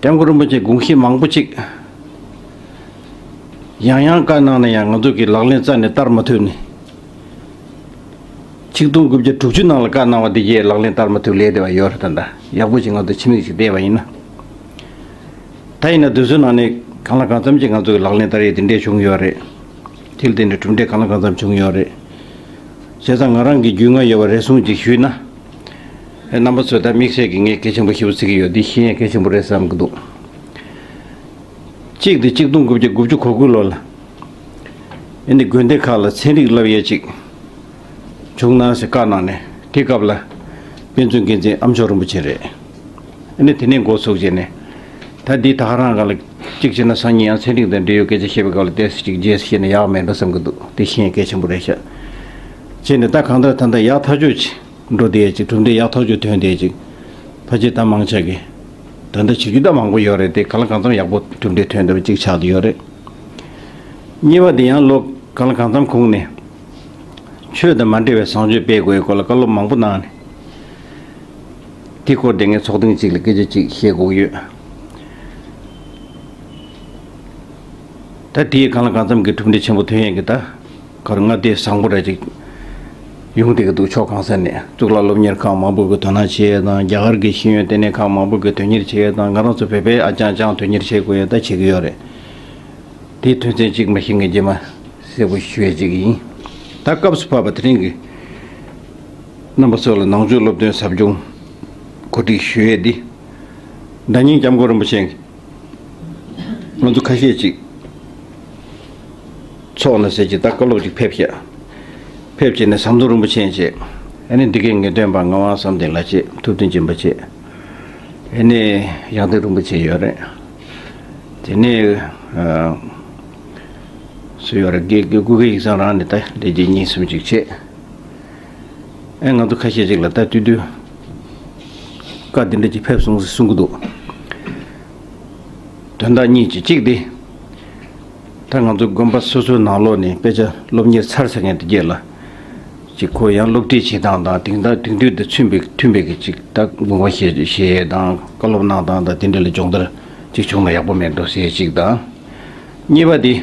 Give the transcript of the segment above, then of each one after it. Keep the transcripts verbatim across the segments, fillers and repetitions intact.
སྐྱབས་མགོན་རིན་པོ་ཆེ་དགོངས་གཞི་མང་པོ་ཅིག་ཡང་ཡང་བཀའ་གནང་ན་ཡང་ང་ཚོ་གི་ལག་ལེན་རྩ་ནས་བསྟར་མ་ཐུབ་ནས། ཆིག་སྟོང་དགུ་བརྒྱ་དྲུག་ཅུ་ནང་ལ་བཀའ་གནང་བ་འདི་གས་ལག་ལེན་བསྟར་མ་ཐུབ་ལས་བསྡད་པ་ཡོད་རེད། ད་ལྟ་ཡག་པོ་ཅིག་ང་ཚོ་ཕྱི་མིག་ཅིག་བལྟས་པ་ཡིན་ན། ད་ཡིན་ན་དུས་ཚོད་ནང་ནས་གང་ལ་གང་འཚམ་ཅིག་ང་ཚོ་གི་ལག་ལེན་བསྟར་ཡས་དེ་འདྲས་བྱུང་ཡོད་རེད། དེ་ལ་བརྟེན་ནས་གྲུབ་འབྲས་གང་ལ་གང་འཚམ་བྱུང་ཡོད་རེད། བྱས་ཙང་ང་རང་གི་རྒྱུས་མངའ་ཡོད་པ་རེ་ཟུང་ཅིག་ཞུས་ན། ཨེ་རྣམ་པ་ཚོས་ད་དམིགས་བསལ་གྱི་ངས་གལ་ཆེན་པོ་ཞེ་པོ་བརྩི་གི་ཡོད། འདི་ཤེས་ཡས་གལ་ཆེན་པོ་རེད་བསམ་གྱི་འདུག་གཅིག་དེ་ཆིག་སྟོང་དགུ་བརྒྱ་དགུ་བཅུ་གོ་དགུ་ལོ་ལ། ཨེ་ནི་དགོན་སྡེ་ཁག་ལ་ཚན་རིག་བསླབ་ཡས་ཅིག་བྱུང་ན་ཟེར་བཀའ་གནང་ནས། དེ་སྐབས་ལ་དཔེ་མཛོད་འགན་འཛིན་ཨ་མཆོག་རིན་པོ་ཆེ་རེད། ཨེ་ནི་དེ་ནས་འགོ་ཚུགས་བྱས་ནས། ད་འདི་ད་ག་རང་ག་ལ་གཅིག་བྱས་ན་སང་ཉིན་ཡང་ཚན་རིག་དང་འབྲེལ་ཡོད་སྐད་ཆ་བཤད་པའི་སྐབས་ལ་ཏོག་ཙམ་ཅིག་རྗེས་སུ་བཤད་ན་ཡག་མེད་འགྲོ་བསམ་གྱི་འདུག་དེ་ཤེས་ཡས་གལ་ཆེན་པོ་རེད་ཤག་བྱས་ནས་ད་གང་ལྟར་ད་ལྟ་ཡག་ཐག་ཆོད་ཅིག་འགྲོ་བསྡད་ཅིག་གྲུབ་འབྲས་ཡག་ཐག་ཆོད་ཐོན་བསྡད་ཅིག་ཕལ་ཆེར་ད་མང་ཆེ་གིས་ད་ལྟ་བྱེད་རྒྱུ་ད་མང་པོ་ཡོད་རེད། དེ་གང་ལ་གང་འཚམ་ཡག་པོ་གྲུབ་འབྲས་ཐོན་བསྡད་པ་ཅིག་ཆགས་བསྡད་ཡོད་རེད། གཉིས་པ་དེ་ཡང་ལོ་གང་ལ་གང་འཚམ་གོང་ནས་ཆོས་དང་མ་འབྲེལ་བའི་བཟང་སྤྱོད་སྤེལ་དགོས་སྐོར་ལ་བཀའ་སློབ་མང་པོ་གནང་ནས། དེ་སྐོར་དེ་ངས་ཚོགས་ཐེངས་གཅིག་ལ་སྐད་ཆ་གཅིག་བཤད་དགོས་ཀྱི་ཡོད། ད་དེའི་གང་ལ་གང་འཚམ་གྱི་གྲུབ་འབྲས་ཆེན་པོ་ཐོན་ཡས་ཀྱི་ད། གར་མངའ་སྡེ་བཟང་པོ་རེ་ཅིག་ཡོང་བསྡད་ཀྱི་འདུག་ཕྱོགས་གང་ས་ནས་གཙུག་ལག་སློབ་གཉེར་ཁང་མང་པོ་གི་དོ་སྣང་བྱེད་ཡས་དང་། རྒྱ་གར་གྱི་ཤེས་ཡོན་ལྟེ་གནས་ཁང་མང་པོ་གི་དོན་གཉེར་བྱེད་ཡས་དང་། ང་རང་ཚོ་བོད་པའི་ཨ་ཅང་ཅང་དོན་གཉེར་བྱེད་དགོས་ཡས་ད་བྱེད་ཀྱི་ཡོད་རེད། དེའི་དོན་ཚན་གཅིག་མ་གཞི་ངས་རྗེས་མ་གསལ་པོ་ཞུ་ཡས་ཅིག་ཡིན། ད་སྐབས་སུ་བབས་པ་དེ་རིང་གི་རྣམ་པ་ཚོ་ལ་ནང་ཆོས་སློབ་སྟོན་ཟབ་སྦྱོང་གོ་སྒྲིག་ཞུ་ཡས་འདི། ཟླ་ཉིན་སྐྱབས་མགོན་རིན་པོ་ཆེ་ང་ཚོ་ཁ་ཤས་ཅིག་ཚོགས་ན་ཟེར་གྱི་ད་བཀའ་སློབ་ཅིག་ཕེབས་ཤག་ཕེབས་བྱས་ནས་ཟམ་གདོང་རིན་པོ་ཆེ་བྱས། ཨ་ནི་འདི་གའི་ངེས་སྟོན་པ་ངག་དབང་བསམ་གཏན་ལགས་བྱས། ཐུབ་བསྟན་སྦྱིན་པ་བྱས། ཨ་ནི་ཡང་སྟེང་རིན་པོ་ཆེ་ཡོད་རེད། དེ་ནས་ཨ་སུ་ཡོད་རེད། དགེ་དགེ་སྐུ་སྒེར་ཡིག་ཚང་རང་ནས་ད་ལས་བྱེད་གཉིས་གསུམ་ཅིག་བྱས། ཨེ་ང་ཚོ་ཁ་ཤས་ཅིག་ལ་ད་དུས་དུས་བཀའ་འདི་འདྲ་ཅིག་ཕེབས་སོང་ཟེར་གསུང་གི་འདུག་དོན་དག་གཉིས་ཅིག་གཅིག་དེ། ད་ང་ཚོ་དགོན་པ་སོ་སོའི་ནང་ལོགས་ནས་དཔེ་ཆ་སློབ་གཉེར་ཚར་ཚར་མཁན་དེ་གྱད་ལ་ཅིག་ཁོ་ཡང་སློབ་ཁྲིད་བྱེད་སྟངས་དང་། དེང་ད་དེང་དུས་དང་མཐུན་པའི་མཐུན་པའི་གི་ཅིག་ད་དགོངས་པ་བཞེས་བཞེས་ཡས་དང་། བཀའ་སློབ་གནང་སྟངས་དང་དེ་འདྲ་ལ་སྦྱོང་བརྡར་ཅིག་བྱུང་ན་ཡག་པོ་མེད་འགྲོ་ཟེར་ཡས་ཅིག་དང་། གཉིས་པ་དེ།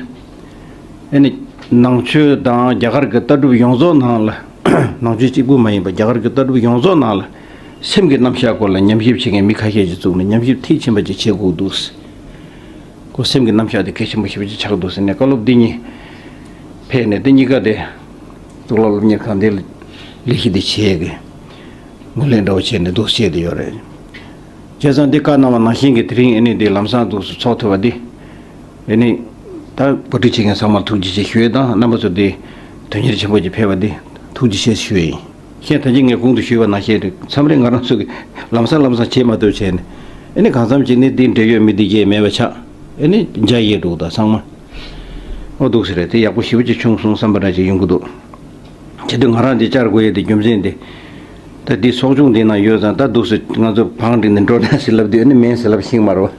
ཨ་ནི་ནང་ཆོས་དང་རྒྱ་གར་གྱི་ལྟ་གྲུབ་ཡོངས་རྫོགས་ནང་ལ། ནང་ཆོས་གཅིག་པུ་མ་ཡིན་པ་རྒྱ་གར་གྱི་ལྟ་གྲུབ་ཡོངས་རྫོགས་ནང་ལ་སེམས་ཀྱི་རྣམ་གཞག་སྐོར་ལ་ཉམས་ཞིབ་བྱེད་མཁན་མི་ཁ་ཤས་ཅིག་བཙུགས་ནས་ཉམས་ཞིབ་མཐིལ་ཕྱིན་པ་ཅིག་བྱེད་དགོས་འདུག་ཁོ་སེམས་ཀྱི་རྣམ་གཞག་དེ་གལ་ཆེན་པོ་ཞེ་པོ་ཅིག་ཆགས་འདུག་ཟེར་ནས་བཀའ་སློབ་འདི་ཉིད་ཕེབས་ནས། དེ་གཉིས་ཀ་དེ་གཙུག་ལག་སློབ་གཉེར་ཁང་འདི་ལ་ལས་གཞི་འདི་བྱེད་ཀྱི་ངོས་ལེན་འདྲ་བོ་བྱས་ནས་འདུག་བྱས་དེ་ཡོད་རེད། བྱས་ཙང་འདི་བཀའ་གནང་བ་ནང་བཞིན་གྱི་དེ་རིང་ཨ་ནི་འདི་ལམ་སང་འདུག་སེ་ཚོགས་ཐུབ་པ་འདི། ཨ་ནི་ད་གོ་སྒྲིག་བྱེད་མཁན་ཚང་མར་ཐུགས་རྗེ་ཆེ་ཞུ་ཡས་དང་། རྣམ་པ་ཚོ་འདི་དོན་གཉེར་ཆེན་པོ་ཅིག་ཕེབས་པ་འདི་ཐུགས་རྗེ་ཆེ་ཞུ་ཡས་ཡིན། གཞན་ད་གིན་ངས་གོང་དུ་ཞུས་པ་ནང་བཞིན་རེད། མཚམས་རེ་ང་རང་ཚོ་གིས་ལམ་སང་ལམ་སང་བྱེད་མ་ཐུབ་བྱས་ནས། ཨ་ནི་གང་འཚམ་ཅིག་ནི་འདི་འབྲེལ་ཡོད་མི་འདི་གས་མེད་པ་ཆགས། ཨ་ནི་འཇའ་ཡལ་འགྲོ་གི་འདུག་ཚང་མ། ཨོ་འདུག་སེ་རེད། དེ་ཡག་པོ་ཞེ་པོ་ཅིག་བྱུང་སོང་བསམ་པ་འདྲ་ཅིག་ཡོང་གི་འདུག་བྱེད་དུས་ང་རང་འདི་བཅར་དགོས་ཡས་དེ་རྒྱུ་མཚན་དེ། ད་འདི་ཚོགས་ཆུང་འདི་ནང་ཡོད་ཙང་། ད་འདུག་སེ་ང་ཚོ་བང་བསྒྲིགས་ནས་འགྲོ་ན་ཟེར་ལབ་དུས་ཨ་ནི་མེད་ཟེར་ལབ་ཤེས་མ་རེད་པ།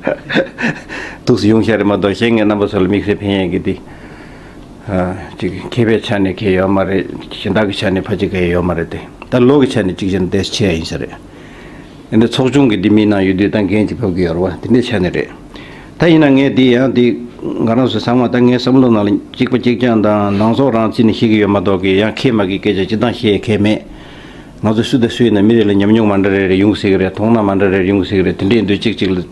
འདུག་སེ་ཡོང་ཤག་རེད་མ་གཏོགས། གཞན་ངས་རྣམ་པ་ཚོ་ལ་དམིགས་བསལ་ཕན་ཡས་ཀྱི་འདི། ཨ་ཅིག་མཁས་པའི་ཆ་ནས་གལ་ཡོད་མ་རེད། གཞན་དག་གི་ཆ་ནས་ཕལ་ཆེར་གལ་ཡོད་མ་རེད་དེ། ད་ལོ་གི་ཆ་ནས་གཅིག་བྱས་ན་ཏོག་ཙམ་ཆེ་ཡ་ཡིན་ས་རེད། འདི་ཚོགས་ཆུང་གི་འདི་མི་ནང་ཡོད་དུས་ད་འགན་ཅིག་ཕབ་ཀྱི་ཡོད་རེད་པ། དེ་འདྲའི་ཆ་ནས་རེད། ད་ཡིན་ན་ངས་འདི་ཡང་འདི་ང་རང་ཚོ་ཚང་མ་ད་ངའི་བསམ་བློ་ནང་ལ་གཅིག་པ་གཅིག་རྐྱང་དང་ནང་ཚོགས་རང་རྩིས་ནས་བཤད་ཀྱི་ཡོད་མ་གཏོགས་ཀྱི། ཡང་ཁྱད་མ་གི་སྐད་ཆ་སྤྱིར་བཏང་བཤད་ཡས་གལ་མེད། ང་ཚོ་སུ་དང་སུ་ཡིན་ན་མི་རེ་ལ་ཉམས་མྱོང་མ་འདྲ་རེ་རེ་ཡོང་གི་ཟེར་གི་རེད། མཐོང་སྣང་མ་འདྲ་རེ་རེ་ཡོང་གི་ཟེར་གི་རེད། དེ་འདྲ་ཡིན་དུས་གཅིག་གཅིག་ལ་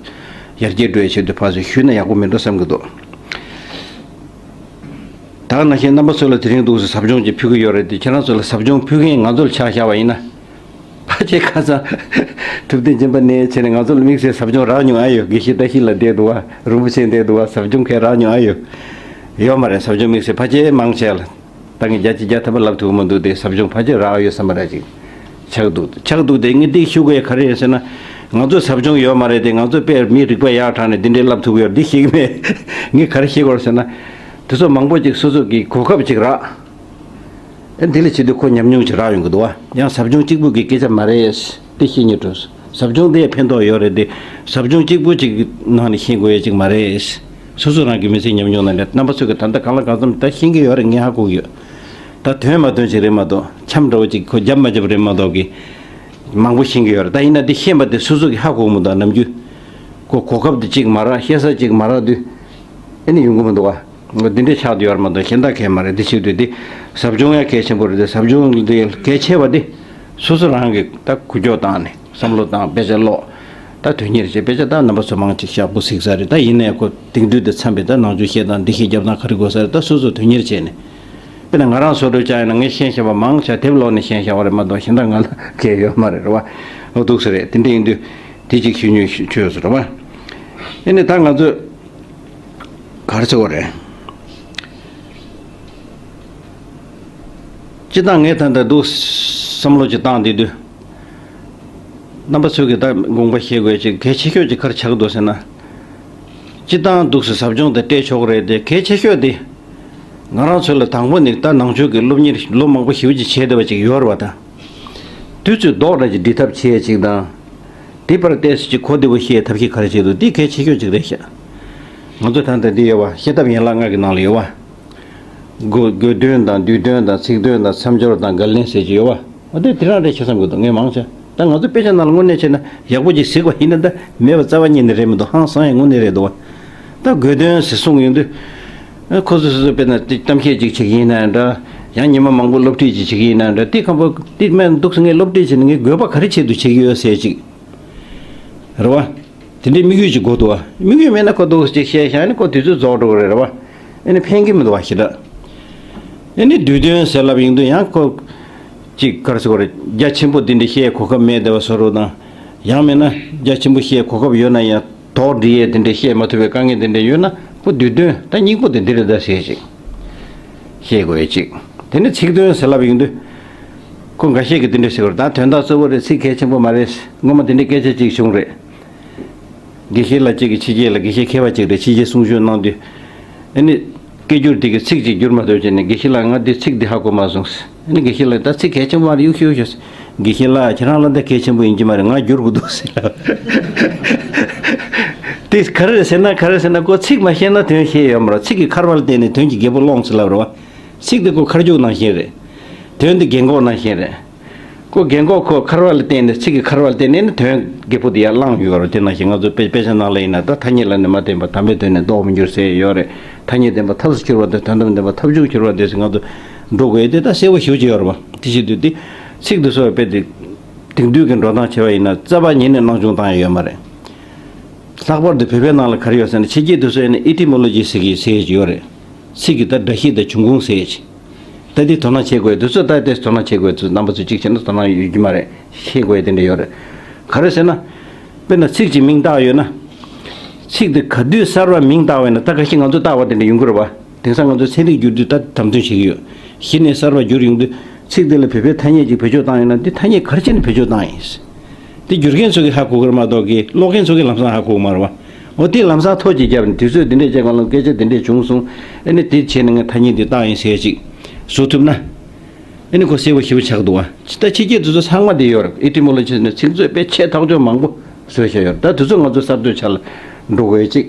ཡར་རྒྱས་འགྲོ་ཡའི་ཆེད་དུ་ཕར་ཚུར་ཞུས་ན་ཡག་པོ་མེད་འགྲོ་བསམ་གི་འདུག་ད་ག་ནང་བཞིན་རྣམ་པ་ཚོ་ལ་དེ་རིང་འདུག་སེ་ཟབ་སྦྱོང་ཅིག་ཕུལ་གི་ཡོད་རེད་དེ། ཁྱེད་རང་ཚོ་ལ་ཟབ་སྦྱོང་ཕུལ་མཁན་ང་ཚོ་ལ་ཆ་བཞག་པ་ཡིན་ན། ཕལ་ཆེར་ཁ་སང་ཐུབ་བསྟན་སྦྱིན་པ་ནས་བྱས་ནས་ང་ཚོ་ལ་དམིགས་བསལ་ཟབ་སྦྱོང་རག་མྱོང་ཨ་ཡོད། དགེ་བཤེས་བཀྲ་ཤིས་ལགས་བསྡད་འདུག་པ། རིན་པོ་ཆེ་བསྡད་འདུག་པ། ཟབ་སྦྱོང་མཁན་རག་མྱོང་ཨ་ཡོད། ཡོད་མ་རེད། ཟབ་སྦྱོང་དམིགས་བསལ་ཕལ་ཆེར་མང་ཆེ་ལ་ད་ངས་བརྒྱ་ཆ་བརྒྱ་ཐམ་པ་ལབ་ཐུབ་ཀྱི་མི་འདུག་སྟེ། ཟབ་སྦྱོང་ཕལ་ཆེར་རག་ཡོད་བསམ་པ་འདྲ་ཅིག་ཆགས་འདུག་ཆགས་འདུག་སྟེ། ངས་འདི་ཞུ་དགོས་ཡ་ག་རེ་ཡིན་ཟེར་ན། ང་ཚོ་ཟབ་སྦྱོང་ཡོད་མ་རེད་དེ། ང་ཚོ་དཔེ་མི་རིག་པ་ཡག་དྲགས་ནས་འདི་འདྲའི་ལབ་ཐུབ་ཀྱི་ཡོད་རེད། འདི་ཤེས་ཀྱི་མེད། ངས་ག་རེ་ཤེས་དགོས་རེད་ཟེར་ན། དེ་ཚོ་མང་པོ་ཅིག་སོ་སོ་གི་གོ་སྐབས་ཅིག་རག་ཨེ་འདི་ལ་བྱེད་དུས་ཁོ་ཉམས་མྱོང་ཅིག་རག་ཡོང་གི་འདུག་པ། ཡང་ཟབ་སྦྱོང་གཅིག་པུ་གི་སྐད་ཆ་མ་རེད། དེ་ཤེས་སྙིང་འདོད། ཟབ་སྦྱོང་དེ་ཡང་ཕན་ཐོགས་ཡོད་རེད་དེ། ཟབ་སྦྱོང་གཅིག་པུ་ཅིག་ནང་ནས་ཤེས་དགོས་ཡ་ཅིག་མ་རེད། སོ་སོ་རང་གི་མི་ཚེའི་ཉམས་མྱོང་ནང་ནས། རྣམ་པ་ཚོས་ཀྱི་ད་ལྟ་གང་ལ་གང་འཚམ་ད་ཤེས་ཀྱི་ཡོད་རེད། ངས་ཧ་གོ་གི་ཡོད། ད་ཐོན་མ་ཐོན་ཅིག་རེད་མ་གཏོགས། འཆམ་འདྲ་བོ་ཅིག་ཁོ་རྒྱབ་མ་རྒྱབ་རེད་མ་གཏོགས་ཀྱི། མང་པོ་ཤེས་ཀྱི་ཡོད་རེད། ད་ཡིན་ན་འདི་ཤེས་པ་དེ་སོ་སོ་གི་ཧ་གོ་གི་མི་འདུག་ནམ་རྒྱུན། ཁོ་གོ་སྐབས་དེ་གཅིག་མ་རག་ཤེས་ས་གཅིག་མ་རག་དུས་ཨེ་ནི་ཡོང་གི་མི་འདུག་བ། འདི་འདྲའི་ཆགས་བསྡད་ཡོད་རེད་མ་གཏོགས་གཞན་དག་གལ་མ་རེད། འདི་བྱེད་དུས་འདི་ཟབ་སྦྱོང་ཡང་གལ་ཆེན་པོ་རེད་དེ། ཟབ་སྦྱོང་འདི་གལ་ཆེ་བ་འདི་སོ་སོ་རང་གིས་ད་འགུལ་སྐྱོད་བཏང་ནས་བསམ་བློ་བཏང་དཔེ་ཆ་ཀློག་ད་དོན་གཉེར་བྱེད། དཔེ་ཆ་ད་རྣམ་པ་ཚོ་མང་ཅིག་ཤག་པོ་གཟིགས་ས་རེད། ད་ཡིན་ནའི་ཁོ་དེང་དུས་དེ་འཚམས་པའི་ད་ནང་ཆོས་བཤད་སྟངས་འདི་ཤེས་རྒྱབ་སྟངས་ག་རེ་དགོས་ས་རེད། ད་སོ་སོ་དོན་གཉེར་བྱས་ནས། དཔེར་ན་ང་རང་སོ་སོ་ཅག་ཡིན་ན་ངས་ཤེས་བཞག་པ་མང་ཆེ་དེབ་ཀློག་ནས་ཤེས་བཞག་པ་རེད་མ་གཏོགས་གཞན་དག་ང་ལ་གལ་ཡོད་མ་རེད། རེད་བ། འོ་འདུག་སེ་རེད། དེ་འདྲ་ཡིན་དུས་དེ་གཅིག་ཞུ་ཉོས་ཆོས་སུ་རེད་བ། ཨེ་ནི་ད་ང་ཚོས་ག་རེ་ཟེར་བ་རེད། སྤྱིར་བཏང་ངས་ད་ལྟ་འདུག་བསམ་བློ་ཅིག་བཏང་བསྡད་དུས། རྣམ་པ་ཚོས་ཀྱི་ད་དགོངས་པ་བཞེས་དགོས་ཅིག་གལ་ཆེ་ཤོས་ཅིག་ག་རེ་ཆགས་འདུག་ཟེར་ན། སྤྱིར་བཏང་འདུག་སེ་ཟབ་སྦྱོང་དེ་སྤྲད་ཆོག་གི་རེད་དེ། གལ་ཆེ་ཤོས་དེ་ང་རང་ཚོ་ལ་དང་པོ་ནས་ད་ནང་ཆོས་ཀྱི་སློབ་གཉེར་ལོ་མང་པོ་ཞེ་པོ་ཅིག་བྱས་བསྡད་པ་ཅིག་ཡོད་རེད་བ། ད་དུས་ཚོད་ལྡོག་འདྲ་ཅིག་འབྲི་ཐབས་བྱེད་ཅིག་དང་། དེ་བར་ཏོག་ཙམ་ཅིག་གོ་བདེ་པོ་ཤེས་ཐབས་ཤེས་ག་རེ་བྱེད་འདུག་འདི་གལ་ཆེ་ཤོས་ཅིག་རེད་ཤག་ང་ཚོ་ད་ལྟ་འདི་ཡོད་བ། བཤད་ཐབས་ཡན་ལག་ལྔ་གི་ནང་ལ་ཡོད་བ། དགོས་དགོས་དོན་དང་། བསྡུས་དོན་དང་། ཚིག་དོན་དང་། མཚམས་སྦྱོར་དང་། འགལ་རྐྱེན་ཟེར་གྱི་ཡོད་བ། འོ་དེ་དེ་རང་རེད་ཤག་བསམ་གྱི་འདུག་ངས་མང་ཆེ་ད་ང་ཚོ་དཔེ་ཆ་ནང་ལ་དངོས་གནས་བྱས་ན་ཡག་པོ་ཅིག་གཟིགས་པ་ཡིན་ན་ད་མེད་པ་རྩ་བ་ཉིད་ནས་རེད་མི་འདུག་ཧང་སང་ཡང་དངོས་གནས་རེད་འདུག་བ། ད་དགོས་དོན་ཟེར་གསུངས་ཡོང་དུས། ཨ་ཁོ་ཚོ་སོ་སོ་དཔེར་ན་དེ་གཏམ་བཤད་ཅིག་བྱེད་ཀྱི་ཡིན་ན་འདྲ། ཡང་ཉི་མ་མང་པོ་སློབ་ཁྲིད་ཅིག་བྱེད་ཀྱི་ཡིན་ན་འདྲ། དེ་ཁམ་པོ་དེ་སྨན་འདུག་སེ་ངས་སློབ་ཁྲིད་བྱས་ན་ངའི་དགོས་པ་ག་རེ་ཆེད་དུ་བྱེད་ཀྱི་ཡོད་ཟེར་ཅིག་རེད་བ། དེ་འདྲའི་དམིགས་ཡུལ་ཅིག་དགོས་འདུག་བ། དམིགས་ཡུལ་མེད་ན་ཁོ་འདུག་ཅིག་བཤད་བཞག་ནས་ཁོ་དུས་ཚོད་རྫོགས་འགྲོ་གི་རེད། རེད་བ། ཨེ་ནི་ཕན་གྱི་མི་འདུག་བ་ཞེ་དྲག་ཨེ་ནི་བསྡུས་དོན་ཟེར་ལབ་ཡོང་དུས་ཡང་ཁོ་ཅིག་ག་རེ་ཟེར་དགོས་རེད། རྒྱ་ཆེན་པོ་དེ་འདྲ་བཤད་གོ་སྐབས་མེད་བསྡད་པ་བཟོ་འདྲ་དང་། ཡང་མིན་ན་རྒྱ་ཆེན་པོ་བཤད་གོ་སྐབས་ཡོད་ན་ཡང་དོགས་འདྲི་ཡས་དེ་འདྲ་བཤད་མ་ཐུབ་པའི་དཀའ་ངལ་དེ་འདྲ་ཡོད་ན། ཁོ་བསྡུས་དོན་ད་སྙིང་པོ་དེ་འདི་རེད་ད་ཟེར་ཅིག་བཤད་དགོས་ཡས་ཅིག་དེ་ནི་ཚིག་དོན་ཟེར་ལབ་ཡོང་དུས། ཁོ་འགའ་ཤས་ཀྱིས་དེ་འདྲ་ཟེར་གི་རེད། ད་དོན་དག་གཙོ་བོ་རེད། ཚིག་གལ་ཆེན་པོ་མ་རེད། སྔོན་མ་དེ་འདྲའི་སྐད་ཆ་ཅིག་བྱུང་རེད། དགེ་བཤེས་ལགས་གཅིག་གིས་ཕྱི་རྒྱལ་ལ། དགེ་བཤེས་མཁས་པ་ཅིག་རེད། ཕྱི་རྒྱལ་གསུང་བཤད་གནང་དུས། ཨ་ནི་སྐད་སྒྱུར་དེ་གི་ཚིག་ཅིག་བསྒྱུར་མ་ཐུབ་བྱས་ནས། དགེ་བཤེས་ལགས་ང་འདི་ཚིག་འདི་ཧ་གོ་མ་སོང་། ཨ་ནི་དགེ་བཤེས་ལགས་ད་ཚིག་གལ་ཆེན་པོ་མ་རེད། གཡུག་གཡུག་ཤོག་དགེ་བཤེས་ལགས་ཁྱེད་རང་ལ་ད་གལ་ཆེན་པོ་ཡིན་གྱི་མ་རེད། ང་བསྒྱུར་དགོས་འདུག་ཟེར་ལབ། དེ་ག་རེ་རེད་ཟེར་ན། ག་རེ་ཟེར་ན་ཁོ་ཚིག་མ་ཤེས་ན་དོན་ཤེས་ཡོད་མ་རེད། ཚིག་གི་འཁར་བ་ལ་བརྟེན་ནས་དོན་གྱི་རྒྱལ་པོ་སློང་ཟེར་ལབ་རེད་བ། ཚིག་དེ་ཁོ་མཁར་རྒྱུག་ནང་བཞིན་རེད། དོན་དེ་རྒན་གོག་ནང་བཞིན་རེད། ཁོ་རྒན་གོག་ཁོ་འཁར་བ་ལ་བརྟེན་ནས། ཚིག་གི་འཁར་བ་ལ་བརྟེན་ནས་ནི་དོན་རྒད་པོ་དེ་ཡར་བསླངས་ཡོད་རེད། དེ་ནང་བཞིན་ང་ཚོ་དཔེ་དཔེ་ཆ་ནང་ལ་ཡིན་ན། ད་ཐ་སྙད་ལ་ནི་མ་བརྟེན་པ་དམ་པའི་དོན་ནི་ལྡོག་མི་འགྱུར་ཟེར་ཡོད་རེད། ཐ་སྙད་བརྟེན་པ་ཐབས་སུ་འགྱུར་བ་དང་། དོན་དམ་བརྟེན་པ་ཐབས་མཆོག་འགྱུར་བ་དེ་ཟེར། ང་ཚོ་འགྲོ་དགོས་ཡས་དེ་ད་གསལ་པོ་ཞེ་པོ་ཅིག་ཡོད་རེད་བ། དེ་བྱེད་དུས་དེ་ཚིག་དེ་ཚོ་དཔེ་དེ་དེང་དུས་ཀྱི་འགྲོ་སྟངས་བྱས་པ་ཡིན་ན་རྩ་བ་ཉིད་ནས་སྣང་ཆུང་བཏང་ཡ་ཡོད་མ་རེད། ལྷག་པར་དུ་བོད་པའི་ནང་ལ་ག་རེ་ཡོད་ཟེར་ན། ཕྱི་རྒྱལ་དེ་ཚོ་ཡིན་ན་ཨི་ཊི་མོ་ལོ་ཇི་ཟེར་གྱི་ཟེར་གྱི་ཡོད་རེད། ཚིག་གི་ད་སྒྲ་གཤིས་དང་འབྱུང་ཁུངས་ཟེར་གྱི། ད་འདི་དོ་སྣང་བྱེད་དགོས། དེ་ཚོ་ད་དེ་དོ་སྣང་བྱེད་དགོས། ཚོ་རྣམ་པ་ཚོ་གཅིག་བྱས་ན་དོ་སྣང་ཡོད་ཀྱི་མ་རེད། ཤེས་དགོས་དེ་འདྲ་ཡོད་རེད། ག་རེ་ཟེར་ན། དཔེར་ན་ཚིག་གཅིག་མིང་བཏགས་ཡོད་ན། ཚིག་དེ་ག་དུས་གསར་པ་མིང་བཏགས་པ་ཡིན་ན། ད་ཁ་ཤས་ང་ཚོ་བཏགས་པ་དེ་འདྲ་ཡོང་གི་རེད་བ། དེང་སང་ང་ཚོ་ཚན་རིག་བསྒྱུར་དུས་ད་དམ་དོན་བྱེད་ཀྱི་ཡོད། གཞི་ནས་གསར་པ་བསྒྱུར་ཡོང་དུས་ཚིག་དེ་ལ་བོད་པའི་ཐ་སྙད་ཅིག་བེད་སྤྱོད་བཏང་ཡོད་ན། འདི་ཐ་སྙད་ག་རེ་བྱས་ནས་བེད་སྤྱོད་བཏང་ཡིན། དེ་བསྒྱུར་མཁན་ཚོ་གིས་ཧ་གོ་གི་རེད་མ་གཏོགས་ཀྱི་ཀློག་མཁན་ཚོ་གིས་ལམ་སང་ཧ་གོ་གི་མ་རེད་བ། འོ་དེ་ལམ་སང་ཐོ་ཅིག་བརྒྱབ་ནས། དུས་ཚོད་འདི་འདྲས་ཅིག་སྒང་ལ་སྐད་ཆ་འདི་འདྲས་བྱུང་སོང་། ཨ་ནི་དེ་བྱས་ནས་ངས་ཐ་སྙད་འདི་བཏགས་ཡིན་ཟེར་ཅིག་བཟོ་ཐུབ་ན། ཨ་ནི་ཁོ་གསལ་པོ་ཞེ་པོ་ཆགས་འདུག་བ། ད་ཕྱི་རྒྱལ་དེ་ཚོ་ཚང་མ་དེ་ཡོད་རེད། ཨི་ཊི་མོ་ལོ་ཇི་ནས་ཚིག་མཛོད་དཔེ་ཆེ་ཐག་ཆོད་མང་པོ་བཟོས་བཞག་ཡོད་རེད། ད་དེ་ཚོ་ང་ཚོ་གསར་གཏོད་བྱ་ལ་འགྲོ་དགོས་ཅིག་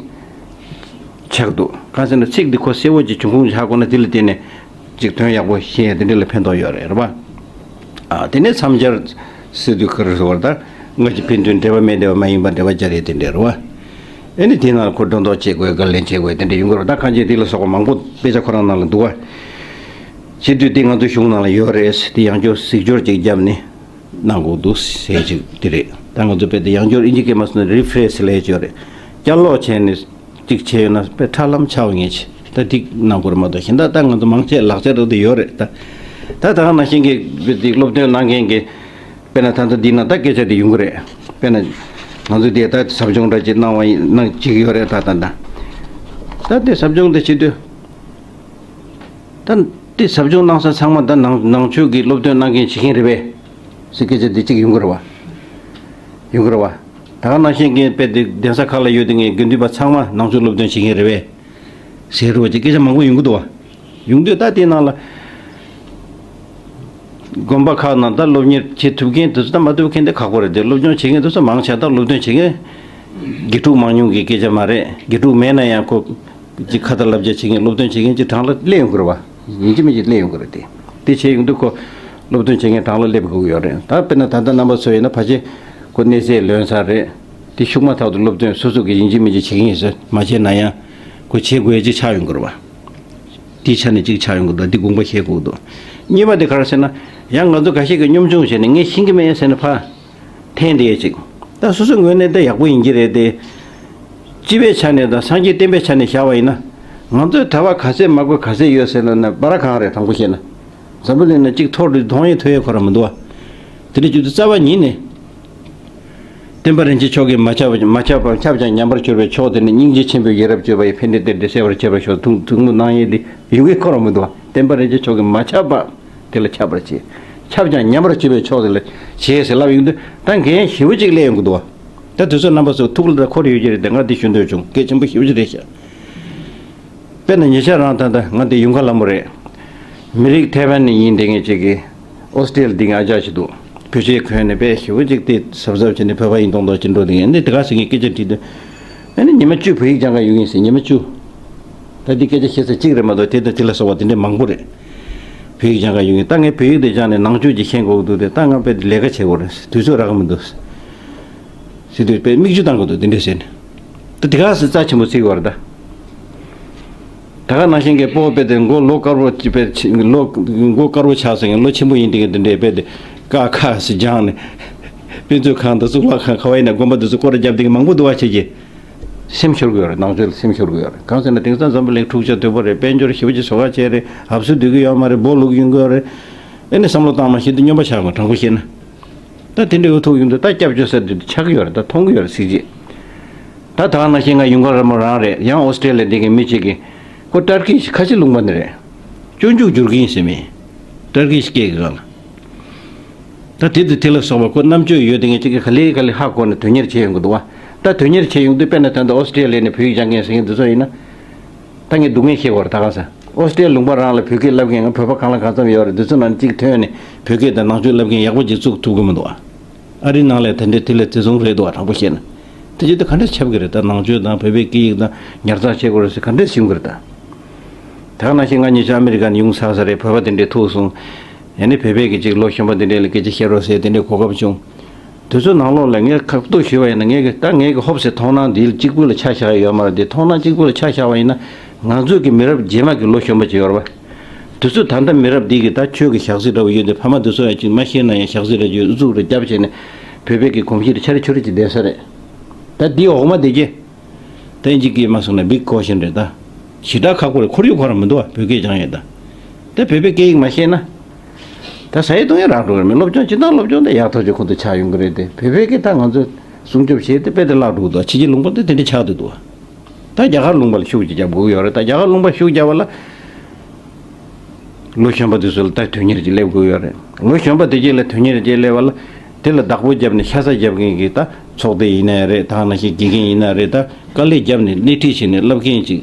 ཆགས་འདུག་གང་ཟེར་ན་ཚིག་འདི་ཁོ་གསལ་པོ་ཅིག་འབྱུང་ཁུངས་ཅིག་ཧ་གོ་ན། དེ་ལ་བརྟེན་ནས་ཅིག་དོན་ཡག་པོ་ཤེས་ཡ་དེ་འདྲ་ལ་ཕན་ཐོགས་ཡོད་རེད། རེད་པ། ཨ། དེ་ནས་མཚམས་སྦྱར་ཟེར་དུས་ག་རེ་ཟེར་བ་རེད། ད་སྔ་ཕྱི་ཕན་ཚུན་འབྲེལ་བ་མེད་བསྡད་པ་མ་ཡིན་པ་འབྲེལ་བ་སྦྱར་ཡས་དེ་འདྲ་རེད་བ། ཨེ་ནི་དེའི་ནང་ལ་ཁོ་སྒྲོ་འདོགས་བཅད་དགོས། འགལ་རྐྱེན་བཅད་དགོས་དེ་འདྲ་ཡོང་གི་རེད་བ། ད་གང་ཅི་དེ་ལ་སོགས་པ་མང་པོ་དཔེ་ཆ་ཁོ་རང་ནང་ལ་འདུག་བ། བྱེད་དུས་དེ་ང་ཚོ་གཞུང་ནང་ལ་ཡོད་རེད། དེ་ཡང་བསྐྱར་གཟིགས་སྐྱོར་ཅིག་བརྒྱབ་ནས་གནང་དགོས་འདུག་ཟེར་ཅིག་དེ་རེད། ད་ང་ཚོ་དཔེ་དེ་ཡང་བསྐྱར་ཨིན་ཇི་སྐད་མ་སོང་ན་རི་ཕི་རེས་ལབ་ཀྱི་ཡོད་རེད། བསྐྱར་ཀློག་བྱས་ནས། གཅིག་བྱས་ཡོད་ན་དཔེ་ཁྲ་ལམ་ཆགས་ངེས་ཆེ། ད་ཐིག་གནང་དགོས་རེད་མ་གཏོགས། གཞན་དག་ད་ང་ཚོ་མང་ཆེ་ལག་ཆ་རག་དེ་ཡོད་རེད་ད། ད་ད་ག་ནང་བཞིན་གྱི་དེ་སློབ་སྟོན་གནང་མཁན་གྱི། དཔེར་ན་ད་ལྟ་འདི་ན་ད་སྐད་ཆ་དེ་ཡོང་གི་རེད། དཔེར་ན་ང་ཚོ་དེ་ད་ཟབ་སྦྱོང་འདྲ་ཅིག་གནང་བ་ཡིན་གནང་བྱེད་ཀྱི་ཡོད་རེད་ད། ད་ད་ད་དེ་ཟབ་སྦྱོང་དེ་བྱེད་དུས། ད་དེ་ཟབ་སྦྱོང་གནང་ས་ཚང་མ་ད་ནང་ནང་ཆོས་ཀྱི་སློབ་སྟོན་གནང་མཁན་བྱེད་མཁན་རེད་པས་ཟེར་སྐད་ཆ་དེ་གཅིག་ཡོང་གི་རེད་བ། ཡོང་གི་རེད་བ། ད་ག་ནང་བཞིན་གྱི་དཔེ་དེ་གདན་ས་ཁག་ལ་ཡོད་དེ་ངའི་དགེ་འདུན་པ་ཚང་མ་ནང་ཆོས་སློབ་སྟོན་བྱེད་མཁན་རེད་པས་ཟེར་རོ་ཅིག་སྐད་ཆ་མང་པོ་ཡོང་གི་འདུག་བ། ཡོང་དུས་ད་དེའི་ནང་ལ་དགོན་པ་ཁག་ནང་ད་སློབ་གཉེར་བྱེད་ཐུབ་མཁན་དེ་ཚོ་ད་མ་ཐུབ་མཁན་དེ་ཁག་པོ་རེད་དེ། སློབ་སྦྱོང་བྱེད་མཁན་དེ་ཚོ་མང་ཆེ་ད་སློབ་སྟོན་བྱེད་མཁན་དགེ་ཕྲུག་མང་ཉུང་གི་སྐད་ཆ་མ་རེད། དགེ་ཕྲུག་མེད་ན་ཡང་ཁོ་ཅིག་ཁ་ཏ་བསླབ་བྱ་བྱེད་མཁན་སློབ་སྟོན་བྱེད་མཁན་ཅིག་གྲངས་ལ་སླེབས་ཡོང་གི་རེད་བ། ཡིན་གཅིག་མིན་གཅིག་སླེབས་ཡོང་གི་རེད་དེ། དེ་བྱས་ཡོང་དུས་ཁོ་སློབ་སྟོན་བྱེད་མཁན་གྲངས་ལ་སླེབས་དགོས་ཀྱི་ཡོད་རེད། ད་དཔེར་ན་ད་ལྟ་རྣམ་པ་ཚོ་ཡིན་ན་ཕལ་ཆེར་ཁོ་གནས་ཚད་ལོན་ཚར་རེད། དེ་ཤུགས་མ་ཐག་ཏུ་སློབ་སྟོན་སོ་སོ་གི་ཡིན་གཅིག་མིན་གཅིག་བྱེད་ཀྱི་ཡིན་ཟེར་མ་བྱས་ན་ཡང་ཁོ་བྱེད་དགོས་ཡ་གཅིག་ཆགས་ཡོང་གི་རེད་བ། དེའི་ཆ་ནས་གཅིག་ཆགས་ཡོང་གི་འདུག་འདི་དགོངས་པ་བཞེས་དགོས་འདུག་གཉིས་པ་དེ་ག་རེ་ཟེར་ན། ཡང་ང་ཚོ་འགའ་ཤས་ཀྱིས་གཉོམ་ཆུང་བྱས་ནས་ངས་ཤེས་ཀྱི་མེད་ཟེར་ནས་ཕར་འཐེན་བསྡད་ཡ་ཅིག་ད་སོ་སོའི་ངོས་ནས་ད་ཡག་པོ་ཡིན་གྱི་རེད་དེ། སྤྱི་པའི་ཆ་ནས་དང་སངས་རྒྱས་བསྟན་པའི་ཆ་ནས་བཞག་པ་ཡིན་ན། ང་ཚོའི་དད་པ་ག་ཚད་མ་དགོས་ག་ཚད་ཡོད་ཟེར་ན་ན་སྦ་ར་གང་རེད། དྲང་པོ་བཤད་ན། འཛམ་བུ་གླིང་ན་གཅིག་ཐོར་དུ་གཏོང་ཡས་ཐུབ་ཡས་ཁོ་རང་མི་འདུག་བ། དེ་འདྲ་བྱེད་དུས་རྩ་བ་ཉིད་ནས། བསྟན་པ་རིན་ཆེན་མཆོག་གིས་མ་ཁྱབ་མ་ཁྱབ་པ་ཁྱབ་ཀྱང་ཉམས་པར་གྱུར་པའི་མཆོག་དེ་ནི་སྙིང་རྗེ་ཆེན་པོས་ཡ་རབས་སྤྱོད་པ་ཡི་ཕན་བདེ་གཏེར་འདི་གསལ་བར་བྱེད་པར་ཤོག་ཐུགས་ཐུགས་སྨོན་གནང་ཡས་འདི་ཡོང་གི་ཁོ་རང་མི་འདུག་བ། བསྟན་པ་རིན་ཆེན་མཆོག་གིས་མ་ཁྱབ་པ་དེ་ལ་ཁྱབ་པར་བྱེད། ཁྱབ་ཀྱང་ཉམས་པར་གྱུར་པའི་མཆོག་དེ་ལ་བྱེད་ཟེར་ལབ་ཡོང་དུས་ད་འགན་ཞེ་པོ་ཅིག་སླེབས་ཡོང་གི་འདུག་བ། ད་དུས་ཚོད་རྣམ་པ་ཚོ་ཐུགས་ལ་ད་འཁོར་ཡོད་ཀྱི་རེད་དེ་ང་འདི་ཞུ་འདོད་བྱུང་། གལ་ཆེན་པོ་ཞེ་པོ་ཅིག་རེད་ཤག་དཔེར་ན་ཉེ་ཆར་རང་ད་ལྟ་ང་འདི་ཡུལ་ཁ་ལ་མོ་རེད། མི་རིགས་ཐའེ་ཝན་ནས་ཡིན་བསྡད་མཁན་ཅིག་གིས་ཨོ་སི་ཀྲི་ལི་ཡ་འདི་ང་ཨ་ཅག་ཅིག་འདུག་བོད་ཆས་གོན་ནས་དཔེ་ཞེ་པོ་ཅིག་དེ་གཟབ་གཟབ་བྱས་ནས་བོད་པ་ཡིན་མདོག་མདོག་ཅིག་འགྲོ་བསྡད་མཁན་འདི་དེ་ག་ཟེར་མཁན་སྐད་ཆ་དྲིས་དུས། ཨ་ནི་ཉི་མ་བཅུ་བོད་ཡིག་སྦྱང་ག་ཡོང་གི་ཡིན་ཟེར། ཉི་མ་བཅུ། ད་འདི་སྐད་ཆ་བཤད་ས་གཅིག་རེད་མ་གཏོགས་དེ་དང་དེ་ལ་སོགས་པ་དེ་འདྲའི་མང་པོ་རེད། བོད་ཡིག་སྦྱང་ག་ཡོང་གི་ཡིན། ད་ངས་བོད་ཡིག་དེ་སྦྱངས་ནས་ནང་ཆོས་ཅིག་ཤེས་དགོས་ཀྱི་འདུག་དེ་ད་ང་དཔེ་ལས་ཀ་བྱེད་དགོས་རེད། དུས་ཚོད་རག་གི་མི་འདུག་ཟེར་དུས་དཔེ་མིག་ཆུ་བཏང་གི་འདུག་དེ་འདྲས་ཟེར་ནས། ད་དེ་ག་ཟེར་རྩ་ཆེན་པོ་བརྩི་གི་ཡོད་རེད་ད། ད་ག་ནང་བཞིན་གྱི་སྤོ་བོ་དཔེ་དེ་མགོ་ལོ་དཀར་པོ་ཅིག་དཔེ་ཆེ་ལོ་མགོ་དཀར་པོ་ཆགས་ཟེར་མཁན་ལོ་ཆེན་པོ་ཡིན་དེ་གི་དེ་འདྲས་དཔེ་དེ་ཀ་ཁ་ཟེར་སྦྱངས་ནས། དཔེ་མཛོད་ཁང་དང་གཙུག་ལག་ཁང་ག་བ་ཡིན་ན་དགོན་པ་དེ་ཚོ་སྐོར་ར་རྒྱབ་དེ་གི་མང་པོ་འདུག་བ་བྱེད་ཀྱི། སེམས་ཤོར་གི་ཡོད་རེད། ནང་ཆོས་ལ་སེམས་ཤོར་གི་ཡོད་རེད། གང་ཟེར་ན་དེང་སང་འཛམ་བུ་གླིང་འཁྲུག་ཆ་དོད་པོ་རེད། དཔལ་འབྱོར་ཞེ་པོ་ཅིག་བཟོ་ཁ་བྱས་རེད། འབབ་སུ་སྡུད་ཀྱི་ཡོད་མ་རེད། སྦོ་ལུག་ཡོང་གི་ཡོད་རེད། ཨེ་ནི་བསམ་བློ་བཏང་མ་ཤེས་དུས་སྨྱོན་པ་ཆགས་དགོས། དྲང་པོ་བཤད་ན། ད་དེ་འདྲའི་འུ་ཐུག་ཡོང་དུས་ད་སྐྱབས་བཅོལ་ས་དེ་ཆགས་ཀྱི་ཡོད་རེད། ད་མཐོང་གི་ཡོད་རེད་གཟིགས་བྱེད། ད་ད་ག་ནང་བཞིན་ང་ཡུལ་ཁ་ལ་མོ་རང་རེད། ཡང་ཨོ་སི་ཀྲི་ལི་ཡ་འདི་གི་མི་གཅིག་གིས་ཁོ་ཏར་ཀི་ཁ་ཆེ་ལུང་པ་ནས་རེད། སྤྱོད་འཇུག་སྒྱུར་གྱི་ཡིན་ཟེར་མི། ཏར་ཀི་སྐད་ཀྱི་སྒང་ལ། ད་དེ་དང་དེ་ལ་སོགས་པ་ཁོ་རྣམ་དཔྱོད་ཡོད་དེ་ངས་ཅིག་གི་ག་ལེ་ག་ལེ་ཧ་གོ་ནས་དོན་གཉེར་བྱེད་ཡོང་གི་འདུག་བ། ད་དོན་གཉེར་བྱེད་ཡོང་དུས་དཔེར་ན་ད་ལྟ་ཨོ་སི་ཀྲི་ལི་ཡ་ནས་བོད་ཡིག་སྦྱང་མཁན་ཟེར་མཁན་འདི་ཚོ་ཡིན་ན། ད་ངས་སྡུག་བསྔལ་ཤེས་དགོས་རེད་ད་ག་ས། ཨོ་སི་ཀྲི་ལི་ཡ་ལུང་པ་རང་ལ་བོད་སྐད་བསླབ་མཁན་ང་བོད་པ་གང་ལ་གང་འཚམ་ཡོད་རེད། འདི་ཚོ་ནང་ནས་གཅིག་ཐོན་ནས་བོད་སྐད་དང་ནང་ཆོས་བསླབ་མཁན་ཡག་པོ་ཅིག་བཙུགས་ཐུབ་ཀྱི་མི་འདུག་བ། ཨ་རིའི་ནང་ལ་དེ་འདྲའི་དེ་ལས་བརྩི་སྲུང་རེད་འདུག་བ། དྲང་པོ་བཤད་ན། དེ་བྱེད་དུས་ག་འདྲས་ཁྱབ་ཀྱི་རེད་ད། ནང་ཆོས་དང་བོད་པའི་སྐད་ཡིག་དང་ཉར་ཚགས་བྱེད་དགོས་རེད་ཟེར་ག་འདྲས་ཞུ་གི་རེད་ད། ད་ག་ནང་བཞིན་ང་ཉེ་ཆར་ཨ་མི་རི་ཀ་ནས་ཡོང་ཚར་ས་རེད། བོད་པ་དེ་འདྲས་ཐུག་སོང་། ཡང་ནི་བོད་པའི་གི་ཅིག་ལོ་གཞོན་པ་དེ་འདྲས་ལ་སྐད་ཆ་བཤད་རོགས་ཟེར་དེ་འདྲས་གོ་སྐབས་བྱུང་། དུས་ཚོད་ནང་ལོགས་ལ་ངས་ཁག་ཐུག་ཞུས་པ་ཡིན་ན་ངས་གི་ད་ངས་གི་ཧོབ་སེ་མཐོང་སྣང་འདི་གཅིག་པུ་ལ་ཆ་བཞག་ཡོད་མ་རེད་དེ། མཐོང་སྣང་གཅིག་པུ་ལ་ཆ་བཞག་པ་ཡིན་ན་ང་ཚོ་གི་མི་རབས་རྗེས་མ་གི་ལོ་གཞོན་པ་ཅིག་ཡོད་རེད་པ། དུས་ཚོད་ད་ལྟ་མི་རབས་འདི་གི་ད་ཆོས་ཀྱི་ཞག་ཚི་འདྲ་བོ་ཡོད་དེ་ཕ་མ་དེ་ཚོ་ཡང་ཅིག་མ་ཤེས་ན་ཡང་ཞག་ཚི་འདྲ་ཅིག་ཨུ་ཚུགས་རེ་རྒྱབ་བྱས་ནས་བོད་པའི་གི་གོམས་གཤིས་དེ་ཆ་རེ་ཆུ་རེ་ཅིག་ལྡན་ས་རེད། ད་འདི་འོག་མ་དེ་གི་ད་ཨིན་ཇི་སྐད་མ་སོང་ན་big caution རེད་ད། ཞེ་དྲག་ཁག་པོ་རེད། ཁོར་ཡུག་ཁོ་རང་མི་འདུག་བ། བོད་སྐད་སྦྱང་ཡས་ད། ད་བོད་པའི་སྐད་ཡིག་མ་ཤེས་ན། ད་ས་ཡི་དུང་ཡང་རག་འགྲོ་གི་རེད། མི་སློབ་སྦྱོང་སྤྱིར་བཏང་སློབ་སྦྱོང་དེ་ཡག་ཐག་ཆོད་ཁོང་ཚོ་ཆགས་ཡོང་གི་རེད་དེ། བོད་པའི་སྐད་ད་ང་ཚོས་སྲུང་སྐྱོབ་བྱས་ཏེ་དཔེ་དེ་བརླག་འགྲོ་གི་འདུག་ཕྱི་རྒྱལ་ལུང་པ་དེ་དེ་འདྲ་ཆགས་བསྡད་འདུག་ད་རྒྱ་གར་ལུང་པ་ལ་ཤུགས་ཅིག་རྒྱབ་དགོས་ཀྱི་ཡོད་རེད། ད་རྒྱ་གར་ལུང་པ་ཤུགས་རྒྱབ་པ་ལ། ལོ་གཞོན་པ་དེ་ཚོ་ལ་ད་དོན་གཉེར་ཅིག་སླེབས་དགོས་ཡོད་རེད། ལོ་གཞོན་པ་དེ་གྱད་ལ་དོན་གཉེར་ཅིག་སླེབས་པ་ལ། དེ་ལ་བདག་པོ་བརྒྱབ་ནས་ཤ་ཚ་རྒྱབ་མཁན་གྱི་ད་ཚོགས་སྡེ་ཡིན་ན་རེད། ད་ནང་བཞིན་དགེ་རྒན་ཡིན་ན་རེད། ད་དཀའ་ལས་བརྒྱབ་ནས་སྣེ་ཁྲིད་བྱས་ནས་བསླབ་མཁན་ཅིག་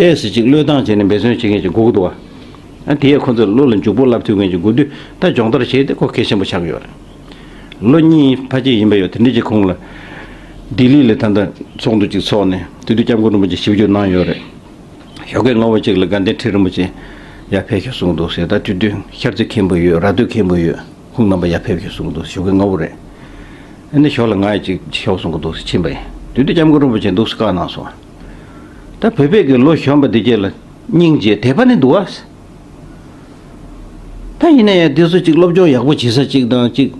ཏོག་ཙམ་ཅིག་བློས་བཏང་བྱས་ནས་འབད་བརྩོན་བྱེད་མཁན་ཅིག་དགོས་ཀྱི་འདུག་བ། ཨ་དེ་ཡས་ཁོ་ཚོ་བློ་ལ་འཇུག་པོ་བསླབ་ཐུབ་མཁན་ཅིག་དགོས་དུས་ད་སྦྱོང་བརྡར་བྱས་ཏེ་ཁོ་གལ་ཆེན་པོ་ཆགས་ཀྱི་ཡོད་རེད། ལོ་གཉིས་ཕལ་ཆེར་ཡིན་པ་ཡོད། དེ་འདྲ་ཅིག་གོང་ལ་ལྡི་ལི་ལ་ད་ལྟ་ཚོགས་འདུ་ཅིག་ཚོགས་ནས་དེ་དུས་སྐྱབས་མགོན་རིན་པོ་ཆེ་ཞིབ་འཇུག་གནང་ཡོད་རེད། ཞོགས་ཀས་སྔ་པོ་ཅིག་ལ་དགའ་ལྡན་ཁྲི་རིན་པོ་ཆེ་ཡར་ཕེབས་ཤོག་གསུངས་འདུག་ཟེར། ད་དུས་སྟོན་ཤར་རྩེ་མཁན་པོ་ཡོད། ར་སྟོད་མཁན་པོ་ཡོད། ཁོང་རྣམ་པ་ཡར་ཕེབས་ཤོག་གསུངས་འདུག་ཞོགས་ཀས་སྔ་པོ་རེད། ཨ་ནི་ཞོགས་ལ་ང་ཡི་ཅིག་ཤོག་གསུང་གི་འདུག་ཟེར་ཕྱིན་པ་ཡིན། དུས་དུས་སྐྱབས་མགོན་རིན་པོ་ཆེ་འདུག་སེ་བཀའ་གནང་སོང་། ད་བོད་པའི་གི་ལོ་གཞོན་པ་འདི་གྱད་ལ་སྙིང་རྗེ་དད་པ་ནི་འདུག་ཨ། ད་ཡིན་ན་ཡང་འདི་ཚོ་ཅིག་སློབ་སྦྱོང་ཡག་པོ་བྱེད་ས་ཅིག་དང་ཅིག་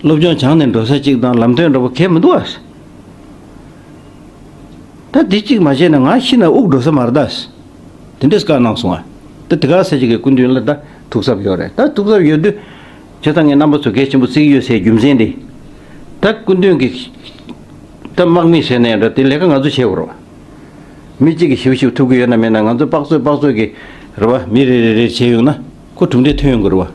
སློབ་སྦྱོང་སྦྱངས་ནས་འགྲོ་ས་ཅིག་དང་ལམ་སྟོན་འདྲ་པོ་གས་མི་འདུག་ཨ། ད་འདི་གཅིག་མ་བྱས་ན་ང་ཤི་ན་དབུགས་འགྲོ་ས་མ་རེད་ད། དེ་འདྲས་བཀའ་གནང་སོང་ཨ། ད་དེ་ག་ས་ཅིག་གི་སྐུ་མདུན་ལ་ད་ཐུགས་གཟབ་ཡོད་རེད། ད་ཐུགས་གཟབ་ཡོད་དུས་བྱས་ཙང་ངས་རྣམ་པ་ཚོ་གལ་ཆེན་པོ་བརྩི་གི་ཡོད་ཟེར་རྒྱུ་མཚན་དེ། ད་སྐུ་མདུན་གྱི་ད་དམག་མི་ཟེར་ན་ཡང་འདྲ་དེ་ལས་ཀ་ང་ཚོ་བྱེད་དགོས་རེད་བ། མི་གཅིག་གིས་ཞིབ་ཞིབ་ཐུབ་ཀྱི་ཡོད་ན་མེད་ན་ང་ཚོ་དཔག་ཚོད་དཔག་ཚོད་ཀྱི་རེད་བ། མི་རེ་རེ་རེ་བྱས་ཡོང་ན། ཁོ་གྲུབ་འབྲས་ཐོན་ཡོང་གི་རེད་བ།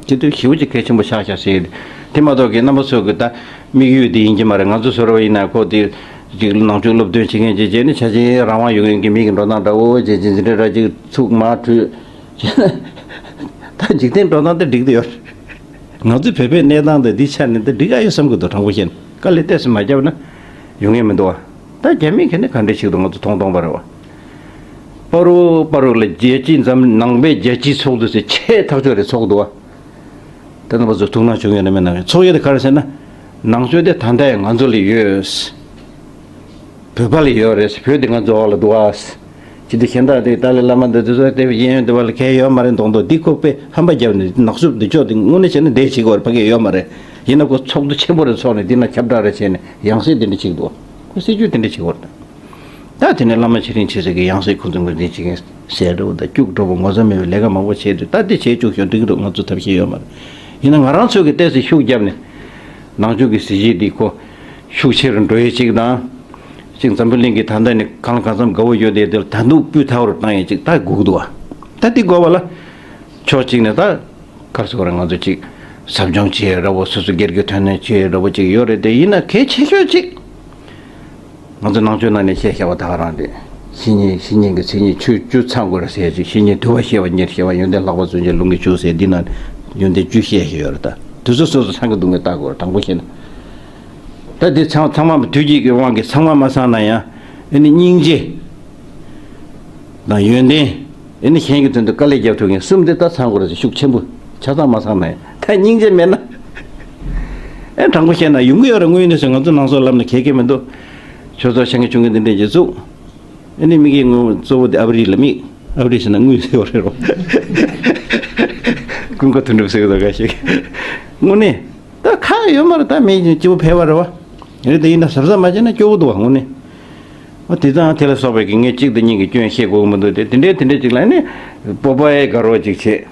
དེ་དུས་ཞེ་པོ་ཅིག་གལ་ཆེན་པོ་ཆགས་ཤག་ཟེར། དེ་མ་གཏོགས་ཀྱི་རྣམ་པ་ཚོ་གི་ད་དམིགས་ཡུལ་དེ་ཡིན་གྱི་མ་རེད། ང་ཚོ་བཟོ་འདྲ་ཡིན་ན་ཁོ་དེ་ཅིག་ནང་ཆོས་སློབ་སྟོན་བྱེད་མཁན་ཅིག་བྱས་ནས་ཆ་ཆེན་རང་དབང་ཡོད་མཁན་གྱི་མི་གི་འགྲོ་སྟངས་འདྲ་བོ་བྱས་ཅིག་འཛིན་གྲྭ་འདྲ་ཅིག་ཚུགས་མ་འཁྲུལ་བྱས་ན། ད་འཇིག་རྟེན་འགྲོ་སྟངས་དེ་འགྲིག་དུ་ཡོད་རེད། ང་ཚོའི་བོད་པའི་གནས་སྟངས་དེ་འདི་ཆ་ནས་འདི་འགྲིག་ག་ཡོད་བསམ་གི་འདུག་དྲང་པོ་བཤད་ན་དཀའ་ལས་ཏོག་ཙམ་མ་བརྒྱབ་ན་ཡོང་ངེས་མི་འདུག་བ། ད་རྒྱ་མི་ག་ནས་ག་འདྲས་ཞིག་འདུག་ང་ཚོ་མཐོང་མཐོང་པ་རེད་བ། པ་རུ་པ་རུ་ལ་རྒྱལ་སྤྱིའི་འཛམ་ནང་པའི་རྒྱལ་སྤྱིའི་ཚོགས་འདུ་ཟེར་ཆེས་ཐག་ཆོད་རེད་ཚོགས་འདུ་བ། ད་རྣམ་པ་ཚོ་ཐུགས་སྣང་བྱུང་ཡོད་ན་མེད་ན། ཚོགས་ཡོད་དེ་ག་རེ་ཟེར་ན། ནང་ཆོས་དེ་ད་ལྟ་ཡང་ང་ཚོ་ལ་ཡོད། བོད་པ་ལ་ཡོད་རེད། བོད་དེ་ང་ཚོ་འོག་ལ་འདུག་ཨ། ཅི་སྟེ་གཞན་དག་དེ་ཏཱ་ལའི་བླ་མ་འདི་ཚོ་དེ་གཡས་གཡོན་དེ་བ་ལ་གལ་ཡོད་མ་རེད་མདོག་མདོག་འདི་ཁོ་པས་ཧམ་པ་བརྒྱབ་ནས་ནག་སུབ་འདི་ཅོག་དེ་དངོས་གནས་བྱས་ན་འདས་བྱེད་དགོས་རེད། ཕ་གི་ཡོད་མ་རེད། ཡིན་ན་ཁོ་ཚོགས་འདུ་ཆེན་པོ་རེ་ཚོགས་ནས་འདི་ན་ཁྱབ་བསྒྲགས་རེ་བྱས་ནས་ཡང་སྲིད་འདི་འདྲ་བྱེད་ཀྱི་འདུག་ཁོ་སྲིད་ཇུས་འདི་འདྲ་བྱེད་དགོས་རེད། ད་དེ་ནས་བླ་མ་ཆེ་འབྲིང་ཆེ་ཟེར་གི་ཡང་སྲིད་ཁོ་ཚོ་ངོས་འཛིན་བྱེད་མཁན་ཟེར་འགྲོ་བ་ད་སྐྱུག་འགྲོ་བ་ངོ་ཚ་མེད་པའི་ལས་ཀ་མང་པོ་བྱས་འདུག་ད་དེ་བྱས་བཅུག་ཤོག་འགྲིག་གི་འདུག་ང་ཚོ་ཐབས་ཤེས་ཡོད་མ་རེད། ཡིན་ན་ང་རང་ཚོ་གི་ཏོག་ཙམ་ཤུགས་བརྒྱབ་ནས་ནང་ཆོས་ཀྱི་གཟི་བརྗིད་འདི་ཁོ་ཤུགས་ཆེ་རུ་འགྲོ་ཡས་ཅིག་དང་། ཅིག་འཛམ་བུ་གླིང་གི་ད་ལྟ་ནས་གང་ལ་གང་འཚམ་དགའ་བོ་ཡོད་དེ་དེ་ལ་ད་འདུག་སྤུས་དག་རུ་བཏང་ཡས་ཅིག་ད་སྒུག་འདུག་བ། ད་དེ་དགོས་པ་ལ་ཕྱོགས་གཅིག་ནས་ད། ག་རེ་ཟེར་དགོས་རེད། ང་ཚོ་ཅིག་ཟབ་སྦྱོང་བྱེད་ར་བོ་སོ་སོ་སྒེར་གྱི་དོན་གནད་བྱེད་ར་བོ་ཅིག་ཡོད་རེད་དེ། ཡིན་ན་གལ་ཆེ་ཤོས་ཅིག་ང་ཚོ་ནང་ཆོས་ནང་ནས་བཤད་བཞག་པ་ད་ག་རང་རེད། བཤེས་གཉེན་བཤེས་གཉེན་གྱི་མཚན་ཉིད་ཆོས་བཅུ་ཚང་དགོས་རེད་ཟེར་ཅིག་བཤེས་གཉེན་དུ་བ་ཤེས་པ་ཉེར་ཤེས་པ་ཡོན་ཏན་ལྷག་པ་བརྩོན་བཅས་ལུང་གིས་ཕྱུག་ཟེར་འདི་ན་ཡོན་ཏན་བཅུ་བཤད་བཞག་ཡོད་རེད། ད་དེ་ཚོ་སོ་སོ་ཚང་གི་འདུག་ངས་ལྟ་དགོས་རེད། དྲང་པོ་བཤད་ན། ད་འདི་ཚང་ཚང་མ་དུས་ཀྱི་དབང་གིས་ཚང་མ་མ་ཚང་ན་ཡང་ཨ་ནི་སྙིང་རྗེ། དང་ཡོན་ཏན། ཨེ་ནི་གཞན་གྱི་དོན་དུ་དཀའ་ལས་རྒྱབ་ཐུབ་མཁན་གསུམ་དེ་ད་ཚང་དགོས་རེད་ཟེར་ཤུགས་ཆེན་པོ་ཆ་ཚང་མ་ཚང་ན་ཡང་ད་སྙིང་རྗེ་མེད་ན། ཨེ་དྲང་པོ་བཤད་ན་ཡོང་གི་ཡོད་རེད། དངོས་ཡོད་གནས་ཚུལ་ང་ཚོ་ནང་སོག་ལབ་ན་གལ་གལ་མི་འདུག་ཆོས་ཚོགས་ཆེན་གྱི་ཆུང་གི་འདི་འདྲས་ཀྱི་བཙུགས། ཨེ་ནི་དམིགས་ཡུལ་དངོས་གཙོ་བོ་དེ་ཨ་བ་རི་ལ་དམིགས། ཨ་བ་རི་ཟེར་ན་དངུལ་ཟེར་བ་རེད་རོ། ཀུན་དགའ་དོན་གྲུབ་ཟེར་གི་འདུག་ག་ཞིག་དངོས་གནས། ད་ཁག་ཡོད་མ་རེད། ད་མི་སྐྱིད་པོ་ཕལ་བ་རེད་བ། རེད་དེ་ཡིན་ན་གཟབ་གཟབ་མ་བྱས་ན་སྐྱོ་བོ་འདུག་བ་དངོས་གནས། འོ་དེ་དང་དེ་ལ་སོགས་པའི་གི་ངས་གཅིག་དང་གཉིས་ཀྱི་སྐྱོན་བཤད་དགོས་ཀྱི་མི་འདུག་དེ་དེ་འདྲའི་དེ་འདྲའི་ཅིག་ལ་ནི་སྤོབས་པའི་དགའ་རོགས་ཅིག་བྱེད།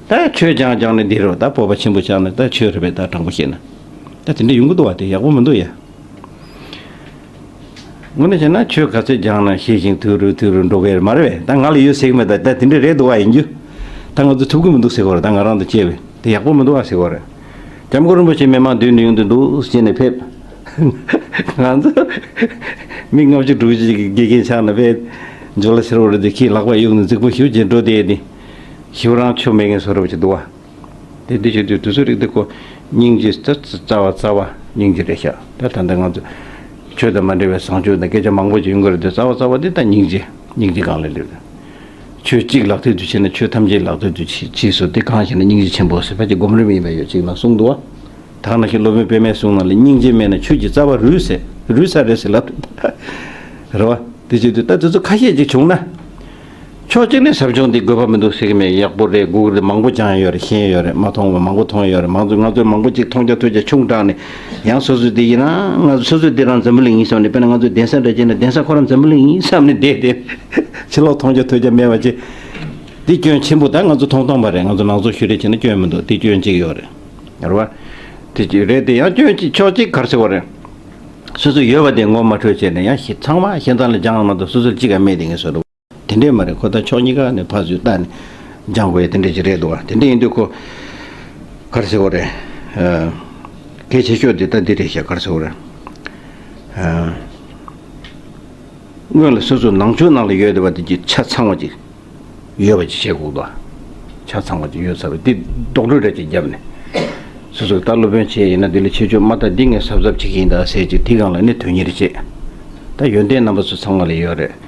ད་ཆོས་སྦྱང་སྦྱང་ནས་འདི་རུ་ད་སྤོབས་པ་ཆེན་པོ་ཆགས་ནས་ད་ཆོས་རེད་པས། ད་དྲང་པོ་བཤད་ན་ད་དེ་འདྲ་ཡོང་གི་འདུག་བ། དེ་ཡག་པོ་མི་འདུག་ཡ། དངོས་གནས་བྱས་ན་ཆོས་ག་ཚོད་སྦྱངས་ན་ཤེས་ཤིང་ཐུགས་རུས་ཐུགས་རུས་འགྲོ་གི་ཡོད་མ་རེད་པས། ད་ང་ལ་ཡོད་ཟེར་གི་མེད། ད་ད་དེ་འདྲ་རེད་འདུག་བ་ཡིན་རྒྱུ། ད་ང་ཚོ་ཐུབ་ཀྱི་མི་འདུག་ཟེར་གོ་རེད། ད་ང་རང་དང་བཅས་པས་དེ་ཡག་པོ་མི་འདུག་བ་ཟེར་གོ་རེད། སྐྱབས་མགོན་རིན་པོ་ཆེ་མི་མང་མདུན་དུ་ཡོང་དུ་འདུག་ཟེར་ནས་ཕེབས། ང་ཚོ་མི་ལྔ་བཅུ་དྲུག་ཅུ་ཅིག་གི་དགེ་རྒན་ཆགས་ན་པས་འཇོ་ལ་ཤར་བ་རེད་དེ་ཁྱི་ལག་པ་གཡུག་ནས་རྫིག་པོ་ཞུ་བྱེད་འགྲོ་དེ་དེ་ཞུ་རང་ཆོ་མེད་མཁན་བཟོ་འདྲ་བ་ཅིག་འདུག་བ། དེ་འདི་བྱེད་དུས་དུས་ཚོད་རིག་དེ་ཁོ་སྙིང་རྗེ་ད་རྩ་བ་རྩ་བ་སྙིང་རྗེ་རེད་ཤག་ད་ད་ལྟ་ང་ཚོ་ཆོས་དང་མ་འབྲེལ་བའི་བཟང་སྤྱོད་དང་སྐད་ཆ་མང་པོ་ཅིག་ཡོང་གི་རེད་དེ། རྩ་བ་རྩ་བ་དེ་ད་སྙིང་རྗེ་སྙིང་རྗེ་སྒང་ལ་སླེབས་རེད། ཆོས་གཅིག་ལག་མཐིལ་དུ་བྱས་ན་ཆོས་ཐམས་ཅད་ལག་མཐིལ་དུ་བྱས་བྱས་སོ། དེ་གང་ཞེ་ན་སྙིང་རྗེ་ཆེན་པོ་ཟེར་ཕལ་ཆེར་སྒོམ་རིམ་ཡིན་པ་ཡོད་ཅིག་ན་གསུངས་འདུག་བ། ད་ནང་བཞིན་སློབ་དཔོན་པད་མས་གསུངས་ནང་ལ་སྙིང་རྗེ་མེད་ན་ཆོས་ཀྱི་རྩ་བ་རུལ་ཟེར་རུལ་ས་རེད་ཟེར་ལབ་རེད་བ། དེ་བྱེད་དུས་ད་དེ་ཚོ་ཁ་ཤས་ཅིག་བྱུང་ན། ཕྱོགས་གཅིག་ནས་ཟབ་སྦྱོང་འདི་དགོས་པ་མི་འདུག་ཟེར་གི་མེད། ཡག་པོ་རེད། སྒུག་རེད། མང་པོ་སྦྱངས་ཡོད་རེད། ཤེས་ཡོད་རེད། མ་མཐོང་བ་མང་པོ་མཐོང་ཡོད་རེད། མང་ཚོ་ང་ཚོས་མང་པོ་ཅིག་མཐོང་རྒྱ་ཐོས་རྒྱ་ཆུང་དྲགས་ནས་ཡང་སོ་སོ་འདི་ཡིན་ན་ང་ཚོ་སོ་སོ་འདི་རང་འཛམ་བུ་གླིང་ཡིན་བསམ་ནས། དཔེར་ན་ང་ཚོ་གདན་ས་འདྲ་བྱས་ན་གདན་ས་ཁོ་རང་འཛམ་བུ་གླིང་ཡིན་བསམ་ནས་བསྡད་དེ་ཕྱི་ལོགས་མཐོང་རྒྱ་ཐོས་རྒྱ་མེད་པ་ཅིག་འདི་སྐྱོན་ཆེན་པོ། ད་ང་ཚོ་མཐོང་མཐོང་པ་རེད། ང་ཚོ་ནང་ཚོ་ཞུ་རེ་བྱས་ན་སྐྱོན་མི་འདུག་འདི་སྐྱོན་གཅིག་ཡོད་རེད། རེད་བ། དེ་ཅིག་རེད་དེ་ཡང་སྐྱོན་གཅིག་ཕྱོགས་གཅིག་ག་རེ་ཟེར་བ་རེད། སོ་སོ་ཡོད་པ་དེ་ངོ་མ་འཕྲོད་བྱས་ནས་ཡང་ཞེ་ཚང་མ་ཞེ་ཚང་ལ་སྦྱངས་མ་གཏོགས་སོ་སོར་གཅིག་ག་མེད་དེ་ངས་བཟོ་འདུག་དེ་འདྲས་མ་རེད། ཁོ་ད་ཕྱོགས་གཉིས་ཀ་ནས་ཕར་ཚུར་བལྟས་ནས་སྦྱང་དགོས་ཡ་དེ་འདྲས་ཅིག་རེད་འདུག་བ། དེ་འདྲས་ཡིན་དུས་ཁོ་ག་རེ་ཟེར་བ་རེད། ཨ། གལ་ཆེ་ཤོས་དེ་ད་འདི་རེད་ཤག་ག་རེ་ཟེར་བ་རེད། ཨ། སྔོན་ལ་སོ་སོ་ནང་ཆོས་ནང་ལ་ཡོད་བསྡད་པ་དེ་གྱི་ཆ་ཚང་བ་ཅིག་ཡོད་པ་ཅིག་བྱེད་དགོས་འདུག་ཆ་ཚང་བ་ཅིག་ཡོད་ཚར་བ་འདི་རྡོག་རོལ་ར་ཅིག་བརྒྱབ་ནས། སོ་སོ་ད་སློབ་དཔོན་བྱས་ཡིན་ན་འདི་ལ་ཁྱད་ཆོས་མ་དག་འདི་ངས་གཟབ་གཟབ་བྱེད་ཀྱི་ཡིན་ད་ཟེར་ཅིག་དེ་སྒང་ལ་ནི་དོན་གཉེར་བྱེད། ད་ཡོན་ཏན་རྣམ་པ་ཚོ་ཚང་མ་ལ་ཡོད་རེད།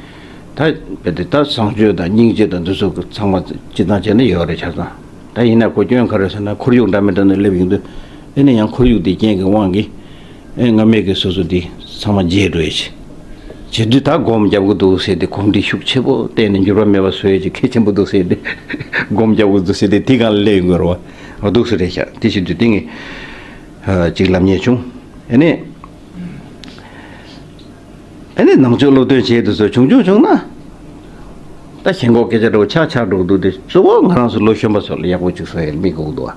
ད་རྦད་དེ་ད་བཟང་སྤྱོད་དང་སྙིང་རྗེ་དང་འདི་ཚོ་ཚང་མ་སྤྱི་བཏང་བྱས་ན་ཡོད་རེད་ཆ་ཚང་། ད་ཡིན་ན་གོ་སྐྱོན་ག་རེ་ཟེར་ན་ཁོར་ཡུག་འདྲ་མི་འདྲ་ནས་སླེབས་ཡོང་དུས་ཨེ་ནི་ཡང་ཁོར་ཡུག་དེ་རྐྱེན་གྱི་དབང་གིས། ཨེ་སྔ་མའི་གི་སོ་སོ་འདི་ཚང་མ་བརྗེད་འགྲོ་ཡས་ཅིག་བྱེད་དུས་ད་སྒོམ་རྒྱབ་གི་འདུག་ཟེར་ཏེ་གོམས་འདྲིས་ཤུགས་ཆེ་པོ་བསྟན་ནས་འགྱུར་བ་མེད་པ་བཟོ་ཡས་ཅིག་གལ་ཆེན་པོ་འདུག་ཟེར་ཏེ་སྒོམ་རྒྱབ་གི་འདུག་ཟེར་ཏེ་དེ་སྒང་ལ་སླེབས་ཡོང་གི་རེད་བ། འོ་འདུག་སེ་རེད་ཤག་དེ་བྱེད་དུས་དེ་ངས་ཨ་ཅིག་ལབ་མཁན་བྱུང་། ཨེ་ནས་ཨེ་ནས་ནང་ཆོས་སློབ་སྟོན་བྱེད་དུས་ཚོ་བྱུང་བྱུང་བྱུང་ན། ད་ཞེན་ཁོག་སྐད་ཆ་འདྲ་བོ་ཆགས་ཆགས་འགྲོ་གི་འདུག་སྟེ། གཙོ་བོ་ང་རང་ཚོ་ལོ་གཞོན་པ་ཚོ་ལ་ཡག་པོ་ཅིག་བཟོ་ཡས་དམིགས་དགོས་ཀྱི་འདུག་བ།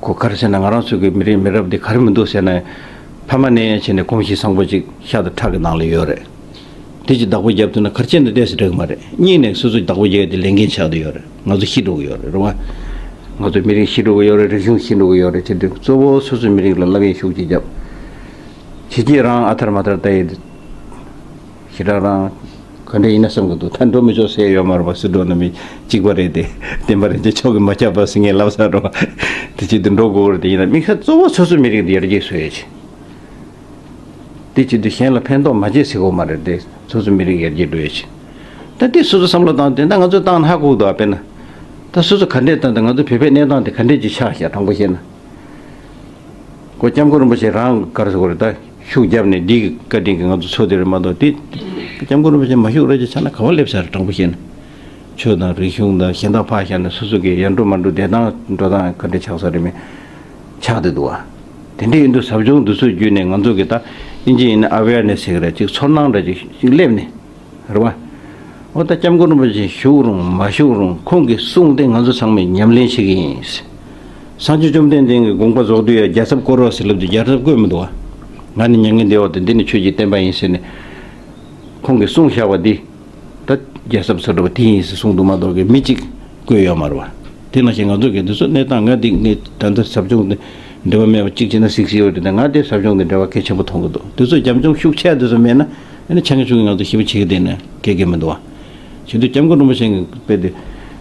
ཁོ་ག་རེ་ཟེར་ན་ང་རང་ཚོ་གི་མི་རིགས་མི་རབས་འདི་ག་རེ་མི་འདུག་ཟེར་ན། ཕ་མ་ནས་ཡང་བྱས་ནས་གོམས་གཤིས་བཟང་པོ་ཅིག་ཤ་དང་ཁྲག་གི་ནང་ལ་ཡོད་རེད། དེ་ཅིག་བདག་པོ་རྒྱབ་ཐུབ་ན་ག་རེ་བྱས་ན་ཏོག་ཙམ་འགྲིག་གི་མ་རེད། གཉིས་ནས་སོ་སོ་བདག་པོ་རྒྱག་ཡས་དེ་ལས་འགན་ཆགས་བསྡད་ཡོད་རེད། ང་ཚོ་ཤི་འགྲོ་གི་ཡོད་རེད། རེད་བ། ང་ཚོ་མི་རིགས་ཤི་འགྲོ་གི་ཡོད་རེད། རིག་གཞུང་ཤི་འགྲོ་གི་ཡོད་རེད། བྱེད་དུས་གཙོ་བོ་སོ་སོའི་མི་རིགས་ལ་བསླབ་ཡས་ཤུགས་ཅིག་རྒྱབ། ཕྱི་རྒྱལ་རང་ཨ་ཐར་མ་ཐར་ལྟ་ཡས་དེ། ཞེ་དྲག་རང་ག་འདྲ་ཡིན་ན་བསམ་གི་འདུག་ད་འགྲོ་མི་ཆོག་ཟེར་ཡོད་མ་རེད་པ། སུ་འགྲོ་ན་མི་གཅིག་པ་རེད་དེ། བསྟན་པ་རིན་ཆེན་མཆོག་གིས་མ་ཁྱབ་པ་ཟེར་ངས་ལབ་ས་རེད་པ། དེ་བྱེད་དུས་འགྲོ་དགོས་རེད་དེ། ཡིན་ན་དམིགས་བསལ་གཙོ་བོ་སོ་སོའི་མི་རིགས་འདི་ཡར་རྒྱས་བཟོ་ཡས་ཆེད། དེ་བྱེད་དུས་གཞན་ལ་ཕན་ཐོགས་མ་བྱེད་ཟེར་དགོས་མ་རེད་དེ། སོ་སོའི་མི་རིགས་ཡར་རྒྱས་འགྲོ་ཡས་ཆེད། ད་དེ་སོ་སོ་བསམ་བློ་བཏང་དེ་ད་ང་ཚོས་བཏང་ན་ཧ་གོ་གི་འདུག་ཨ། དཔེར་ན། ད་སོ་སོ་ག་འདྲས་བཏང་དེ་ང་ཚོའི་བོད་པའི་གནས་སྟངས་དེ་ག་འདྲས་ཅིག་ཆགས་ཤག་དྲང་པོ་བཤད་ན། ཁོ་སྐྱབས་མགོན་རིན་པོ་ཆེ་རང་ག་རེ་ཟེར་དགོས་རེད་ད། ཤུགས་བརྒྱབ་ནས་འདི་གི་བཀའ་དྲིན་གྱིས་ང་ཚོ་ཚོ་དེ་རེད་མ་གཏོགས་དེ་སྐྱབས་མགོན་རིན་པོ་ཆེ་མ་བཞུགས་རེད་ཅེས་ཆ་ན་ག་བ་སླེབས་ས་རེད། དྲང་པོ་བཤད་ན་ཆོས་དང་རིག་གཞུང་དང་གཞན་དག་ཕར་བཞག་ནས་སོ་སོ་གི་ཡར་འགྲོ་མར་འགྲོ་བདེ་ཐང་འགྲོ་སྟངས་ག་འདྲ་ཆགས་ས་རེད་མིན་ཆགས་བསྡད་འདུག་བ། དེ་འདྲ་ཡིན་དུས་ཟབ་སྦྱོང་འདི་ཚོ་བརྒྱུད་ནས་ང་ཚོ་གི་ད་ཨིན་ཇི་ཡིན་ན་ཨ་ཝེར་ནེ་སི་ཟེར་གི་རེད། ཅིག་ཚོར་སྣང་འདྲ་ཅིག་ཅིག་སླེབས་ནས། རེད་བ། འོ་ད་སྐྱབས་མགོན་རིན་པོ་ཆེ་བཞུགས་རུང་མ་བཞུགས་རུང་ཁོང་གི་གསུང་དེ་ང་ཚོ་ཚང་མས་ཉམས་ལེན་བྱེད་ཀྱི་ཡིན། སངས་རྒྱས་བཅོམ་ལྡན་འདས་ཀྱི་དགོངས་པ་རྫོགས་དུས་ཡ་རྒྱལ་ཚབ་བསྐོར་རོགས་ཟེར་ལབ་དུས་རྒྱལ་ཚབ་བསྐོར་མི་འདུག་བ། ང་ནི་མྱ་ངན་འདས་འོག་ཏུ་འདི་ནི་ཆོས་ཀྱི་བསྟན་པ་ཡིན་ཟེར་ནས། ཁོང་གིས་གསུངས་བཞག་པ་འདི། ད་རྒྱལ་ཚབ་ཟེར་བ་དེ་ཡིན་ཟེར་གསུངས་འདུག་མ་གཏོགས་ཀྱི་མི་གཅིག་བསྐོས་ཡོད་མ་རེད་བ། དེ་ནང་བཞིན་ང་ཚོ་གི་འདི་ཚོ་གནས་སྟངས་ང་འདི་ངས་ད་ལྟ་ཟབ་སྦྱོང་འདི་འབྲེལ་བ་མེད་པ་གཅིག་བྱས་ན་སིག་སིག་ཡོད་རེད་དེ་ང་དེ་ཟབ་སྦྱོང་འདི་འབྲེལ་བ་གལ་ཆེན་པོ་མཐོང་གི་འདུག་དེ་ཚོ་རྒྱབ་ལྗོངས་ཤུགས་ཆེ་དེ་ཚོ་མེད་ན་ཨ་ནི་ཆ་ངེས་ཆུང་གི་ང་ཚོ་ཞིབ་པོ་བྱེད་ཀྱི་བསྡད་ན་སྐད་སྐད་མི་འདུག་བ། བྱེད་དུས་སྐྱབས་མགོན་རིན་པོ་ཆེ་གི་དཔེ་དེ་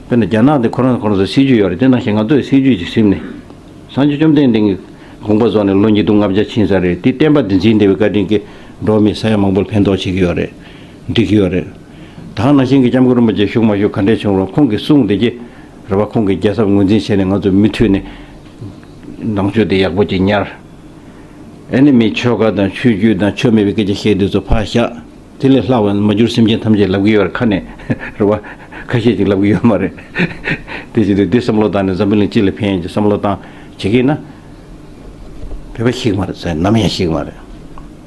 དཔེར་ན་རྒྱ་ནག་དེ་ཁོ་རང་ཁོ་རང་ཚོ་སྲིད་ཇུས་ཡོད་རེད། དེ་ནང་བཞིན་ང་ཚོའི་སྲིད་ཇུས་ཀྱི་ཟིན་ནས། སངས་རྒྱས་བཅོམ་ལྡན་འདས་ཀྱི་དགོངས་པ་རྫོགས་ནས་ལོ་ཉིས་སྟོང་ལྔ་བརྒྱ་ཕྱིན་ས་རེད། དེ་བསྟན་པ་འདི་འཛིན་བདེ་བའི་བཀའ་དྲིན་གྱིས་འགྲོ་བ་མི་ས་ཡ་མང་པོར་ཕན་ཐོགས་བྱེད་ཀྱི་ཡོད་རེད། འགྲིག་གི་ཡོད་རེད། ད་ག་ནང་བཞིན་གྱི་སྐྱབས་མགོན་རིན་པོ་ཆེ་བཞུགས་མ་བཞུགས་ག་འདྲས་བྱུང་རུང་ཁོང་གི་གསུང་འདི་གྱིས་རེད་བ། ཁོང་གི་རྒྱལ་ཚབ་ངོས་འཛིན་བྱས་ནས་ང་ཚོ་མུ་མཐུད་ནས་ནང་ཆོས་འདི་ཡག་པོ་ཅིག་ཉར། ཨེ་ནི་མི་ཆོལ་ཁ་དང་ཆོས་བརྒྱུད་དང་ཆོས་མེད་པའི་སྐད་ཆ་བཤད་དུས་ཚོ་ཕར་བཞག་དེ་ལས་ལྷག་པ་མ་གྱུར་སེམས་ཅན་ཐམས་ཅད་ལབ་ཀྱི་ཡོད་རེད། ཁ་ནས་རེད་བ། ཁ་ཤས་ཅིག་ལབ་ཀྱི་ཡོད་མ་རེད། དེ་བྱེད་དུས་འདི་བསམ་བློ་བཏང་ནས་འཛམ་བུ་གླིང་སྤྱི་ལ་ཕན་ཡོན་གྱི་བསམ་བློ་བཏང་བྱེད་ཀྱི་ཡིན་ན། བོད་པ་ཤི་གི་མ་རེད་ཟེར་ནམ་ཡང་ཤི་གི་མ་རེད།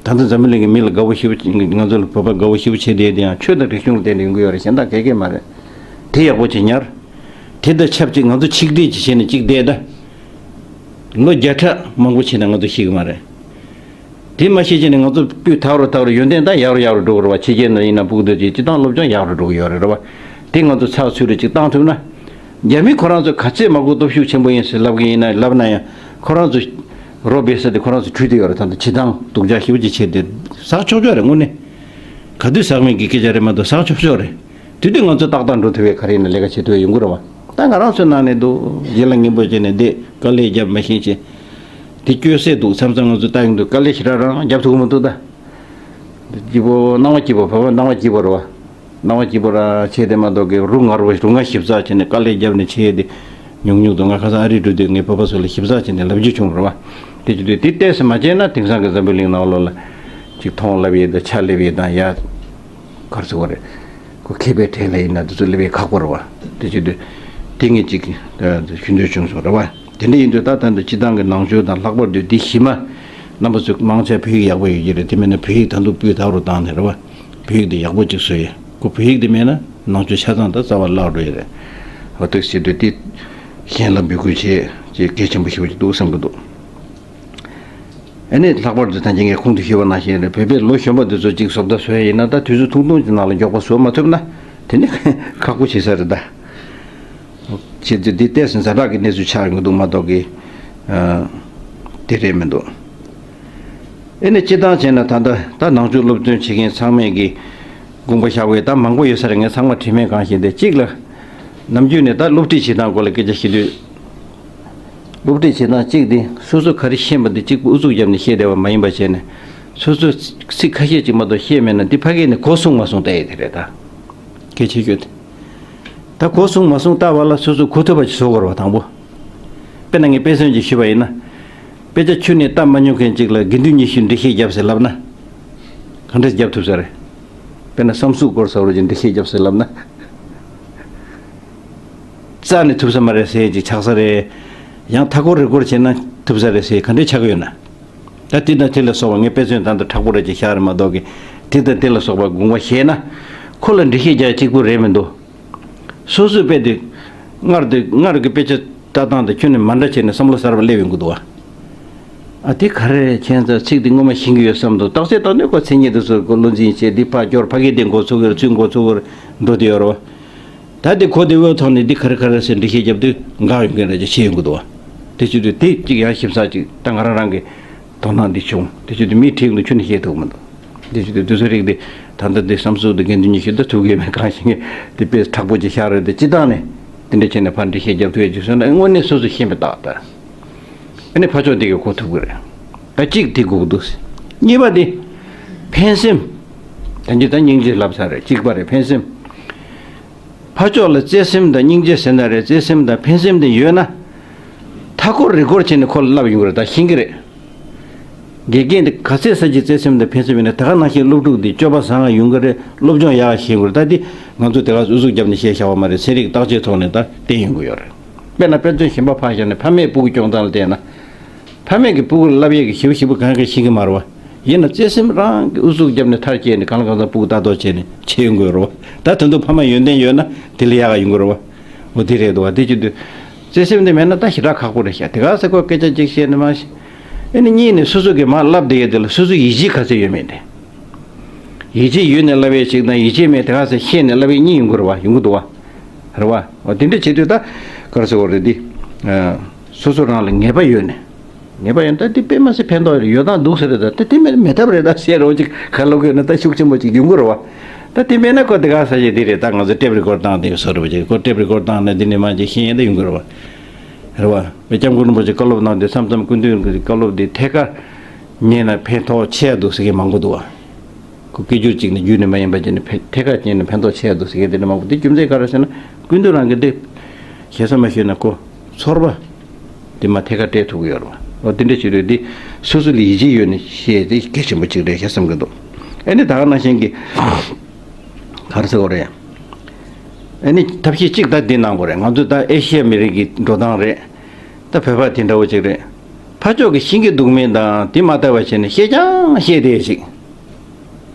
ད་ལྟ་འཛམ་བུ་གླིང་གི་མི་ལ་དགའ་བོ་ཞེ་པོ་ང་ཚོ་ལ་བོད་པ་དགའ་བོ་ཞེ་པོ་བྱེད་བསྡད་དེ་ཡང་ཆོས་དང་རིག་གཞུང་ལ་བརྟེན་ནས་ཡོང་གི་ཡོད་རེད། གཞན་དག་ག་གེ་མ་རེད། དེ་ཡག་པོ་ཅིག་ཉར། དེ་དང་ཆབས་ཅིག་ང་ཚོ་ཆིག་སྒྲིལ་ཅིག་བྱས་ནས་ཅིག་བསྡད་ད། ལོ་བརྒྱ་ཕྲག་མང་པོ་ཕྱིན་ན་ང་ཚོ་ཤི་གི་མ་རེད། དེ་མ་ཤེས་བྱས་ནས་ང་ཚོ་སྤུས་དག་རུ་དག་རུ་ཡོན་ཏན་ད་ཡག་རུ་ཡག་རུ་འགྲོ་གི་རེད་བ། ཕྱི་རྒྱལ་ནང་ཡིན་ན་སྤུ་གུ་དེ་ཚོའི་སྤྱི་བཏང་སློབ་སྦྱོང་ཡག་རུ་འགྲོ་གི་ཡོད་རེད་རེད་བ། དེ་ང་ཚོ་ཚགས་ཚུད་རུ་ཅིག་བཏང་ཐུབ་ན། རྒྱ་མི་ཁོ་རང་ཚོ་ག་ཚད་མང་པོ་སྟོབས་ཤུགས་ཆེན་པོ་ཡིན་ཟེར་ལབ་གི་ཡིན་ན་ལབ་ན་ཡང་ཁོ་རང་ཚོ་རོ་སྦས་ས་དེ་ཁོ་རང་ཚོ་བྲུས་ཏེ་ཡོད་རེད། ད་ལྟ་བྱེད་སྟངས་སྡུག་ཅག་ཞེ་པོ་ཅིག་བྱས་ཏེ་ཟག་ཆོག་ཆོག་རེད། དངོས་གནས་ག་དུས་ཟག་མེད་ཀྱི་སྐད་ཆ་རེད་མ་གཏོགས་ཟག་ཆོག་ཆོག་རེད། དེ་དུས་ང་ཚོ་ཏག་ཏག་འགྲོ་ཐུབ་པའི་ག་རེ་ཡིན་ན་ལས་ཀ་བྱེད་ཐུབ་པ་ཡོང་གི་རེད་བ། ད་ང་རང་ཚོའི་ནང་ནས་འདུག་ཡིད་ལ་ངེས་པོ་བྱས་ནས་བསྡད། དཀའ་ལས་རྒྱབ་མ་ཤེས་ཅེས། དེ་སྐྱོ་སེ་འདུག་མཚམས་མཚམས་ང་ཚོ་ལྟ་ཡོང་དུས་དཀའ་ལས་ཞེ་དྲག་རང་རྒྱབ་ཐུབ་ཀྱི་མི་འདུག་ད། སྐྱིད་པོ་སྣང་བ་སྐྱིད་པོ་བོད་པ་སྣང་བ་སྐྱིད་པོ་རེད་བ། སྣང་བ་སྐྱིད་པོ་ར་བྱས་དེ་མ་གཏོགས་ཀྱི་རུ་ངར་བ་རུ་ང་ཞིབ་ཚགས་བྱས་ནས་དཀའ་ལས་རྒྱབ་ནས་བྱས་ཏེ། ཉུང་ཉུང་དུ་ང་ཁ་སང་ཨ་རི་འགྲོ་དུས་ངའི་བོད་པ་ཚོ་ལ་ཞིབ་ཚགས་བྱས་ནས་ལབ་རྒྱུ་བྱུང་རེད་བ། དེ་བྱེད་དུས་དེ་ཏོག་ཙམ་མ་བྱས་ན་དེང་སང་གི་འཛམ་བུ་གླིང་ནང་ལོགས་ལ་ཅིག་མཐོང་ལབ་ཡས་དང་ཆ་སླེབས་ཡས་དང་ཡ། གར་ཟེར་བ་རེད། ཁོ་མཁས་པའི་གྲས་ལ་ཡིན་ན་དེ་ཚོ་སླེབས་ཡས་ཁག་པོ་རེད་བ། དེ་བྱེད་དུས་དེ་ངས་ཅིག་ཞུ་འདོད་བྱུང་སོང་རེད་བ། དེ་འདྲ་ཡིན་དུས་ད་ད་འདི་སྤྱི་བཏང་གི་ནང་ཆོས་དང་ལྷག་པར་དུ་འདི་གཞི་མ། རྣམ་པ་ཚོས་མང་ཆེ་བོད་ཡིག་ཡག་པོ་ཡོད་ཀྱི་རེད། དེ་མིན་ན་བོད་ཡིག་ད་དུང་སྤུས་དག་རུ་བཏང་ནས་རེད་བ། བོད་ཡིག་འདི་ཡག་པོ་ཅིག་བཟོ་ཡས། ཁོ་བོད་ཡིག་འདི་མེད་ན་ནང་ཆོས་ཆ་ཚང་ད་རྩ་བ་བརླག་འགྲོ་ཡས་རེད། འོ་དེ་བྱེད་དུས་འདི་གཞན་ལ་འབོད་སྐུལ་བྱེད་ཅེས་གལ་ཆེན་པོ་ཞེ་པོ་ཅིག་འདུག་བསམ་གྱི་འདུག་ཨ་ནི་ལྷག་པར་དུ་ད་གིན་ངས་གོང་དུ་ཞུས་པ་ནང་བཞིན་རེད། བོད་པའི་ལོ་གཞོན་པ་འདི་ཚོ་གཅིག་བཟོ་ལྟ་བཟོ་ཡ་ཡིན་ན་ད་དུས་ཚོད་ཐུང་ཐུང་གི་ནང་ལ་མགྱོགས་པ་བཟོ་མ་ཐུབ་ན་དེ་ནི་ཁག་པོ་བྱེད་ས་རེད་ད། བྱེད་དུས་འདི་ཏོག་ཙམ་ཛ་དྲག་གི་གནས་ཚུལ་ཆགས་ཡོང་གི་འདུག་མ་གཏོགས་ཀྱི། ཨ། དེ་རེད་མི་འདུག་ཨེ་ནི་སྤྱིར་བཏང་བྱས་ན་ད་ལྟ་ད་ནང་ཆོས་སློབ་སྟོན་བྱེད་མཁན་ཚང་མས་ཀྱི་དགོངས་པ་བཞག་པའི་ད་མང་པོ་ཡོད་ས་རེད། ངས་ཚང་མ་དྲི་མེད་གང་ཞིག་འདི་གཅིག་ལ། ནམ་རྒྱུན་ནས་ད་སློབ་ཁྲིད་བྱེད་སྟངས་སྐོར་ལ་སྐད་ཆ་བཤད་དུས། སློབ་ཁྲིད་བྱེད་སྟངས་གཅིག་འདི་སོ་སོ་ག་རེ་ཤེས་པ་འདི་གཅིག་པུ་ཨུ་ཚུགས་བརྒྱབ་ནས་བཤད་བསྡད་པ་མ་ཡིན་པ་བྱས་ནས། སོ་སོས་ཚིག་ཁ་ཤས་ཅིག་མ་གཏོགས་ཤེས་མེད་ན་འདི་ཕ་གིར་ནས་གོ་སོང་མ་སོང་ལྟ་ཡས་དེ་རེད་ད། གལ་ཆེ་ཤོས་དེ། ད་གོ་སོང་མ་སོང་ལྟ་བ་ལ་སོ་སོ་གོ་ཐུབ་པ་ཅིག་བཟོ་དགོས་རེད་བ་དང་པོ། དཔེར་ན་ངས་དཔེ་མཚོན་ཅིག་ཞུས་པ་ཡིན་ན། དཔེ་ཆ་ཁྱོན་ནས་ལྟ་མ་མྱོང་མཁན་ཅིག་ལ་དགེ་འདུན་ཉི་ཤུས་འགྲེལ་བཤད་བརྒྱབ་ཟེར་ལབ་ན། ག་འདྲས་བརྒྱབ་ཐུབ་ས་རེད། དཔེར་ན་བསམ་གཟུགས་སྐོར་ཟེར་བ་ཅིག་འགྲེལ་བཤད་བརྒྱབ་ཟེར་ལབ་ན། རྩ་ནས་ཐུབ་ས་མ་རེད་ཟེར་ཅིག་ཆགས་ས་རེད། ཡང་མཐའ་འཁོར་རི་སྐོར་བྱས་ན་ཐུབ་ས་རེད་ཟེར་ག་འདྲས་ཆགས་ཀྱི་ཡོད་ན། ད་དེ་དང་དེ་ལ་སོགས་པ་ངས་དཔེ་མཚོན་ད་ལྟ་མཁྲེགས་པོ་རེ་ཅིག་བཞག་རེད་མ་གཏོགས་ཀྱི། དེ་དང་དེ་ལ་སོགས་པ་དགོངས་པ་བཞེས་ན། ཁོ་ལ་འགྲེལ་བཤད་རྒྱག་གཅིག་པུ་རེད་མི་འདུག་སོ་སོའི་དཔེ་དེ། སྔར་དེ་སྔར་གྱི་དཔེ་ཆ་ལྟ་སྟངས་དང་ཁྱོན་ནས་མ་འདྲ་བྱས་ནས་བསམ་བློ་གསར་པ་སླེབས་ཡོང་གི་འདུག་བ། ཨ་དེ་ག་རེ་རེད། ཁྱེད་ཚོ་ཚིག་དེ་སྔོན་མ་ཤེས་ཀྱི་ཡོད་བསམ་འདུག་རྟགས་གསལ་བཏང་ནས་ཁོ་མཚན་ཉིད་དེ་ཚོ་ཁོ་བློ་འཛིན་བྱས་འདི་ཕར་སྐྱོར་ཕ་གི་དེ་འགོ་ཚུགས་ཀྱི་རེད། ཚུར་འགོ་ཚུགས་ཀྱི་རེད་འགྲོ་དེ་ཡོད་རེད་བ། ད་དེ་གོ་དེ་འོས་ཐོག་ནས་འདི་ག་རེ་ག་རེ་ཟེར་འགྲེལ་བཤད་རྒྱབ་དུས་འགག་ཡོང་མཁན་རེད་ཅེས་བཤད་ཡོང་གི་འདུག་བ། དེ་བྱེད་དུས་དེ་གཅིག་ཡང་ཞིབ་ཚགས་ཅིག་ད་ང་རང་རང་གི་དོ་སྣང་འདི་བྱུང་། དེ་བྱེད་དུས་མིའི་ཁྲིད་ཡོང་དུས་ཁྱོན་ནས་བཤད་ཐུབ་མི་འདུག་དེ་བྱེད་དུས་དེ་ཚོ་རིགས་དེ་ད་ལྟ་འདི་བསམ་གཟུགས་འདི་དགེ་འདུན་ཉི་ཤུ་ད་ཐུག་གི་མེད་གང་ཞིག་ངས་དེ་དཔེ་མཁྲེགས་པོ་ཅིག་བཞག་རེད་དེ་སྤྱི་བཏང་ནས་དེ་འདྲ་བྱས་ནས་ཕར་འགྲེལ་བཤད་རྒྱབ་ཐུབ་ཡ་ཅིག་བཟོས་ན་དངོས་གནས་སོ་སོ་ཤེས་པའི་རྟགས་ད། ཨ་ནི་ཕར་ཕྱོགས་འདི་གི་གོ་ཐུབ་ཀྱི་རེད། ད་གཅིག་དེ་དགོས་ཀྱི་འདུག་གཉིས་པ་དེ། ཕན་སེམས། ད་འདི་ད་སྙིང་རྗེ་ལབ་ས་རེད། གཅིག་པ་རེད་ཕན་སེམས། ཕར་ཕྱོགས་ལ་བརྩེ་སེམས་དང་སྙིང་རྗེ་ཟེར་ན་རེད། བརྩེ་སེམས་དང་ཕན་སེམས་དེ་ཡོད་ན། མཐའ་སྐོར་རི་སྐོར་བྱས་ནས་ཁོ་ལ་བསླབ་ཡོང་གི་རེད། ད་ཤེས་ཀྱི་རེད། དགེ་རྒན་དེ་ག་ཚད་ས་ཀྱི་བརྩེ་སེམས་དང་ཕན་སེམས་ཡིན་ན་དེ་ག་ནང་བཞིན་སློབ་ཕྲུག་དེ་སྤྱོད་པ་བཟང་ང་ཡོང་གི་རེད། སློབ་སྦྱོང་ཡག་ཤེས་དགོས་རེད། ད་དེ་ང་ཚོ་དེ་ག་ཨུ་ཚུགས་བརྒྱབ་ནས་བཤད་བཞག་པ་མ་རེད། ཚན་རིག་བརྟག་དཔྱད་ཐོག་ནས་ད་བསྟན་ཡོང་གི་ཡོད་རེད། དཔེར་ན་དཔེ་མཚོན་གཞན་པ་ཕར་བཞག་ནས་ཕ་མས་སྤུ་གུ་སྐྱོང་སྟངས་ལ་བལྟས་ན། ཕ་མས་ཀྱི་སྤུ་གུར་བསླབ་ཡས་ཀྱི་ཞིབ་ཞིབ་པོ་གང་ག་ཤེས་ཀྱི་མ་རེད་བ། ཡིན་ན་བརྩེ་སེམས་རང་གི་ཨུ་ཚུགས་བརྒྱབ་ནས་མཐར་སྐྱེལ་ནས་གང་ལ་གང་འཚམ་སྤུ་གུ་ལྟ་རྟོག་བྱས་ནས་བྱེད་ཡོང་དགོས་རེད་བ། ད་དོན་དུ་ཕ་མ་ཡོན་ཏན་ཡོད་ན་དེ་ལས་ཡག་ག་ཡོང་གི་རེད་བ། འོ་དེ་རེད་འདུག་བ། དེ་བྱེད་དུས་བརྩེ་སེམས་དེ་མེད་ན་ད་ཞེ་དྲག་ཁག་པོ་རེད་ཤག་དེ་ག་ས་ཁོ་སྐད་ཆ་གཅིག་བཤད་ནས་མ་ཤེས། ཨེ་ནི་གཉིས་ནས་སོ་སོ་གི་མར་བསླབ་བསྡད་ཡས་དེ་ལ་སོ་སོའི་ཡིད་ཆེས་ག་ཚད་ཡོད་མེད་དེ། ཡིད་ཆེས་ཡོད་ནས་བསླབ་ཡས་ཅིག་དང་ཡིད་ཆེས་མེད་དེ་ག་ཚད་ཤེས་ནས་བསླབ་ཡས་གཉིས་ཡོང་གི་རེད་བ། ཡོང་གི་འདུག་བ། རེད་བ། འོ་དེ་འདྲ་བྱེད་དུས་ད་ག་རེ་ཟེར་དགོས་རེད་འདི། ཨ། སོ་སོ་རང་ལ་ངེས་པ་ཡོད་ནས། ངེས་པ་ཡོད་ན་ད་འདི་དཔེ་མ་སྲིད་ཕན་ཐོགས་རེད། ཡོད་སྟངས་འདུག་ཟེར་རེད། ད་ད་དེ་མེད་མེད་ཐབས་རེད། ད་བཤད་རོགས་ཅིག་ག་ལོག་ཡོད་ན་ད་ཤུགས་ཆེན་པོ་ཅིག་ཡོང་གི་རེད་བ། ད་དེ་མེད་ན་ཁོ་དེ་ག་ས་ཞིག་འདི་རེད། ད་ང་ཚོ་ཊེབ་རི་ཀོཌ་བཏང་དེ་བཟོ་རེད་བ་ཅིག་ཁོ་ཊེབ་རི་ཀོཌ་བཏང་ནས་འདི་ནས་མ་ཅིག་ཤེས་ཡས་ད་ཡོང་གི་རེད་བ། རེད་བ། བའི་སྐྱབས་མགོན་རིན་པོ་ཆེ་བཀའ་སློབ་གནང་དུས་མཚམས་མཚམས་སྐུ་མདུན་གྱི་བཀའ་སློབ་འདི་ཐད་ཀར་ཉན་ན་ཕན་ཐོགས་ཆེ་ཡ་འདུག་ཟེར་མཁན་མང་པོ་འདུག་བ། ཁོ་སྐད་སྒྱུར་གཅིག་ནས་བརྒྱུད་ནས་མ་ཡིན་པ་བྱས་ནས་ཕན་ཐད་ཀར་ཉན་ན་ཕན་ཐོགས་ཆེ་ཡ་འདུག་ཟེར་མཁན་དེ་འདྲ་མང་པོ། དེ་རྒྱུ་མཚན་ག་རེ་ཟེར་ན་སྐུ་མདུན་རང་གི་འདི་ཞེ་ས་མ་ཞུས་ན་ཁོ་ཚོར་བ་དེ་མ་ཐད་ཀར་སྤྲད་ཐུབ་ཀྱི་ཡོད་རེད་བ། འོ་དེ་འདྲ་བྱེད་དུས་འདི་སོ་སོ་ལ་ཡིད་ཆེས་ཡོད་ནས་བཤད་དེ་གལ་ཆེན་པོ་གཅིག་རེད་ཤག་བསམ་གྱི་འདུག་ཨ་ནི་ད་ག་ནང་བཞིན་གྱི། ག་རེ་ཟེར་དགོས་རེད། ཨ་ནི་ཐབས་ཤེས་གཅིག་ད་འདི་གནང་དགོས་རེད། ང་ཚོ་ད་ཨེ་ཤི་ཡ་མི་རིགས་ཀྱི་འགྲོ་སྟངས་རེད། ད་བོད་པ་དེ་འདྲ་བོ་ཅིག་རེད། ཕར་ཕྱོགས་ཀྱི་ཤེས་ཀྱི་འདུག་མིན་དང་དེ་མ་ལྟ་བ་བྱས་ནས་བཤད་ཀྱང་བཤད་བསྡད་ཅིག་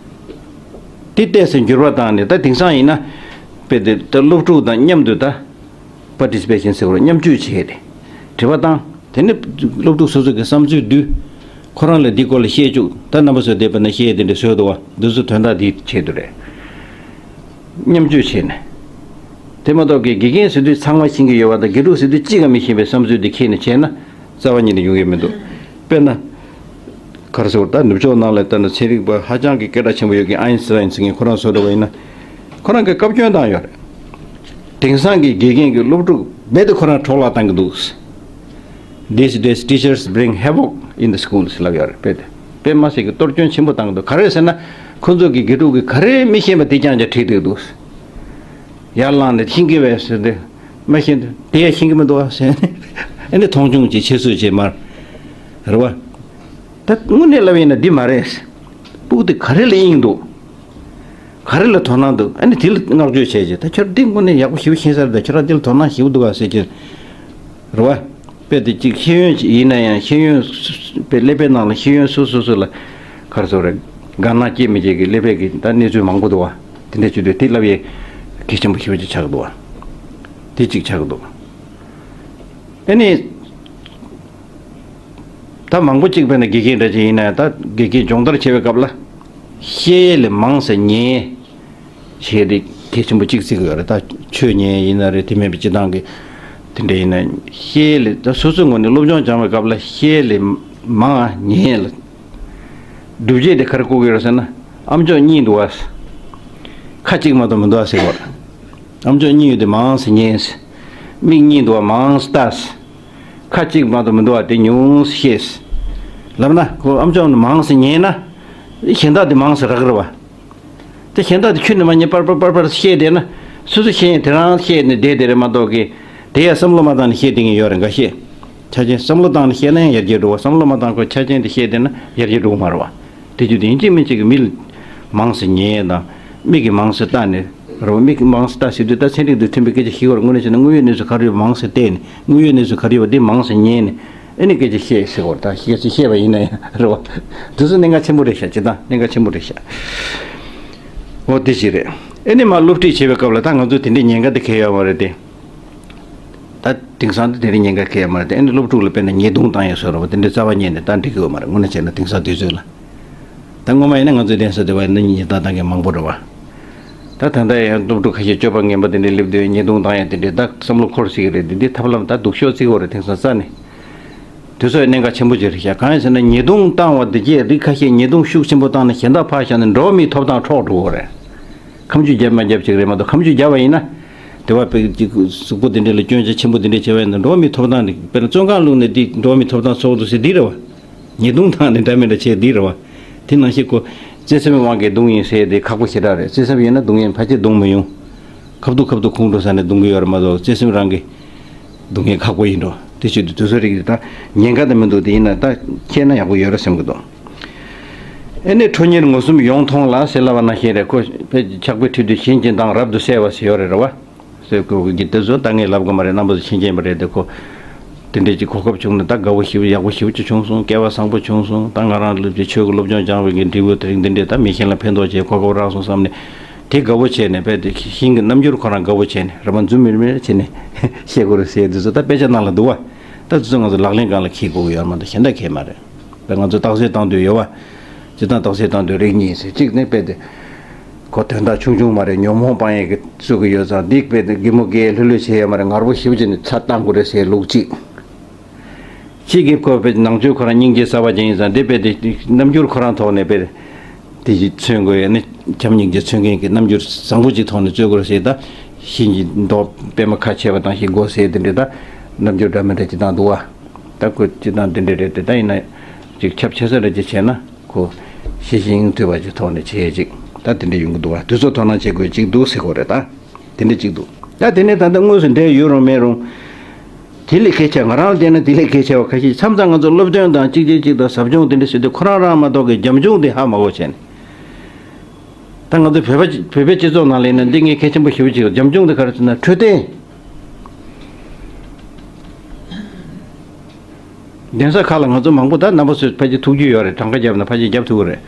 དེ་ཏོག་ཙམ་འགྱུར་བ་བཏང་ནས་ད་དེང་སང་ཡིན་ན། དཔེ་དེ་ད་སློབ་ཕྲུག་དང་མཉམ་དུ་ད་པར་ཊི་སི་པེ་ཤན་ཟེར་བ་མཉམ་སྤྱོད་བྱས་ཏེ་དྲི་བ་བཏང་། དེ་ནས་སློབ་ཕྲུག་སོ་སོ་གི་བསམ་ཚུལ་བསྡུས། ཁོ་རང་ལ་འདིའི་སྐོར་ལ་བཤད་བཅུག་ད་རྣམ་པ་ཚོས་བསྡད་པ་ན་བཤད་དེ་འདྲ་བཟོས་འདུག་བ། འདི་ཚོ་དོན་དག་འདིའི་ཆེད་དུ་རེད། མཉམ་སྤྱོད་བྱས་ནས། དེ་མ་གཏོགས་ཀྱི་དགེ་རྒན་ཟེར་དུས་ཚང་མ་ཤེས་ཀྱི་ཡོད་པ་དང་དགེ་ཕྲུག་ཟེར་དུས་གཅིག་ཀྱང་མི་ཤེས་པའི་བསམ་ཚུལ་འདི་ཁྱེར་ནས་བྱས་ན་རྩ་བ་ཉིད་ནས་ཡོང་གི་མི་འདུག་དཔེར་ན། ག་རེ་ཟེར་བ། ད་ནུབ་ཕྱོགས་ནང་ལ་ལྟ་ན་ཚན་རིག་པ་ཧ་ཅང་གི་སྐད་གྲགས་ཆེན་པོ་ཡོད་ཀྱི་ཨའིན་སི་ཊའིན་ཟེར་མཁན་ཁོ་རང་བཟོ་འདྲ་བ་ཡིན་ན། ཁོ་རང་གིས་བཀའ་བཀྱོན་བཏང་ཡོད་རེད། དེང་སང་གི་དགེ་རྒན་གྱི་སློབ་ཕྲུག་རྦད་དེ་ཁོ་རང་འཕྲོ་བརླག་བཏང་གི་འདུག These days teachers bring havoc in the schools ལབ་ཡོད་རེད། དཔེ་དེ་དཔེ་མ་སྲིད་ཀྱི་གཏོར་སྐྱོན་ཆེན་པོ་བཏང་གི་འདུག་ག་རེ་ཟེར་ན། ཁོ་ཚོ་གི་དགེ་ཕྲུག་གི་ག་རེ་མི་ཤེས་པ་དེ་རྐྱང་རྐྱང་ཁྲིད་བསྡད་འདུག་ཡར་ལངས་ནས་ཤེས་ཀྱི་བས་ཟེར་ཏེ། མ་ཤེས་འདུག་དེ་ཡང་ཤེས་ཀྱི་མི་འདུག་བ་ཟེར་ནས་ཨ་ནི་མཐོང་ཆུང་བྱེད་ཁྱད་གསོད་བྱེད་མར། རེད་བ། ད་དངོས་གནས་ལབ་ཡིན་ན་འདི་མ་རེད། སྤུ་གུ་དེ་ག་རེ་ལ་དབྱིངས་འདུག་ག་རེ་ལ་དོ་སྣང་འདུག་ཨ་ནི་དེ་ལ་བསྔགས་བརྗོད་བྱས་རྗེས་ད་ཁྱོད་འདི་དངོས་གནས་ཡག་པོ་ཞེ་པོ་ཤེས་ས་རེད། ད་ཁྱོད་རང་འདི་ལ་དོ་སྣང་ཞེ་པོ་འདུག་ག་ཟེར་གྱི། རེད་བ། དཔེ་དེ་གཅིག་ཤེས་ཡོན་ཅིག་ཡིན་ན་ཡང་ཤེས་ཡོན་དཔེ་ཀླད་པའི་ནང་ལ་ཤེས་ཡོན་སོ་སོ་སོ་ལ་ག་རེ་ཟེར་རེད། དགའ་སྣང་སྐྱེ་མི་སྐྱེ་གི་ཀླད་པའི་གི་ད་གནས་ཚུལ་མང་པོ་འདུག་བ། དེ་འདྲ་བྱེད་དུས་དེ་ལབ་ཡས་གལ་ཆེན་པོ་ཞེ་པོ་ཅིག་ཆགས་འདུག་བ། དེ་གཅིག་ཆགས་འདུག་ཨ་ནི། ད་མང་པོ་གཅིག་དཔེར་ན་དགེ་རྒན་འདྲ་ཅིག་ཡིན་ན་ད་དགེ་རྒན་སྦྱོང་བརྡར་བྱེད་པའི་སྐབས་ལ། བཤད་ཡས་ལས་མང་ཙམ་ཉན་ཡས་བྱས་ཏེ་གལ་ཆེན་པོ་གཅིག་བརྩི་གི་ཡོད་རེད། ད་ཆོས་ཉན་ཡས་ཡིན་ན་རེད། དེ་མིན་པའི་སྤྱི་བཏང་གི་དེ་འདྲ་ཡིན་ན་བཤད་ཡས་ལས་ད་སོ་སོའི་ངོས་ནས་སློབ་སྦྱོང་སྦྱང་བའི་སྐབས་ལ་བཤད་ཡས་ལས་མང་ཉན་ཡས་ལ། སྒྲུབ་བྱེད་དེ་ག་རེ་བཀོད་ཀྱི་ཡོད་རེད་ཟེར་ན། ཨ་མཆོག་གཉིད་འདུག་བ། ཁ་གཅིག་མ་གཏོགས་མི་འདུག་བ་ཟེར་གི་ཡོད་རེད། ཨ་མཆོག་གཉིད་ཡོད་དེ་མང་ཙམ་ཉན། མིག་གཉིས་འདུག་བ་མང་ཙམ་ལྟ། ཁ་གཅིག་མ་གཏོགས་མི་འདུག་བ་དེ་ཉུང་ཙམ་བཤད། ལབ་ན་ཁོ་ཨ་མཆོག་ནི་མང་ཙམ་ཉན་ན། གཞན་དག་དེ་མང་ཙམ་རག་གི་རེད་བ། དེ་གཞན་དག་དེ་ཁྱོན་ནས་མ་ཉན་པར་པར་པར་པར་བཤད་བསྡད་ན། སོ་སོ་ཤེས་ཡས་དེ་རང་བཤད་ནས་བསྡད་དེ་རེད་མ་གཏོགས་ཀི། དེ་ཡང་བསམ་བློ་མ་བཏང་ནས་བཤད་བསྡད་མཁན་ཡོད་རེད་འགའ་ཤས། ཆ་རྐྱེན་བསམ་བློ་བཏང་ནས་བཤད་ན་ཡང་ཡར་རྒྱས་འགྲོ་བ། བསམ་བློ་མ་བཏང་ཁོ་ཆ་རྐྱེན་དེ་བཤད་བསྡད་ན་ཡར་རྒྱས་འགྲོ་གི་མ་རེད་བ། དེ་རྒྱུ་དེ་ཡིན་གཅིག་མིན་གཅིག་གི་མི་ལ་མང་ཙམ་ཉན་ཡས་དང་། མིག་གིས་མང་ཙམ་བལྟས་ནས་རེད་བ། མིག་གིས་མང་ཙམ་བལྟས་ཟེར་དུས་ད་ཚན་རིག་དང་མཐུན་པའི་སྐད་ཆ་ཞིག་བར་དངོས་གནས་བྱས་ན་དངོས་ཡོད་གནས་ཚུལ་ག་རེ་ཡོད་པ་མང་ཙམ་བལྟས་ནས་དངོས་ཡོད་གནས་ཚུལ་ག་རེ་ཡོད་པ་དེ་མང་ཙམ་ཉན་ནས་ཨ་ནི་སྐད་ཆ་བཤད་ཟེར་བ་དང་སྐད་ཆ་བཤད་པ་ཡིན་ན་ཡང་རེད་བ། དེ་ཚོ་གནད་འགག་ཆེན་པོ་རེད་ཤག་སྤྱིར་བཏང་གནད་འགག་ཆེན་པོ་རེད་ཤག་འོ་དེ་ཞིག་རེད། ཨ་ནི་མར་སློབ་ཁྲིད་བྱེད་པའི་སྐབས་ལ་ད་ང་ཚོ་དེ་འདྲའི་ཉེན་ཁ་དེ་གང་ཡང་ཡོད་མ་རེད་དེ། ད་དེང་སང་དེ་དེ་རིང་ཉེན་ཁ་གང་ཡང་མ་རེད་དེ། ཨ་ནི་སློབ་ཕྲུག་ལ་དཔེར་ན་ཉེས་རྡུང་བཏང་ཡས་བཟོ་འདྲ་བ་དེ་འདྲའི་རྩ་བ་ཉིད་ནས་ད་འགྲིག་གི་ཡོད་མ་རེད། དངོས་གནས་བྱས་ན་དེང་སང་དུས་ཚོད་ལ། ད་སྔོན་མ་ཡིན་ན་ང་ཚོའི་གདན་ས་དེ་བ་ཡིན་ན་ཉེས་རྡུང་བཏང་མཁན་མང་པོ་རེད་བ། ད་ད་ལྟ་ཡང་སློབ་ཕྲུག་ཁ་ཤས་སྤྱོད་པ་ངན་པ་དེ་འདྲའི་སླེབས་དུས་ཉེས་རྡུང་བཏང་ཡས་དེ་འདྲའི་ད་བསམ་བློ་འཁོར་སྲིད་ཀྱི་རེད། དེ་འདི་ཐབས་ལམ་ད་སྡུག་ཤོས་བརྩི་དགོས་རེད་དེང་སང་རྩ་ནས། དེ་ཚོ་ཡང་གནད་འགག་ཆེན་པོ་ཅིག་རེད་ཤག་གང་ཡིན་ཟེར་ན་ཉེས་རྡུང་བཏང་བ་དེ་རྗེས་རིགས་ཁ་ཤས་ཉེས་རྡུང་ཤུགས་ཆེན་པོ་བཏང་ནས་གཞན་དག་ཕར་བཞག་ནས་འགྲོ་བ་མིའི་ཐོབ་ཐང་འཕྲོག་འགྲོ་གི་རེད། ཁ་མཆུ་རྒྱབ་མ་རྒྱབ་ཅིག་རེད་མ་གཏོགས་ཁ་མཆུ་རྒྱབ་པ་ཡིན་ན། དེ་བ་དཔེ་ཅིག་གཟུགས་པོ་དེ་འདྲ་ལ་སྐྱོན་ཆ་ཆེན་པོ་དེ་འདྲ་བྱས་པ་ཡིན་ན་འགྲོ་བ་མིའི་ཐོབ་ཐང་ནི་དཔེར་ན་བཙོན་ཁང་བླུགས་ནས་འདི་འགྲོ་བ་མིའི་ཐོབ་ཐང་འཕྲོག་འདུག་ཟེར་འདི་རེད་བ། ཉེས་རྡུང་བཏང་ནས་འདྲ་མི་འདྲ་བྱས་འདི་རེད་བ། དེ་ནང་བཞིན་ཁོ་བརྩེ་སེམས་དབང་གིས་རྡུང་ཡིན་ཟེར་དེ་ཁག་པོ་ཞེ་དྲག་རེད། བརྩེ་སེམས་ཡོད་ན་རྡུང་ཡིན་ཕལ་ཆེར་རྡུང་མི་ཡོང་། ཁ་ཐུག་ཁ་ཐུག་ཁོང་ཁྲོ་ཟ་ནས་རྡུང་གི་ཡོད་རེད་མ་གཏོགས་བརྩེ་སེམས་རང་གིས་རྡུང་མཁན་ཁག་པོ་ཡིན་འགྲོ། དེ་བྱེད་དུས་དུས་ཚོད་རིགས་དེ་ད་ཉེན་ཁ་དེ་མི་འདུག་དེ་ཡིན་ན་ད་ཁྱེར་ན་ཡག་པོ་ཡོད་རེད་བསམ་གི་འདུག་ཨེ་ནས་ཁྲོ་གཉེར་ངོ་གསུམ་ཡོང་ཐོང་ལ་ཟེར་ལབ་པ་ནང་བཞིན་རེད། ཁོ་ཕལ་ཆགས་པའི་ཁྲིད་དུ་ཞེན་ཅིང་དང་རབ་ཏུ་གསལ་བ་ཟེར་ཡོད་རེད། རེད་བ། སོས་ཀོ་གི་དེ་ཚོ་ད་ངས་ལབ་གི་མ་རེད། རྣམ་པ་ཚོ་མཁྱེན་མཁྱེན་པ་རེད་དེ། ཁོ་དེ་འདྲས་ཅིག་གོ་སྐབས་བྱུང་ན་ད་དགའ་བོ་ཞེ་པོ་ཡག་པོ་ཞེ་པོ་ཅིག་བྱུང་སོང་། སྐལ་བ་བཟང་པོ་བྱུང་སོང་། ད་ང་རང་སློབ་ཆེན་ཆོས་ཀྱི་སློབ་སྦྱོང་སྦྱང་བའི་གི་འབྲས་བུ་དེ་རིང་འདི་འདྲས་ད་མི་གཞན་ལ་ཕན་ཐོགས་བྱས་གོ་སྐབས་རག་སོང་བསམ་ནས་དེ་དགའ་བོ་བྱས་ནས་དཔེ་དེ་ཤིང་གི་རྣམ་འགྱུར་ཁོ་རང་དགའ་བོ་བྱས་ནས་རེ་བ་འཛུམ་མིར་མིར་བྱས་ནས་བཤད་དགོས་རེད་ཟེར་དེ་ཚོ་ད་དཔེ་ཆ་ནང་ལ་འདུག་བ། ད་དེ་ཚོ་ང་ཚོ་ལག་ལེན་སྒང་ལ་འཁེལ་དགོས་ཀྱི་ཡོད་མ་གཏོགས་གཞན་དག་འཁེལ་མ་རེད། ད་ང་ཚོ་རྟགས་གསལ་བཏང་འདོད་ཡོད་བ། སྤྱིར་བཏང་རྟགས་གསལ་བཏང་འདོད་རིགས་གཉིས་ཟེར། གཅིག་ནི་དཔེ་དེ། ཁོ་དོན་དག་ཆུང་ཆུང་མ་རེད། ཉོན་མོངས་སྤང་ཡས་ཀྱི་བཟོ་གི་ཡོད་ཙང་འདི་དཔེ་དེ་གད་མོ་བགད་ལྷོད་ལྷོད་བྱས་ཡོད་མ་རེད། ངར་པོ་ཞེ་པོ་བྱས་ནས་ཚ་བཏང་དགོས་རེད་ཟེར་ལུགས་གཅིག་གཅིག་གིས་ཁོ་དཔེ་ནང་ཆོས་ཁོ་རང་སྙིང་རྗེ་གསར་པ་ཅན་ཡིན་ཙང་འདི་དཔེ་དེ་རྣམ་འགྱུར་ཁོ་རང་ཐོག་ནས་དཔེ་དེ་ཞིག་མཚོན་དགོས་ཡ་ནི་བྱམས་སྙིང་རྗེ་མཚོན་མཁན་གྱི་རྣམ་འགྱུར་བཟང་པོ་ཅིག་ཐོག་ནས་རྩོད་དགོས་རེད་ཟེར། ད་གཤིན་རྗེ་མདོག་པད་མ་ཁ་ཕྱེ་བ་དང་ཞིག་དགོས་ཟེར་དེ་འདྲས་ད་རྣམ་འགྱུར་འདྲ་མི་འདྲ་ཅིག་བཏང་འདུག་བ། ད་ཁོ་སྤྱིར་བཏང་དེ་འདྲས་རེད་དེ། ད་ཡིན་ན་ཅིག་ཁྱབ་ཆེ་ས་འདྲ་ཅིག་བྱས་ན། ཁོ་ཤེས་བཞིན་ཐོས་པ་ཅིག་ཐོག་ནས་བྱེད་ཅིག་ད་དེ་འདྲ་ཡོང་གི་འདུག་བ། དུས་ཚོད་དོ་སྣང་བྱེད་དགོས་ཅིག་འདུག་ཟེར་གོ་རེད། ད་དེ་འདྲ་ཅིག་འདུག་ད་དེ་ནས་ད་ལྟ་དངོས་སུ་འབྲེལ་ཡོད་རུང་མེད་རུང་། དེ་ལས་གལ་ཆེ་ང་རང་ལ་བལྟས་ན་དེ་ལས་གལ་ཆེ་བ་ཁ་ཤས། མཚམས་མཚམས་ང་ཚོ་སློབ་སྟོན་དང་གཅིག་རྗེས་གཅིག་དང་ཟབ་སྦྱོང་དེ་འདྲ་ཟེར་དུས་ཁོ་རང་རང་མ་གཏོགས་ཀྱི་རྒྱབ་ལྗོངས་དེ་ཧ་མ་གོ་བྱས་ནས། ད་ང་ཚོ་བོད་པ་བོད་པའི་སྤྱི་ཚོགས་ནང་ལ་ཡིན་ན་འདི་ངས་གལ་ཆེན་པོ་ཞེ་པོ་ཅིག་རྒྱབ་ལྗོངས་དེ་ག་རེ་ཟེར་ན་འཕྲོད་བསྟེན། གདན་ས་ཁག་ལ་ང་ཚོ་མང་པོ་ད་རྣམ་པ་ཚོས་ཕལ་ཆེར་ཐུག་རྒྱུ་ཡོད་རེད། གྲངས་ཀ་བརྒྱབ་ན་ཕལ་ཆེར་རྒྱབ་ཐུབ་ཀྱི་རེད།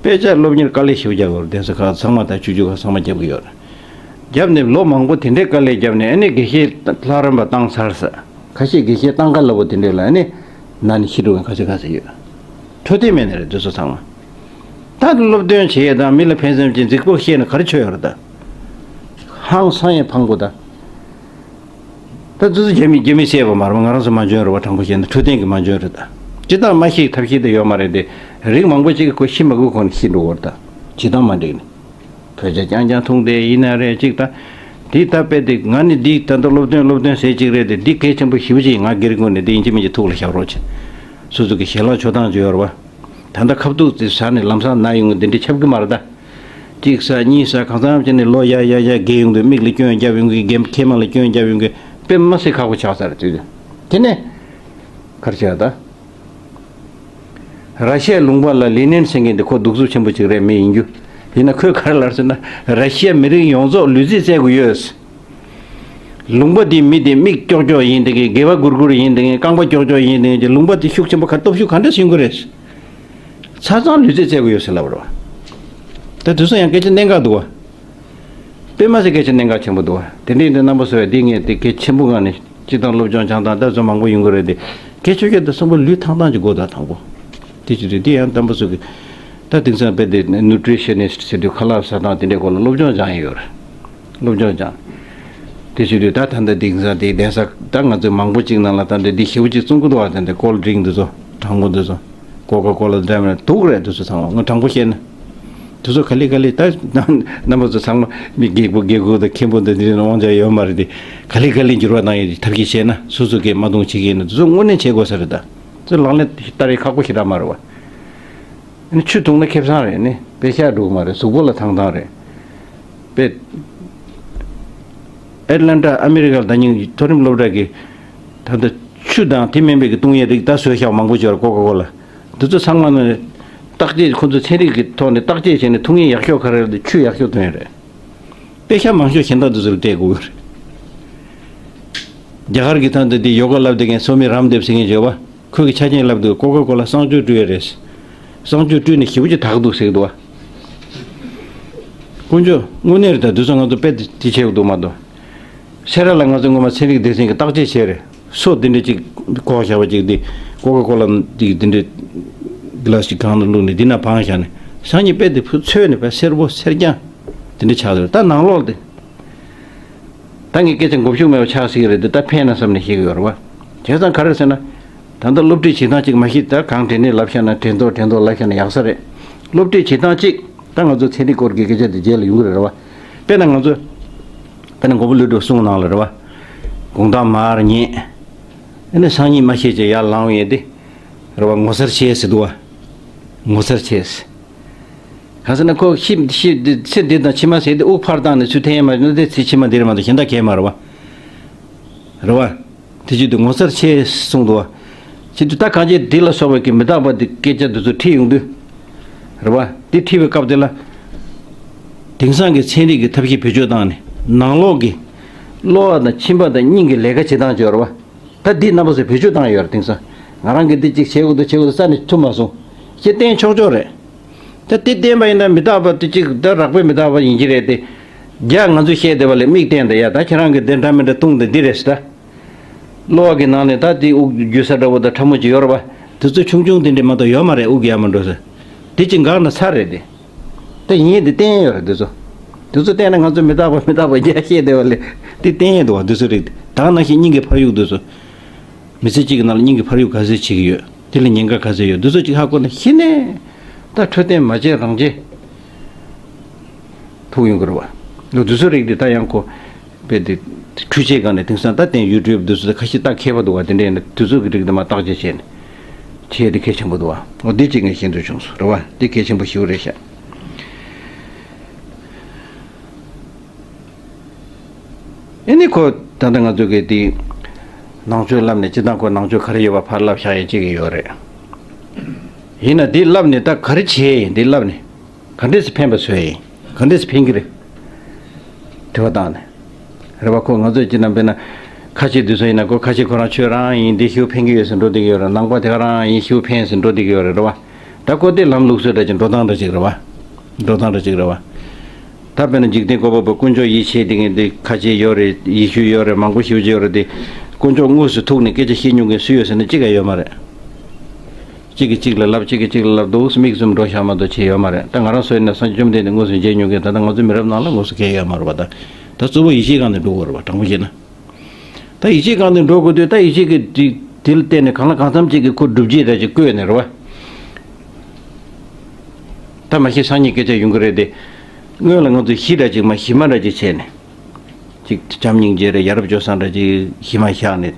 དཔེ་ཆ་སློབ་གཉེར་དཀའ་ལས་ཞེ་པོ་རྒྱག་ཡོད་རེད། གདན་ས་ཁག་ཚང་མ་ད་ཆུང་ཆུང་ཁག་ཚང་མ་རྒྱབ་ཀྱི་ཡོད་རེད། རྒྱབ་ནས་ལོ་མང་པོ་དེ་འདྲའི་དཀའ་ལས་རྒྱབ་ནས་ཨ་ནི་དགེ་བཤེས་ལྷ་རམས་པ་བཏང་ཚར་ས། ཁ་ཤས་དགེ་བཤེས་བཏང་ག་ལ་བོ་དེ་འདྲའི་ལ་ཨ་ནི་ན་ནས་ཤི་འགྲོ་མཁན་ཁ་ཤས་ཁ་ཤས་ཡོད། འཕྲོད་བསྟེན་མེད་ནི་རེད། དེ་ཚོ་ཚང་མ། ད་སློབ་སྟོན་བྱེད་ཡས་དང་མི་ལ་ཕན་སེམས་ཀྱི་རྫིག་པོ་བཤད་ན་ག་རེ་ཆོད་ཡོད་རེད་ད། ཧང་སང་ཡས་ཕངས་པོ་ད། ད་ཙི་ཙི་རྒྱ་མི་རྒྱ་མི་བཤད་པ་མ་རེད་པ། ང་རང་ཚོ་མ་འཇོན་རེད་པ། དྲང་པོ་བཤད་ན་འཕྲོད་བསྟེན་གྱི་མ་འཇོན་རེད་ད། སྤྱིར་བཏང་མ་ཤེས་ཐབས་ཤེས་དེ་ཡོད་མ་རེད་དེ། རིགས་མང་པོ་ཅིག་གིས་ཁོ་ཤི་མ་དགོས་གོང་ནས་ཤི་འགྲོ་གི་རེད་ད། བྱེད་སྟངས་མ་འགྲིག་ནས། བོད་ཇ་རྐྱང་རྐྱང་འཐུང་བསྡད་ཡིན་ན་རེད་ཅིག་ད། འདི་ད་དཔེ་དེ་ང་ནི་འདི་ད་ལྟ་སློབ་སྟོན་སློབ་སྟོན་ཟེར་ཅིག་རེད་དེ། འདི་གལ་ཆེན་པོ་ཞེ་པོ་ཅིག་ང་སྒེར་ངོས་ནས་འདི་ཡིན་གཅིག་མིན་གཅིག་ཐུགས་ལ་བཞག་རོགས་བྱེད། སོ་སོ་གི་ཞལ་ལག་མཆོད་སྟངས་ཅིག་ཡོད་རེད་པ། ད་ལྟ་ཁ་ཐུག་ཙི་ཟ་ནས་ལམ་སང་ན་ཡོང་གི་འདི་འདྲ་ཁྱབ་གི་མ་རེད་ད། གཅིག་ཟ་གཉིས་ཟ་གང་འཚམ་བྱས་ནས་ལོ་ཡ་ཡ་ཡ་རྒས་ཡོང་དུས་མིག་ལ་སྐྱོན་རྒྱབ་ཡོང་གི། རྒན་མཁལ་མ་ལ་སྐྱོན་རྒྱབ་ཡོང་གི། དཔེ་མ་སྲིད་ཁག་པོ་ཆགས་ཚར་དུས། དེ་ནས་ག་རེ་བྱས་ད། ར་ཤི་ཡའི་ལུང་པ་ལ་ལེ་ནིན་ཟེར་མཁན་དེ་ཁོ་གདུག་རྩུབ་ཆེན་པོ་ཅིག་རེད། མི་ཡིན་རྒྱུ། ཡིན་ན་ཁོས་ག་རེ་ལབ་ཟེར་ན། ར་ཤི་ཡ་མི་རིགས་ཡོངས་རྫོགས་ལུས་རྩལ་རྩེད་དགོས་ཡོད། ལུང་པ་འདིའི་མི་དེ་མིག་ཀྱོག་ཀྱོག་ཡིན་བསྡད་མཁན། སྒལ་པ་སྒུར་སྒུར་ཡིན་བསྡད་མཁན། རྐང་པ་ཀྱོག་ཀྱོག་ཡིན་བསྡད་མཁན་གྱི་ལུང་པ་དེ་ཤུགས་ཆེན་པོ་ག་སྟོབས་ཤུགས་ག་འདྲ་ཟིན་དགོས་རེད། ཆ་ཚང་ལུས་རྩལ་རྩེད་དགོས་ཡོད་ཟེར་ལབ་པ་རེད་པ། ད་དུས་སང་ཡང་སྐད་ཆ་གནད་འགག་འདུག་པ། དཔེ་མ་སྲིད་སྐད་ཆ་གནད་འགག་ཆེན་པོ་འདུག་པ། དེ་འདྲ་ཡིན་དུས་རྣམ་པ་ཚོས་འདི་ངས་དེ་གལ་ཆེན་པོ་ངང་ནས་སྤྱིར་བཏང་སློབ་སྦྱོང་སྦྱང་སྟངས་ད་ཚོ་མང་པོ་ཡོང་གི་རེད་དེ། གལ་ཆེ་ཤོས་དེ་གསུམ་པོ་ལུས་ཐང་ཐང་ཅིག་དགོས་ད་དང་པོ། དེ་ཅི་རེད། དེ་ཡང་རྣམ་པ་ཚོ་གི་ད་དེང་སང་དཔེ་དེ་ནུ་ཊི་རི་ཤ་ནི་སི་ཊི་ཟེར་དུས་ཁ་ལག་ཟ་སྟངས་དེ་འདྲའི་སྐོར་ལ་སློབ་སྦྱོང་སྦྱང་ཡས་ཡོད་རེད། སློབ་སྦྱོང་སྦྱང་། དེ་བྱེད་དུས་ད་ད་ལྟ་དེང་སང་དེ་གདན་ས་ད་ང་ཚོའི་མང་པོ་ཅིག་ནང་ལ་ད་འདི་འདི་ཞེ་པོ་ཅིག་བཙོང་གི་འདུག་པ། ད་འདི་ཀོལ་ཌི་རིང་འདི་ཚོ། གྲང་མོ་འདི་ཚོ། ཀོ་ཀ་ཀོ་ལ་འདྲ་མིན་སྡུག་རེད། འདི་ཚོ་ཚང་མ་ང་དྲང་པོ་བཤད་ན། དེ་ཚོ་ག་ལེ་ག་ལེ་ད་རྣམ་པ་ཚོ་ཚང་མ་མི་སྒེར་པོ་སྒེར་པོ་དང་མཁན་པོ་འདི་འདི་ནང་དབང་ཆ་ཡོད་མ་རེད་དེ། ག་ལེ་ག་ལེ་འགྱུར་བ་བཏང་ཡས་ཐབས་ཤེས་བྱས་ན། སོ་སོ་གིས་མ་གཏོང་བྱེད་ཀྱི་ཡིན་ན་དེ་ཚོ་དངོས་གནས་བྱེད་དགོས་ས་རེད་ད། ཚོ་ལག་ལེན་བསྟར་ཡས་ཁག་པོ་ཞེ་དྲག་མ་རེད་པ། ཨ་ནི་ཆུ་བཏུང་ན་ཁེ་བཟང་རེད། ཨ་ནི་དཔེ་ཤག་འགྲོ་གི་མ་རེད། གཟུགས་པོ་ལ་ཐང་ཐང་རེད། དཔེ། ཨེ་ཊ་ལན་ཊ་ཨ་མེ་རི་ཀ་ལ་ད་ཉིན་མཐོ་རིམ་སློབ་གྲྭ་གི་ད་ལྟ་ཆུ་དང་དེ་མིན་པའི་གི་བཏུང་ཡས་རིགས་ད་བཟོས་བཞག་མང་པོ་ཅིག་ཡོད་རེད། ཀོ་ཀ་ཀོ་ལ། འདི་ཚོ་ཚང་མ་ནི་བརྟག་དཔྱད། ཁོ་ཚོ་ཚན་རིག་གི་ཐོག་ནས་བརྟག་དཔྱད་བྱས་ནས་འཐུང་ཡས་ཡག་ཤོས་ག་རེ་རེད་དེ་ཆུ་ཡག་ཤོས་བཏུང་ཡས་རེད། དཔེ་ཤག་མང་ཤོས་གཞན་དག་འདི་ཚོ་ལ་སྤྲད་དགོས་ཀྱི་རེད། རྒྱ་གར་གྱི་ད་ལྟ་འདི་ཡོ་ག་ལབ་བསྡད་མཁན་སོ་མི་རམ་དེབ་ཟེར་མཁན་ཅིག་ཡོད་པ། ཁོས་ཀྱི་ཆ་རྐྱེན་ལབ་དུས་ཀོ་ཀ་ཀོ་ལ་གསང་སྤྱོད་སྤྲོད་ཡས་རེད། གསང་སྤྱོད་སྤྲོད་ནས་ཞེ་པོ་ཅིག་དྲག་འདུག་ཟེར་གི་འདུག་པ། དཀོན་མཆོག་དངོས་གནས་རེད་ད། དུས་ཚོད་ང་ཚོ་དཔེ་དེ་བྱེད་དགོས་འདུག་མ་གཏོགས། སེ་ར་ལ་ང་ཚོ་སྔོན་མ་ཚན་རིག་སྡེ་ཚན་གྱི་བརྟག་དཔྱད་བྱས་རེད། སོ་འདི་འདྲ་ཅིག་བཀོག་བཞག་པ་ཅིག་འདི། ཀོ་ཀ་ཀོ་ལ་འདི་འདི་འདྲ་གི་ལ་ཞིག་གང་ལ་བླུགས་ནས་འདི་ན་བང་བཞག་ནས། སང་ཉིན་དཔེ་དེ་ཕུ་ཚོས་ནས་དཔེ་སེར་པོ་སེར་རྐྱང་འདི་འདྲ་ཆགས་རེད། ད་ནང་ལོགས་དེ། ད་ངས་སྐད་ཆ་མགོ་མཇུག་མེད་པ་ཆགས་སྲིད་ཀྱི་རེད་དེ། ད་ཕན་ན་བསམ་ནས་བཤད་ཀྱི་ཡོད་རེད་པ། བྱས་ཙང་ག་རེ་ཟེར་ན། ད་ལྟ་སློབ་ཁྲིད་བྱེད་སྟངས་གཅིག་མ་གཞི་ད་གང་དྲན་ནས་ལབ་བཞག་ན། དྲན་ཐོག་དྲན་ཐོག་ལབ་བཞག་ན་ཡག་ས་རེད། སློབ་ཁྲིད་བྱེད་སྟངས་གཅིག་ད་ང་ཚོ་ཚན་རིག་སྐོར་གྱི་སྐད་ཆ་དེ་རྗེས་ལ་ཡོང་གི་རེད་པ། དཔེར་ན་ང་ཚོ། དཔེར་ན་མགོན་པོ་ཀླུ་སྒྲུབ་གསུང་ནང་ལ་རེད་པ། དགོང་དག་མར་ཉལ། ཨ་ནི་སང་ཉིན་མ་ཤེས་ཀྱི་ཡར་ལངས་ཡས་དེ། རེད་པ། ངོ་མཚར་ཆེ་ཟེར་འདུག་པ། ངོ་མཚར་ཆེ་ཟེར། གང་ཟེར་ན་ཁོ་ཤི་ཤི་ཚེ་འདི་དང་ཕྱི་མ་ཟེར་དེ་དབུགས་ཕར་བཏང་ནས་ཚུར་འཐེན་ཡས་མ་རེད་ན་དེ་ཚེ་ཕྱི་མ་འདི་རེད་མ་གཏོགས་གཞན་དག་གས་མ་རེད་པ། རེད་པ། དེ་བྱེད་དུས་ངོ་མཚར་ཆེ་གསུངས་འདུག་པ། བྱེད་དུས་ད་གང་ཅི་འདི་ལ་སོགས་པའི་གི་མི་རྟག་པ་འདི་སྐད་ཆ་འདི་ཚོ་ཁྲིད་ཡོང་དུས། རེད་བ། དེ་ཁྲིད་པའི་སྐབས་དེ་ལ། དེང་སང་གི་ཚན་རིག་གི་ཐབས་ཤེས་བེད་སྤྱོད་བཏང་ནས་ནང་ལོགས་ཀྱི་གློ་བ་དང་མཆིན་པ་དང་སྙིང་གི་ལས་ཀ་བྱེད་སྟངས་བྱོས་རེད་བ། ད་འདི་རྣམ་པ་ཚོས་བེད་སྤྱོད་བཏང་ཡོད་རེད། དེང་སང་ང་རང་གིས་འདི་གཅིག་བྱེད་དགོས་འདུག་བྱེད་དགོས་འདུག་རྩ་ནས་ཐུབ་མ་སོང་། ཞེས་བསྟན་ཆོག་ཆོག་རེད། ད་དེ་བསྟན་པ་ཡིན་ན་མི་རྟག་པ་དེ་གཅིག་ད་རགས་པའི་མི་རྟག་པ་ཡིན་གྱི་རེད་དེ། རྒྱ་ང་ཚོས་བཤད་བསྡད་པ་ལས་མིག་བསྟན་ད་ཡ། ད་ཁྱེད་རང་གིས་དེ་འདྲ་མི་འདྲ་བཏུང་དེ་འདི་རེད་ཟེར་ད། གློ་བ་གི་ནང་ནས་ད་དེ་དབུགས་རྒྱུ་ས་འདྲ་བོ་དང་ཕྲ་མོ་ཅིག་ཡོད་རེད་བ། དེ་ཚོ་ཆུང་ཆུང་དེ་འདྲས་མ་གཏོགས་ཡོད་མ་རེད། དབུགས་ཡར་མར་འགྲོ་ས། དེ་ཅིག་འགག་ན་ཚར་རེད་དེ། ད་ཡིན་དེ་བསྟན་ཡོད་རེད་དེ་ཚོ། དེ་ཚོ་བསྟན་ན་ང་ཚོ་མི་རྟག་པ་མི་རྟག་པ་རྒྱ་བཤད་བསྡད་པ་ལས་དེ་བསྟན་ཡོད་འདུག་བ། དེ་ཚོ་རེད་དེ། ད་ག་ནང་བཞིན་སྙིང་གི་འཕར་གཡུག་དེ་ཚོ། མི་ཚེ་གཅིག་གི་ནང་ལ་སྙིང་གི་འཕར་གཡུག་ག་ཚོད་བྱེད་ཀྱི་ཡོད། དེ་ལ་ཉེན་ཁ་ག་ཚོད་ཡོད། འདི་ཚོ་གཅིག་ཧ་གོ་ན་གཞི་ནས་ད་འཕྲོད་བསྟེན་མ་བྱས་རང་བྱས་ཐུག་ཡོང་གི་རེད་བ། ལོ་འདི་ཚོ་རིགས་འདི་ད་ཡང་ཁོ་དཔེ་དེ་འཕྲུལ་ཆས་སྒང་ནས་དེང་སང་ད་བསྟན་ཡུ་ཊུབ་འདི་ཚོ་ད་ཁ་ཤས་ད་མཁས་པ་འདུག་བ། དེ་འདྲས་ནས་འདི་ཚོ་གི་རིགས་འདི་མ་བརྟག་དཔྱད་བྱས་ནས་བྱས་དེ་གལ་ཆེན་པོ་འདུག་བ། འོ་འདི་གཅིག་ངས་ཤེས་འདོད་བྱུང་སོང་རེད་བ། འདི་གལ་ཆེན་པོ་ཞིག་རེད་ཤག། ཨེ་ནི་ཁོ་ད་ལྟ་ང་ཚོ་གི་དེ་ནང་ཆོས་བསླབ་ནས་སྤྱིར་བཏང་ཁོ་ནང་ཆོས་ག་རེ་ཡོད་པ་ཕར་བསླབ་བཞག་ཡས་ཅིག་ཡོད་རེད། ཡིན་ན་དེ་བསླབ་ནས་ད་ག་རེ་བྱས་ཡིན། དེ་བསླབ་ནས་ག་འདྲས་སེ་ཕན་པ་བཟོས་ཡིན། ག་འདྲས་སེ་ཕན་གི་རེད། དྲི་བ་བཏང་ནས། རེད་བ། ཁོ་ང་ཚོས་སྤྱིར་ན་དཔེར་ན་ཁ་ཆེ་དུས་ཚོད་ཡིན་ན་ཁོ་ཁ་ཆེ་ཁོ་རང་ཆོས་རང་ཡིན། དེ་ཞིག་ཕན་གི་ཡོད་ཟེར་འགྲོ་བསྡད་ཀྱི་ཡོད་རེད། ནང་པ་དེ་ག་རང་ཡིན། ཞིག་ཕན་ཟེར་འགྲོ་བསྡད་ཀྱི་ཡོད་རེད། རེད་བ། ད་ཁོ་དེ་ལམ་ལུགས་སྲོལ་འདྲ་ཅིག་འགྲོ་སྟངས་འདྲ་ཅིག་རེད་བ། འགྲོ་སྟངས་འདྲ་ཅིག་རེད་བ། ད་དཔེར་ན་འཇིག་རྟེན་བཀོད་པ་པོ་དཀོན་མཆོག་ཡིད་ཆེས་དེ་ངས་འདི་ཁ་ཆེ་ཡོད་རེད། ཡེ་ཤུ་ཡོད་རེད། མང་པོ་ཞེ་པོ་ཅིག་ཡོད་རེད་དེ། དཀོན་མཆོག་དངོས་སུ་ཐུག་ནས་སྐད་ཆ་བཤད་མྱོང་མཁན་སུ་ཡོད་ཟེར་ན་གཅིག་ཀྱང་ཡོད་མ་རེད། གཅིག་གིས་གཅིག་ལ་ལབ། གཅིག་གིས་གཅིག་ལ་ལབ་འདུག་མིག་བཙུམ་འགྲོ་བཞག་མ་གཏོགས་བྱས་ཡོད་མ་རེད། ད་ང་རང་ཚོ་ཡིན་ན་སངས་རྒྱས་བཅོམ་ལྡན་འདས་དངོས་སུ་མཇལ་མྱོང་མཁན་ད་ལྟ་ང་ཚོ་མི་རབས་ནང་ལ་དངོས་སུ་མཁན་ཡོད་མ་རེད་པ། ད་ད་གཙོ་བོ་ཡིད་ཆེས་སྒང་ནས་འགྲོ་དགོས་རེད་པ། དྲང་པོ་བཤད་ན། ད་ཡིད་ཆེས་སྒང་ནས་འགྲོ་དགོས་དུས་ད་ཡིད་ཆེས་ཀྱི་དེ་དེ་ལ་བརྟེན་ནས་གང་ལ་གང་འཚམ་ཅིག་གི་ཁོ་སྒྲུབ་བྱེད་འདྲ་ཅིག་བཀོད་ནས་རེད་བ། ད་མ་གཞི་སང་ཉིན་སྐད་ཆ་ཡོང་གི་རེད་དེ། སྔོན་ལ་ང་ཚོས་གཞི་འདྲ་ཅིག་མ་གཞི་མ་འདྲ་ཅིག་བྱས་ནས། ཅིག་བྱམས་སྙིང་རྗེ་རེད། ཡ་རབས་སྤྱོད་བཟང་འདྲ་ཅིག་གཞི་མ་བཞག་ནས།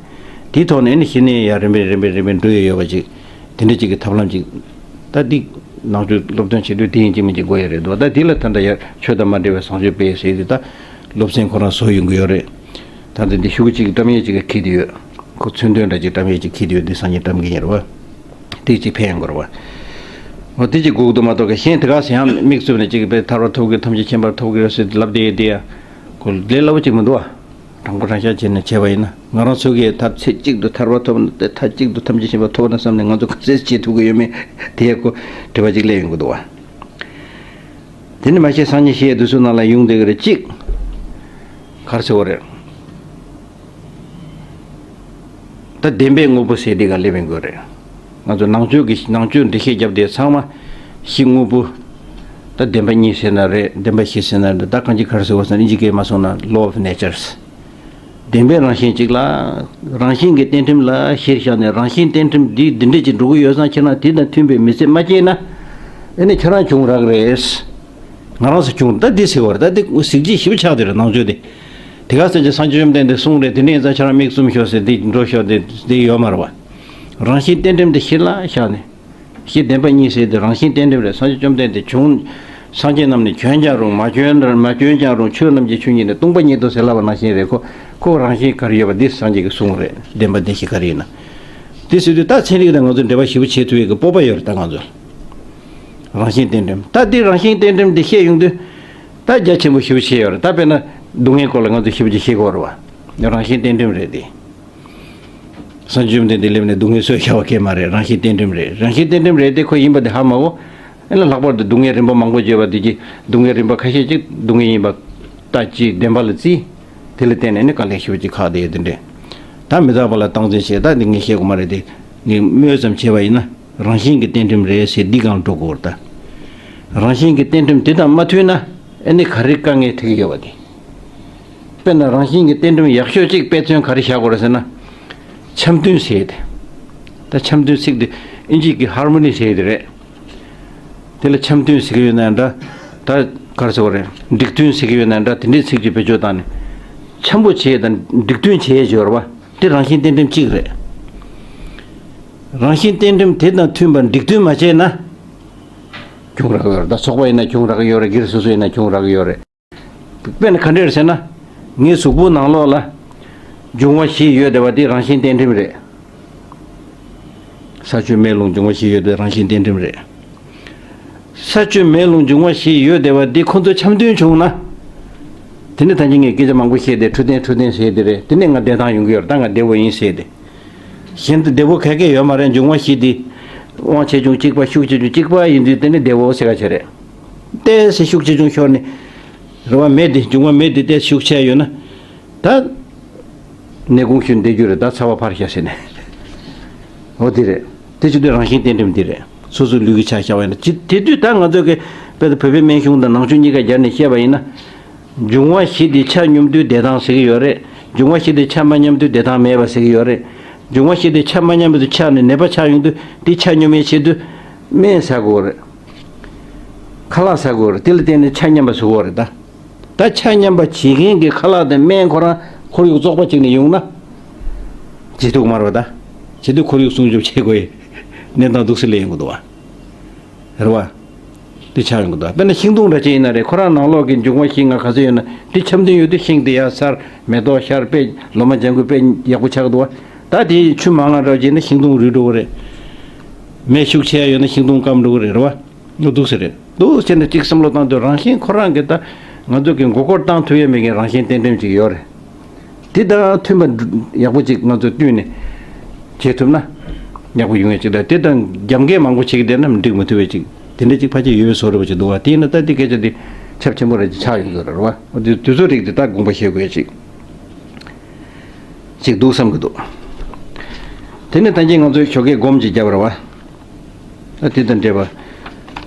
དེའི་ཐོག་ནས་ནི་གཞི་ནས་ཡར་རིམ་པས་རིམ་པས་རིམ་པས་འགྲོ་ཡས་ཡོད་པ་ཅིག་དེ་འདྲ་ཅིག་གི་ཐབས་ལམ་ཅིག་ད་འདི་ནང་ཆོས་སློབ་སྟོན་བྱེད་དུས་དེ་ཡིན་གཅིག་མིན་གཅིག་དགོས་ཡས་རེད་འདུག་ད་དེ་ལ་ད་ལྟ་ཡར་ཆོས་དང་མ་འབྲེལ་བའི་བཟང་སྤྱོད་སྤེལ་ཟེར་དུས་ད་སློབ་ཚན་ཁོ་རང་བཟོ་ཡོང་གི་ཡོད་རེད། ད་ལྟ་འདི་ཤོག་གུ་གཅིག་གི་བཀྲམ་ཡས་གཅིག་གི་ཁྱེར་དུ་ཡོད། ཁོ་མཚོན་དོན་འདྲ་གཅིག་བཀྲམ་ཡས་གཅིག་ཁྱེར་དུ་ཡོད། འདི་སང་ཉིན་བཀྲམ་གི་ཡིན་རེད་བ། དེ་གཅིག་ཕན་ཡོང་གི་རེད་བ། འོ་དེ་གཅིག་དགོས་ཀྱི་འདུག་མ་གཏོགས་གཞན་དེ་ག་ཟེ་ཡང་མིག་བཙུམ་ནས་གཅིག་པའི་ཐར་པ་ཐོབ་གི་ཐམས་ཅད་མཁྱེན་པར་ཐོབ་གི་རེད་ཟེར་ལབ་བསྡད་ཡོད་དེ་ཡ། ཁོ་ལས་སླ་བོ་གཅིག་མི་འདུག་བ། དྲང་པོ་དྲང་བཞག་བྱས་ནས་བྱས་པ་ཡིན་ན་ང་རང་ཚོ་གིས་ད་ཚེ་གཅིག་ཏུ་ཐར་པ་ཐོབ་ན་ད་མཐའ་གཅིག་ཏུ་ཐམས་ཅད་མཁྱེན་པར་ཐོབ་ན་བསམ་ནས་ང་ཚོ་ག་ཚོད་བྱེད་ཐུབ་ཀྱི་ཡོད་མེད་དེ་ཡ་ཁོ་དྲི་བ་གཅིག་སླེབས་ཡོང་གི་འདུག་བ། དེ་ནི་མ་ཤེས་སང་ཉིན་ཤེས་དུས་ཚོད་ནང་ལ་ཡོང་བསྡད་ཀྱི་རེད་གཅིག་ག་རེ་ཟེར་བ་རེད། ད་བདེན་པའི་དངོས་པོ་ཟེར་འདི་ག་སླེབས་ཡོང་གི་རེད། ང་ཚོ་ནང་ཆོས་ཀྱི་ནང་ཆོས་འགྲེལ་བཤད་རྒྱབ་དེ་ཚང་མ་གཞི་དངོས་པོ། ད་བདེན་པ་གཉིས་ཟེར་ན་རེད། བདེན་པ་བཞི་ཟེར་ན་རེད། ད་གང་ཅི་ག་རེ་ཟེར་བ་ཟེར་ན་ཨིན་ཇི་སྐད་མ་སོང་ན་law of natures། བདེན་པའི་རང་བཞིན་གཅིག་ལ། རང་བཞིན་གྱི་རྟེན་ཁྲིམས་ལ་གཞིར་བཞག་ནས་རང་བཞིན་རྟེན་ཁྲིམས་འདི་འདི་འདྲས་ཅིག་འགྲོ་གི་ཡོད་ཙང་ཁྱེད་རང་དེ་དང་མཐུན་པའི་མི་ཚེ་མ་སྐྱེལ་ན། ཨེ་ནི་ཁྱེད་རང་བྱུང་རག་རེད། ང་རང་ཚོ་བྱུང་ད་འདི་ཟེར་བ་རེད། ད་འདི་གཟི་བརྗིད་ཞིབ་ཆགས་དེ་རེད་ནང་ཆོས་དེ། དེ་ག་ཟེར་གྱི་སངས་རྒྱས་བཅོམ་ལྡན་འདས་གསུངས་རེད། དེ་འདྲ་ཡིན་ཙང་ཁྱེད་རང་མིག་བཙུམ་ཤོག་ཟེར་འདི་འགྲོ་ཤོག་དེ་འདི་ཡོད་མ་རེད་བ། རང་བཞིན་རྟེན་ཁྲིམས་དེ་གཞི་ལ་བཞག་ནས། གཞི་བདེན་པ་གཉིས་ཟེར་དེ་རང་བཞིན་རྟེན་ཁྲིམས་རེད། སངས་རྒྱས་བཅོམ་ལྡན་འདས་བྱུང་། སངས་རྒྱས་རྣམས་ནི་བྱོན་ཀྱང་རུང་མ་བྱོན་མ་བྱོན་ཀྱང་རུང་ཆོས་རྣམས་ཀྱི་ཆོས་ཉིད་ནི་སྟོང་པ་ཉིད་དོ་ཟེར་ལབ་པ་ནང་བཞིན་རེད། ཁོ་ཁོ་རང་བཞིན་ག་རེ་ཡོད་པ་འདི་སངས་རྒྱས་ཀྱིས་གསུངས་རེད། བདེན་པ་བདེན་བཞི་ག་རེ་ཡིན་ན། དེ་ཟེར་དུས་ད་ཚན་རིག་དང་ང་ཚོ་འབྲེལ་བ་ཞིབ་པོ་བྱེད་ཐུབ་ཡས་ཀྱི་སྤོབས་པ་ཡོད་རེད་ད་ང་ཚོ། རང་བཞིན་རྟེན་ཁྲིམས་ད་འདི་རང་བཞིན་རྟེན་ཁྲིམས་འདི་བཤད་ཡོང་དུས། ད་རྒྱ་ཆེན་པོ་ཞེ་པོ་ཅིག་ཡོད་རེད། ད་དཔེར་ན་སྡུག་བསྔལ་སྐོར་ལ་ང་ཚོས་ཞེ་པོ་ཅིག་ཤེས་དགོས་རེད་བ། རང་བཞིན་རྟེན་ཁྲིམས་རེད་དེ། སངས་རྒྱས་བཅོམ་ལྡན་འདས་སླེབས་ནས་སྡུག་བསྔལ་གསོས་བཞག་པ་སྐད་མ་རེད། རང་བཞིན་རྟེན་ཁྲིམས་རེད། རང་བཞིན་རྟེན་ཁྲིམས་རེད་དེ་ཁོ་ཡིན་པ་དེ་ཧ་མ་གོ། ཨེ་ལ་ལྷག་པར་དུ་སྡུག་བསྔལ་རིམ་པ་མང་པོ་བརྗོད་པ་དེ་གྱིས་སྡུག་བསྔལ་རིམ་པ་ཁ་ཤས་ཅིག་སྡུག་བསྔལ་ཡིན་པ་ལྟ་ཅི་བདེན་པ་ལ་བརྩིས། དེ་ལ་བརྟེན་ནས་ནི་དཀའ་ལས་ཞེ་པོ་ཅིག་ཁག་བསྡད་ཡོད་དེ་འདྲས། ད་མི་རྟག་པ་ལ་སྟངས་འཛིན་བྱེད་ད་འདི་ངས་བཤད་དགོས་མ་རེད་དེ། ངས་སྨོས་ཙམ་བྱས་པ་ཡིན་ན། རང་བཞིན་གྱི་རྟེན་ཁྲིམས་རེད་ཟེར་འདི་སྒང་འགྲོ་དགོས་རེད་ད། རང་བཞིན་གྱི་རྟེན་ཁྲིམས་དེ་དང་མ་མཐུན་ན་ཨེ་ནི་ག་རེ་དཀའ་ངལ་འཕྲད་ཀྱི་ཡོད་པ་དེ། དཔེར་ན་རང་བཞིན་གྱི་རྟེན་ཁྲིམས་ཡག་ཤོས་གཅིག་དཔེ་མཚོན་ག་རེ་བཞག་དགོས་རེད་ཟེར་ན། འཆམ་མཐུན་ཟེར་ཏེ། ད་འཆམ་མཐུན་ཚིག་དེ་ཨིན་ཇི་གི་ཧར་མོ་ནི་ཟེར་དེ་རེད། དེ་ལ་འཆམ་མཐུན་ཟེར་གྱི་ཡོད་ན་འདྲ། ད་ག་རེ་ཟེར་དགོས་རེད། འགྲིག་མཐུན་ཟེར་གྱི་ཡོད་ན་འདྲ། དེ་འདྲའི་ཚིག་གཅིག་བེད་སྤྱོད་བཏང་ནས། འཆམ་པོ་བྱེད་དང་འགྲིག་མཐུན་བྱེད་ཡས་སྦྱོར་བ། དེ་རང་བཞིན་རྟེན་ཁྲིམས་གཅིག་རེད། རང་བཞིན་རྟེན་ཁྲིམས་དེ་དང་མཐུན་པར་འགྲིག་མཐུན་མ་བྱས་ན། གྱོང་རག་ཡོད་རེད། ད་ཚོགས་པ་ཡིན་ན་གྱོང་རག་ཡོད་རེད། སྒེར་སོ་སོ་ཡིན་ན་གྱོང་རག་ཡོད་རེད། དཔེར་ན་ག་འདྲ་རེད་ཟེར་ན། ངའི་གཟུགས་པོ་ནང་ལོགས་ལ་འབྱུང་བ་བཞི་ཡོད་བསྡད་པ་དེ་རང་བཞིན་རྟེན་ཁྲིམས་རེད། ས་ཆུ་མེ་རླུང་འབྱུང་བ་བཞི་ཡོད་བསྡད་རང་བཞིན་རྟེན་ཁྲིམས་རེད། ས་ཆུ་མེ་རླུང་འབྱུང་བ་བཞི་ཡོད་བསྡད་པ་འདི་ཁོ་ཚོ་འཆམ་མཐུན་བྱུང་ན། དེ་ནི་ད་གིན་ངས་སྐད་ཆ་མང་པོ་བཤད་དེ་འཕྲོད་བསྟེན་འཕྲོད་བསྟེན་ཟེར་དེ་རེད། དེ་ནས་ང་བདེ་ཐང་ཡོང་གི་ཡོད་རེད། ད་ང་བདེ་བོ་ཡིན་ཟེར་དེ། གཞན་དུ་བདེ་བོ་ག་གེ་ཡོད་མ་རེད། འབྱུང་བ་བཞི་འདི་དབང་ཆེ་ཆུང་གཅིག་པ་ཤུགས་ཆེ་ཆུང་གཅིག་པ་ཡིན་དུས་དེ་ནི་བདེ་བོ་ཟེར་ག་བྱེད་རེད། ཏོག་ཙམ་ཤུགས་ཆེ་ཆུང་ཤོར་ནས། རེད་བ། མེ་འདི་འབྱུང་བ་མེ་འདི་ཏོག་ཙམ་ཤུགས་ཆེ་ཡོད་ན། ད། ནད་ཀོང་ཞུ་འདེད་རྒྱུ་རེད། ད་ཚ་བ་ཕར་བཞག་ཟེར་ནས། འོ་དེ་རེད། དེ་བྱེད་དུས་རང་བཞིན་གཏན་ཁྲིམས་འདི་རེད། སོ་སོའི་ལུས་ཀྱི་ཆ་བཞག་པ་ཡིན་ན་ཅི་དེ་དུས་ད་ང་ཚོ་གི་དཔེ་ད་བོད་པའི་སྨན་གཞུང་དང་ནང་ཆོས་གཉིས་ཀ་སྦྱར་ནས་བཤད་པ་ཡིན་ན། འབྱུང་བ་བཞི་དེ་ཆ་སྙོམས་དུས་བདེ་ཐང་ཟེར་གྱི་ཡོད་རེད། འབྱུང་བ་བཞི་དེ་ཆ་མ་སྙོམས་དུས་བདེ་ཐང་མེད་པ་ཟེར་གྱི་ཡོད་རེད། འབྱུང་བ་བཞི་དེ་ཆ་མ་སྙོམས་པ་དུས་ཆགས་ནས་ནད་པ་ཆགས་ཡོང་དུས་དེ་ཆ་སྙོམས་ཡས་ཆེད་དུ་སྨན་ཟ་དགོས་རེད། ཁ་ལག་ཟ་དགོས་རེད། དེ་ལ་བརྟེན་ནས་ཆ་མཉམ་པ་བཟོ་དགོས་རེད་ད། ད་ཆ་མཉམ་པ་བྱེད་མཁན་གྱི་ཁ་ལག་དང་སྨན་ཁོ་རང་ཁོར་ཡུག་བཙོག་པ་ཅིག་ནས་ཡོང་ན། ཇེ་སྡུག་མ་རེད་པ། ད་ཇེ་སྡུག་ཁོར་ཡུག་སྲུང་སྐྱོབ་བྱེད་དགོས་ཡི་གནས་སྟངས་འདུག་སེ་སླེབས་ཡོང་གི་འདུག་བ། རེད་བ། དེ་ཆགས་ཡོང་གི་འདུག་དཔེར་ན་ཤིང་སྡོང་འདྲ་ཅིག་ཡིན་ན་རེད། ཁོ་རང་ནང་ལོགས་ཀྱི་འབྱུང་བ་བཞི་ལྔ་ག་ཚོད་ཡོད་ན་དེ་འཆམ་མཐུན་ཡོད་དུས་ཤིང་དེ་ཡར་འཚར། མེ་ཏོག་ཤར། དཔེ་ལོ་མ་ལྗང་ཁུ་དཔེ་ཡག་པོ་ཆགས་འདུག་བ། ད་དེ་ཆུ་མང་ང་འདྲ་བ་ཅིག་ཡིན་ན་ཤིང་སྡོང་རུལ་འགྲོ་གི་རེད། མེ་ཤུགས་ཆེ་ཡ་ཡོད་ན་ཤིང་སྡོང་སྐམ་འགྲོ་གི་རེད། རེད་བ། འོ་འདུག་སེ་རེད། འདུག་ཟེར་ནས་གཅིག་བསམ་བློ་བཏང་དུས་རང་བཞིན་ཁོ་རང་གིས་ད་ང་ཚོ་གི་མགོ་སྐོར་བཏང་ཐུབ་ཡས་མེད་མཁན་རང་བཞིན་གཏན་ཁྲིམས་ཅིག་ཡོད་རེད། དེ་དང་མཐུན་པ་ཡག་པོ་ཅིག་ང་ཚོས་བསྟུན་ནས་བྱེད་ཐུབ་ན་ཡག་པོ་ཡོང་ཡས་ཅིག་དང་། དེ་དང་རྒྱབ་འགལ་མང་པོ་བྱེད་ཀྱི་བསྡད་ན་འགྲིག་མི་ཐུབ་པའི་ཅིག་དེ་འདྲ་ཅིག་ཕལ་ཆེར་ཡོད་པའི་བཟོ་འདྲ་པོ་ཅིག་འདུག་བ། དེ་ཡིན་ན་ད་དེ་སྐད་ཆ་དེ་ཁྱབ་ཆེན་པོ་རེ་ཅིག་ཆགས་ཡོང་གི་རེད་བ། འོ་དེ་དུས་ཚོད་རིགས་དེ་ད་དགོངས་པ་བཞེས་དགོས་ཡས་ཅིག་ཅིག་འདུག་བསམ་གྱི་འདུག་དེ་ནས་ད་གིན་ང་ཚོས་ཞོགས་ཀས་སྒོམ་ཅིག་བརྒྱབ་ར་བ། ད་དེ་དང་འབྲེལ་བ།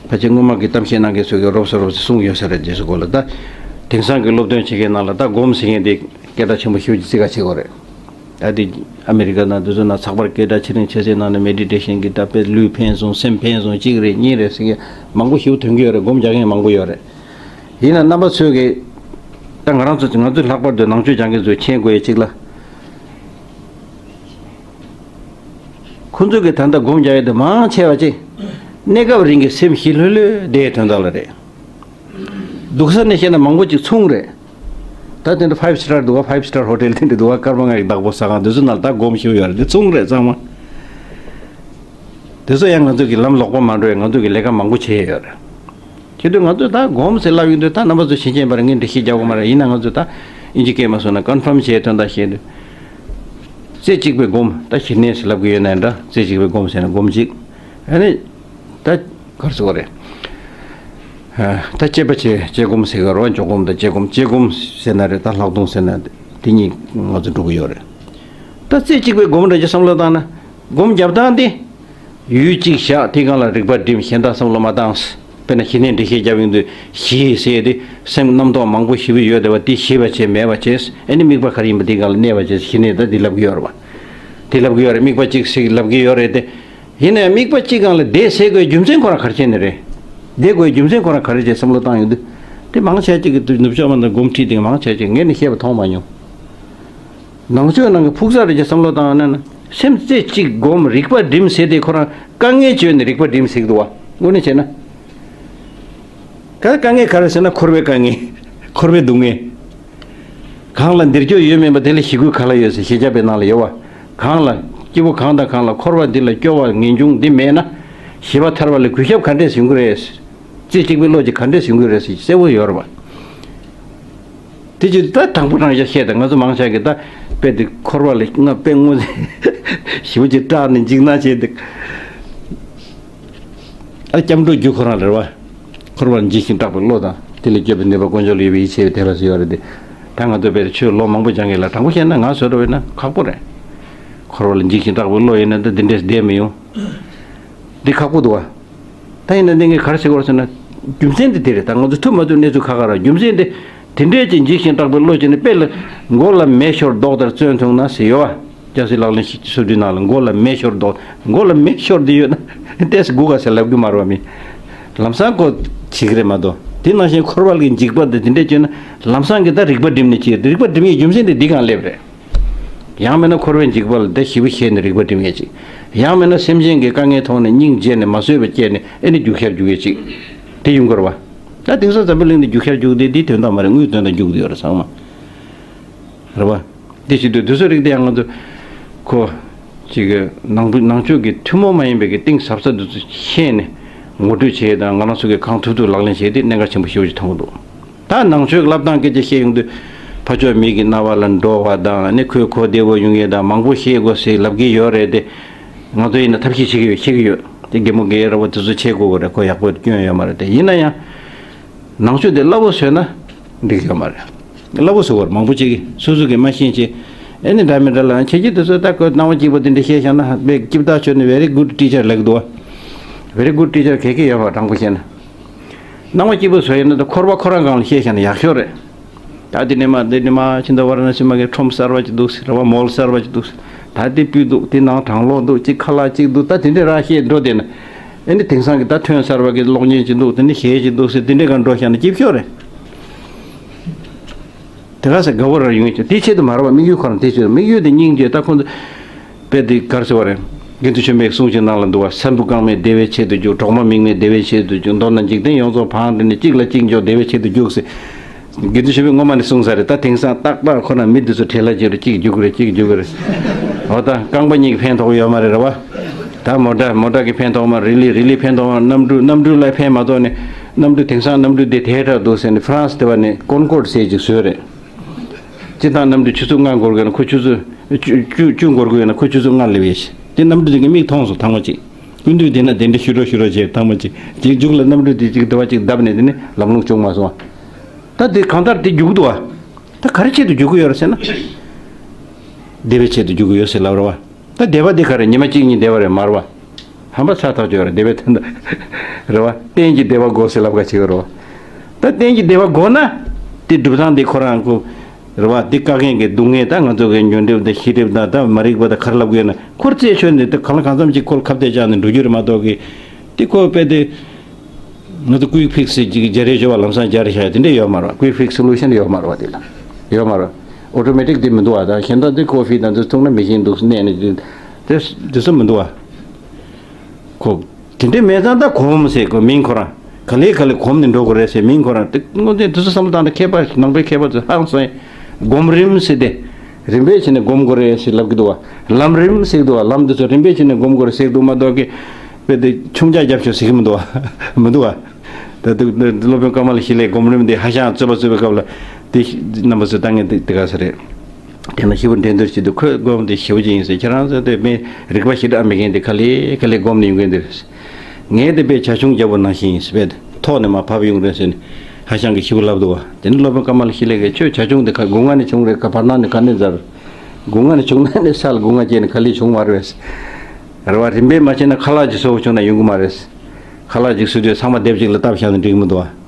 ཕལ་ཆེར་སྔོན་མ་གི་གཏམ་བཤད་གནང་མཁན་ཚོས་ཀྱི་རོབ་ཙམ་རོབ་ཙམ་གསུངས་ཡོད་ས་རེད། རྗེས་སུ་གོ་ལ་ད། དེང་སང་གི་སློབ་སྟོན་བྱེད་མཁན་ནང་ལ་ད་སྒོམ་ཟེར་མཁན་དེ་སྐད་གྲགས་ཆེན་པོ་ཞེ་པོ་ཅིག་བརྩི་ག་བྱེད་དགོས་རེད། ད་དེ་ཨ་མི་རི་ཀ་ནང་དེ་ཚོ་ནང་ཚགས་པར་སྐད་གྲགས་ཆེ་རིང་ཆེ་སའི་ནང་ནས་མེ་ཌི་ཊེ་ཤན་གྱི་ད་དཔེ་ལུས་ཕན་སོང་། སེམས་ཕན་སོང་། གཅིག་རེད་གཉིས་རེད་ཟེར་མཁན་མང་པོ་ཞེ་པོ་ཐོན་གྱི་ཡོད་རེད། སྒོམ་རྒྱག་མཁན་མང་པོ་ཡོད་རེད། ཡིན་ན་རྣམ་པ་ཚོས་ཀྱི། ད་ང་རང་ཚོ་ང་ཚོས་ལྷག་པར་དུ་ནང་ཆོས་སྦྱང་མཁན་ཚོས་མཁྱེན་དགོས་ཡས་གཅིག་ལ། ཁོ་ཚོས་ཀྱི་ད་ལྟ་སྒོམ་རྒྱག་ཡས་དེ་མང་ཆེ་བ་ཅིག་གནས་སྐབས་རིང་གི་སེམས་ཞི་ལྷོད་ལྷོད་བསྡད་དོན་དག་ལ་རེད། སྡུག་ས་ནས་བཤད་ན་མང་པོ་ཅིག་ཚོང་རེད། ད་དེ་འདྲ་ཕའིབ་སི་ཊར་འདུག་བ། ཕའིབ་སི་ཊར་ཧོ་ཊེལ་དེ་འདྲ་འདུག་བ། སྐར་མ་ལྔ་ཡི་བདག་པོ་ཟ་ཁང་དེ་ཚོ་ནང་ལ་ད་སྒོམ་ཞེ་པོ་ཡོད་རེད། དེ་ཚོང་རེད་ཚང་མ། དེ་ཚོ་ཡང་ང་ཚོ་གི་ལམ་ལོག་པ་མ་འགྲོ་ཡ་ང་ཚོ་གི་ལས་ཀ་མང་པོ་བྱེད་ཡས་ཡོད་རེད། ཁྱེད་ཚོས་ང་ཚོས་ད་སྒོམ་ཟེར་ལབ་ཡོང་དུས་ད་རྣམ་པ་ཚོ་ཤེས་ཀྱིན་པ་རེད། ངས་འགྲེལ་བཤད་རྒྱག་དགོས་མ་རེད། ཡིན་ན་ང་ཚོས་ད་ཨིན་ཇི་སྐད་མ་སོང་ན་ཀོན་ཕརམ་བྱས་དོན་དག་བཤད་དུས། རྩེ་གཅིག་པའི་སྒོམ། ད་ཞི་གནས་ཟེར་ལབ་ཀྱི་ཡོད་ན་འདྲ། རྩེ་གཅིག་པའི་སྒོམ་ཟེར་ན་སྒོམ་གཅིག་ཨ་ནི། ད་གར་སོང་བ་རེད། ད་དཔྱད་པ་བྱེད་དཔྱད་སྒོམ་ཟེར་གི་རེད་བ། འཇོག་སྒོམ་དང་དཔྱད་སྒོམ། དཔྱད་སྒོམ་ཟེར་ན་རེད། ད་ལྷག་མཐོང་ཟེར་ན་དེ་གཉིས་ང་ཚོ་འགྲོ་གི་ཡོད་རེད། ད་རྩེ་གཅིག་པའི་སྒོམ་འདྲ་ཅིག་བསམ་བློ་བཏང་ན། སྒོམ་རྒྱབ་སྟངས་དེ། ཡུལ་གཅིག་བཞག་དེའི་སྒང་ལ་རིག་པ་སྒྲིམ། གཞན་དག་བསམ་བློ་མ་བཏང་། དཔེར་ན་ཞི་གནས་འགྲེལ་བཤད་རྒྱབ་ཡོང་དུས་ཞི་ཟེར་ཏེ་སེམས་རྣམ་རྟོག་མང་པོ་ཞེ་པོ་ཡོད་བསྡད་པ་དེ་ཞི་བ་བྱས་མེད་པ་བྱས། ཨ་ནི་དམིགས་པ་ག་རེ་ཡིན་པ་དེའི་སྒང་ལ་གནས་པ་བྱས། ཞི་གནས་ད་འདི་ལབ་ཀྱི་ཡོད་རེད་བ། འདི་ལབ་ཀྱི་ཡོད་རེད། དམིགས་པ་གཅིག་ཟེར་ལབ་ཀྱི་ཡོད་རེད་དེ། ཡིན་ན་ཡང་དམིགས་པ་གཅིག་སྒང་ལ་བསྡད་ཟེར་དགོས་རྒྱུ་མཚན་ཁོ་རང་ག་རེ་བྱས་ནས་རེད། བསྡད་དགོས་རྒྱུ་མཚན་ཁོ་རང་ག་རེ་བྱས་བསམ་བློ་བཏང་ཡོང་དུས། དེ་མང་ཆེ་ཅིག་གིས་ནུབ་ཕྱོགས་མ་དང་སྒོམ་ཁྲིད་དེ་མང་ཆེ་ཅིག་ངས་ནི་བཤད་པ་མཐོང་མ་མྱོང་། ནང་ཆོས་ནང་གི་ཕུགས་བསམ་རེ་ཅིག་བསམ་བློ་བཏང་ན་ན། སེམས་རྩེ་གཅིག་སྒོམ། རིག་པ་སྒྲིམ་ཟེར་དེ་ཁོ་རང་དཀའ་ངལ་བརྗོད་ནས་རིག་པ་སྒྲིམ་ཟེར་གི་འདུག་བ། དངོས་གནས་བྱས་ན། ག་དཀའ་ངལ་ག་རེ་ཟེར་ན་འཁོར་བའི་དཀའ་ངལ། འཁོར་བའི་སྡུག་བསྔལ། གང་ལ་འདིར་སྐྱོ་ཡོད་མིན་པ་དེ་ལ་ཞི་རྒོལ་ག་ལ་ཡོད་ཟེར་ཞི་བྱ་བའི་ནང་ལ་ཡོད་བ། གང་ལ་སྐྱིད་པོ་གང་དང་གང་ལ་འཁོར་བ་འདི་ལ་སྐྱོ་བ་ངེས་འབྱུང་འདི་མེད་ན། ཞི་བ་ཐར་བ་ལ་གུས་ཞབས་ག་འདྲས་ཡོང་གི་རེད། རྩེ་གཅིག་པའི་བློ་ཅིག་ག་འདྲས་ཡོང་གི་རེད་ཟེར་གསལ་བོ་ཡོད་རེད་བ། དེ་ཅི་ད་དང་པོ་རང་ཡ་བཤད་དང་ང་ཚོ་མང་ཆ་གི་ད་དཔེ་དེ་འཁོར་བ་ལ་ང་དཔེ་དངོས་ཞི་བ་ཅིག་སྐྲག་ནས་འཇིགས་སྣང་བྱས་འདུག་ཨ་སྐྱབས་འགྲོ་རྒྱུ་ཁོ་རང་རེད་བ། འཁོར་བར་འཇིགས་ཤིང་སྐྲག་པའི་བློ་དང་དེ་ལས་སྐྱོབ་པའི་ནུས་པ་དཀོན་མཆོག་ལ་ཡོད་པའི་ཡིད་ཆེས་པའི་དད་པ་ཟེར་ཡོད་རེད་དེ། ད་ང་ཚོ་དཔེ་ཆོས་ལོ་མང་པོ་སྦྱང་གི་ལ་དྲང་པོ་བཤད་ན་ང་བཟོ་འདྲ་བས་ན་ཁག་པོ་རེད། འཁོར་བ་ལ་འཇིགས་ཤིང་སྐྲག་པའི་བློ་ཡིན་ན་ད་འདི་འདྲས་བསྡད་མི་ཡོང་། འདི་ཁག་པོ་འདུག་བ། ད་ཡིན་ན་འདི་ངས་ག་རེ་ཟེར་དགོས་རེད་ཟེར་ན། རྒྱུ་མཚན་འདི་དེ་རེད། ད་ང་ཚོ་ཐུབ་མ་ཐུབ་གནས་ཚུལ་ཁག་ཁག་རེད། རྒྱུ་མཚན་འདི། དེ་འདྲས་ཀྱི་འཇིགས་ཤིང་སྐྲག་པའི་བློ་ཅན་ནི་དཔེ་ལ། མགོ་ལ་མེ་ཤོར་མདོག་ལྟར་བཙོན་ཐུང་ན་ཟེར་ཡོད་བ། སྐྱ་སེར་ལག་ལེན་ཞིག་སོ་བདུན་ནང་ལ་མགོ་ལ་མེ་ཤོར་མདོག་མགོ་ལ་མེ་ཤོར་འདི་ཡོད་ན་ཏོག་ཙམ་སྒུག་ག་ཟེར་ལབ་རྒྱུ་མ་རེད་བ་མི། ལམ་སང་ཁོ་བྱེད་ཀྱི་རེད་མ་གཏོགས། དེ་ནང་བཞིན་འཁོར་བ་ལ་འཇིགས་པ་འདི་དེ་འདྲས་བྱས་ན་ལམ་སང་གི་ད་རིག་པ་སྒྲིམ་ནས་བྱེད། རིག་པ་སྒྲིམ་ཡས་རྒྱུ་མཚན་འདི་འདི་གང་སླེབས་རེད། ཡང་མིན་ན་འཁོར་བའི་འཇིགས་པ་ལ་བདེ་ཞི་བའི་ཞེན་ནས་རིག་པ་སྒྲིམ་ཡས་ཅིག་ཡང་མིན་ན་སེམས་ཅན་གྱི་དཀའ་ངལ་མཐོང་ནས་སྙིང་རྗེ་ནས་མ་བཟོད་པ་སྐྱེས་ནས་ཨེ་ནི་རྒྱུག་ཤར་རྒྱུག་ཡས་ཅིག་དེ་ཡོང་གི་རེད་བ། ད་དེང་སང་འཛམ་བུ་གླིང་འདི་རྒྱུག་ཤར་རྒྱུག་དེ་འདི་དོན་དག་མ་རེད། དངུལ་དོན་དག་རྒྱུག་དེ་ཡོད་རེད་ཚང་མ། རེད་བ། འདི་བྱེད་དུས་དུས་ཚོད་རིགས་དེ་ཡང་ང་ཚོ་ཁོ་ཅིག་གི་ནང་ནང་ཆོས་ཀྱི་ཐུན་མོང་མ་ཡིན་པའི་གི་གཏིང་ཟབ་ས་འདི་ཚོ་ཤེས་ནས་ ངོ་སྤྲོད་བྱས་དང་ང་རང་ཚོ་གིས་གང་ཐུབ་ཐུབ་ལག་ལེན་བྱས་ཏེ་གནད་འགག་ཆེན་པོ་ཞེ་པོ་ཅིག་མཐོང་གི་འདུག་ད་ནང་ཆོས་ཀྱི་བསླབ་སྟངས་སྐད་ཆ་བཤད་ཡོང་དུས་ཕ་ཕྱོགས་མི་གི་རྣ་བ་ལ་འགྲོ་བ་དང་ནི་ཁོས་གོ་བདེ་བོ་ཡོང་ཡས་དང་མང་པོ་བཤད་དགོས་ཟེར་ལབ་ཀྱི་ཡོད་རེད་དེ། ང་ཚོ་ཡིན་ན་ཐབས་ཤེས་བྱེད་ཀྱི་ཡོད་ཤེས་ཀྱི་ཡོད་དེ། རྒན་མོ་རྒན་རབས་པ་དེ་ཚོ་བྱེད་དགོས་ཀྱི་རེད། ཁོ་ཡག་པོ་སྐྱོན་ཡོད་མ་རེད་དེ། ཡིན་ན་ཡང་། ནང་ཆོས་དེ་སླ་བོ་བཟོས་ན་འགྲིག་ཡོད་མ་རེད། སླ་བོ་བཟོ་བར་མང་པོ་བྱེད་ཀྱི་སོ་སོ་གིས་མ་ཤེས་ཅེས། ཨེ་ནི་འདྲ་མི་འདྲ་ལ་ཁྱེད་ཀྱིས་དེ་ཚོ་ད་ཁོ་སྣང་བ་སྐྱིད་པོ་དེ་འདྲ་བཤད་བཞག་ན་དཔེ་སྐྱིད་ཐག་ཆོད་ནི་very good teacher ལབ་ཀྱི་འདུག་བ། Very good teacher ག་གི་ཡོད་པ་དྲང་པོ་བཤད་ན། སྣང་བ་སྐྱིད་པོ་བཟོ་ཡོད་ན་ད་འཁོར་བ་ཁོ་རང་སྒང་ལ་བཤད་བཞག་ན་ཡག་ཤོས་རེད། ད་འདི་ནས་མ་འདི་ནས་མ་ཕྱི་ཟླ་ཝ་ར་ཎ་སི་མ་གི་ཁྲོམ་གསར་བ་ཅིག་འདུག་ཟེར་བ། མོལ་གསར་བ་ཅིག་འདུག་ཟེར། ད་འདི་སྤུས་འདུག་འདི་ནང་གྲང་གློག་འདུག་གཅིག་ཁ་ལག་གཅིག་འདུག་ད་དེ་འདྲས་རང་བཤད་འགྲོ་བསྡད་ན། ཨེ་ནི་དེང་སང་གི་ད་ཐོན་གསར་བ་གི་གློག་བརྙན་ཅིག་འདུག་དེ་ནི་གཞས་ཅིག་འདུག་ཟེར་དེ་འདྲས་གང་འགྲོ་བཞག་ན་སྐྱིད་ཤོས་རེད། དེ་ག་ས་དགའ་བོ་རང་ཡོང་ཅིག་དེ་ཆེད་དུ་མ་རེད་བ། དམིགས་ཡུལ་ཁོ་རང་དེ་ཆེད་དུ་དམིགས་ཡུལ་དེ་སྙིང་རྗེ་ད་ཁོང་ཚོ། དཔེ་དེ་གར་ཟེར་བ་རེད། དགེ་འདུན་ཆོས་འཕེལ་གསུང་ཅིག་ནང་ལ་འདུག་བ། ས་འབུ་རྐང་མེད་བདེ་བའི་ཆེད་དུ་རྒྱུག་གྲོག་མ་མིག་མེད་བདེ་བའི་ཆེད་དུ་རྒྱུག་མདོར་ན་འཇིག་རྟེན་ཡོངས་རྫོགས་ཕངས་ཏེ་ནི་གཅིག་ལ་གཅིག་འཇོག་བདེ་བའི་ཆེད་དུ་རྒྱུག་ཟེར། དགེ་འདུན་ཆོས་འཕེལ་སྔོན་མ་ནས་གསུངས་ས་རེད། ད་དེང་སང་ཏག་ཏག་ཁོ་ན་མི་འདི་ཚོ་བྲེལ་ལ་བྱེད་རུ་གཅིག་རྒྱུག་གི་རེད་གཅིག་རྒྱུག་གི་རེད། འོ་ད་རྐང་པ་གཉིས་ཀྱི་ཕན་ཐོགས་ཡོད་མ་རེད་རེད་བ། ད་མོ་ཊ་མོ་ཊ་གི་ཕན་ཐོགས་མ་རེད། རི་ལི་རི་ལི་ཕན་ཐོགས་མ་རེད། གནམ་གྲུ་གནམ་གྲུ་ལ་ཕན་མ་ཐོགས་ནས་གནམ་གྲུ་དེང་སང་གནམ་གྲུ་འདི་དེ་འདྲ་འདུག་ཟེར་ནས་ཧྥ་རན་སི་དེ་བ་ནས་ཀོན་ཀོར་ཌི་ཟེར་ཅིག་བཟོས་རེད། སྤྱིར་བཏང་གནམ་གྲུ་ཆུ་ཚོད་ལྔ་འགོར་དགོས་ན་ཁོ་ཆུ་ཚོད་བཅུ་བཅུ་བཅུ་འགོར་དགོས་ན་ཁོ་ཆུ་ཚོད་ལྔ་སླེབས་ཡས་ཤིག་དེ་གནམ་གྲུ་དེ་གི་མིག་མཐོང་སོང་ཐང་མ་ཅིག་སྐུ་མདུན་དེ་ན་དེ་འདྲ་ཞུ་རོགས་ཞུ་རོགས་བྱས་ཐང་མ་ཅིག་ཅིག་མཇུག་ལ་གནམ་གྲུ་དེ་ཅིག་དེ་བ་ཅིག་བརྡབས་ནས་དེ་ནི་ལམ་ལྷོང་བྱུང་མ་སོང་བ། ད་དེ་གང་ལྟར་དེ་རྒྱུག་འདུག་བ། ད་ག་རེ་ཆེད་དུ་རྒྱུག་གི་ཡོད་རེད་ཟེར་ན། བདེ་བའི་ཆེད་དུ་རྒྱུག་གི་ཡོད་ཟེར་ལབ་རེད་བ། ད་བདེ་བ་དེ་ག་རེ་ཉི་མ་གཅིག་གཉིས་བདེ་བ་རེད་མ་རེད་བ། ཧམ་པ་ཚ་ཐག་ཆོད་རེད་བདེ་བའི་དོན་དུ། རེད་བ། གཏན་གྱི་བདེ་བ་དགོས་ཟེར་ལབ་ག་བྱེད་ཀྱི་རེད་བ། ད་གཏན་གྱི་བདེ་བ་དགོས་ན། དེ་སྒྲུབ་སྟངས་དེ་ཁོ་རང་ཁོ། རེད་བ། དེ་བཀག་མཁན་གྱི་སྡུག་བསྔལ་ད་ང་ཚོ་གི་ཉོན་སྒྲིབ་དང་ཤེས་སྒྲིབ་དང་ད་མ་རིག་པ་དང་ག་རེ་ལབ་དགོས་ན་ཁོར་རྩད་ཆོད་ནས་དེ་གང་ལ་གང་འཚམ་ཅིག་ཁོར་ཁ་གཏད་བཅག་ནས་འགྲོ་རྒྱུ་རེད་མ་གཏོགས་གི། དེ་ཁོ་དཔེ་དེ། ང་ཚོ་ཀུའིག་ཕིག་སི་ཅིག་སྦྱར་རེ་ཞོ་བ་ལམ་སང་སྦྱར་རེ་བཞག་དེ་འདྲས་ཡོད་མ་རེད་བ། ཀུའིག་ཕིག་སོ་ལུ་ཤན་ཡོད་མ་རེད་བ་དེ་ལ། ཡོད་མ་རེད། ཨོ་ཊོ་མེ་ཊིག་དེ་མི་འདུག་བ། ད་གཞན་དག་དེ་ཀོ་ཕི་དང་དེ་འཐུང་ན་མེ་ཤིན་འདུག་གནས་ནས་དེ་དེ་ཚོ་མི་འདུག་བ། ཁོ། དེ་འདྲས་མེད་ཙང་ད་གོམས་ཟེར་གོ་མིང་ཁོ་རང་། ག་ལེ་ག་ལེ་གོམས་ནས་འགྲོ་དགོས་རེད་ཟེར་མིང་ཁོ་རང་དེ་དངོས་དེ་དུས་ཚོད་བསམ་བློ་བཏང་ན་མཁས་པ་ནང་པའི་མཁས་པ་ཚོ་ཧང་སང་། གོམས་རིམ་ཟེར་ཏེ། རིམ་པས་བྱས་ནས་སྒོམ་དགོས་རེད་ཟེར་ལབ་ཀྱི་འདུག་བ། ལམ་རིམ་ཟེར་གྱི་འདུག་བ། ལམ་འདི་ཚོ་རིམ་པས་བྱས་ནས་སྒོམ་དགོས་རེད་ཟེར་གྱི་འདུག་མ་གཏོགས་ཀྱི། དཔེ་དེ་ཆུང་ཇག་རྒྱབ་ཤོག་ཟེར་གྱི་མི་འདུག་བ། མི་འདུག་བ། ད་དུ་སློབ་དཔོན་ཀ་མ་ལ་ཤཱི་ལའི་སྒོམ་རིམ་འདི་ཧ་ཤང་རྩོད་པ་རྩོད་པའི་སྐབས་ལ། དེ་རྣམ་པ་ཚོས་ལྟ་ངན་དེ་དེ་ག་ས་རེད། དེ་ན་ཞེ་པོ་འགྲན་བསྡུར་བྱེད་དུས་ཁོས་སྒོམ་དེ་ཞེ་པོ་ཅིག་ཡིན་ཟེར། ཁྱེད་རང་ཚོ་དེ་མི་རིག་པ་ཞེ་དྲག་མེད་མཁན་དེ་ག་ལེ་ག་ལེ་སྒོམ་ནས་ཡོང་མཁན་དེ་རེད། ངས་དེ་དཔེ་བྱ་ཁྱུང་རྒྱལ་པོ་ནང་བཞིན་ཡིན་ཟེར་བས་ཐོག་ནས་མར་བབས་ཡོང་རེད་ཟེར་ནས་ཧ་ཤང་གིས་ཞེ་པོ་ལབ་འདུག་བ། དེ་ནི་སློབ་དཔོན་ཀ་མ་ལ་ཤཱི་ལ་གིས་ཁྱོད་བྱ་ཁྱུང་དེ་ཁ་སྒོ་ང་ནས་བྱུང་རེད་ག་བར་སྣང་ནས་ག་ནས་འཛར། སྒོ་ང་ནས་བྱུང་ན་ནི་ས་ལ་སྒོ་ང་བཅད་ནས་ག་ལེ་བྱུང་མ་རེད། རེད་བ། རིམ་པས་མ་བྱས་ན་ཁ་ལག་ཅིག་གསོ་བྱུང་ན་ཡོང་གི་མ་རེད། ཁ་ལག་ཅིག་གསོ་དུས་ཚང་མ་སྡེབ་གཅིག་ལ་བཏབ་བཞག་ན་འགྲིག་གི་མི་འདུག་བ།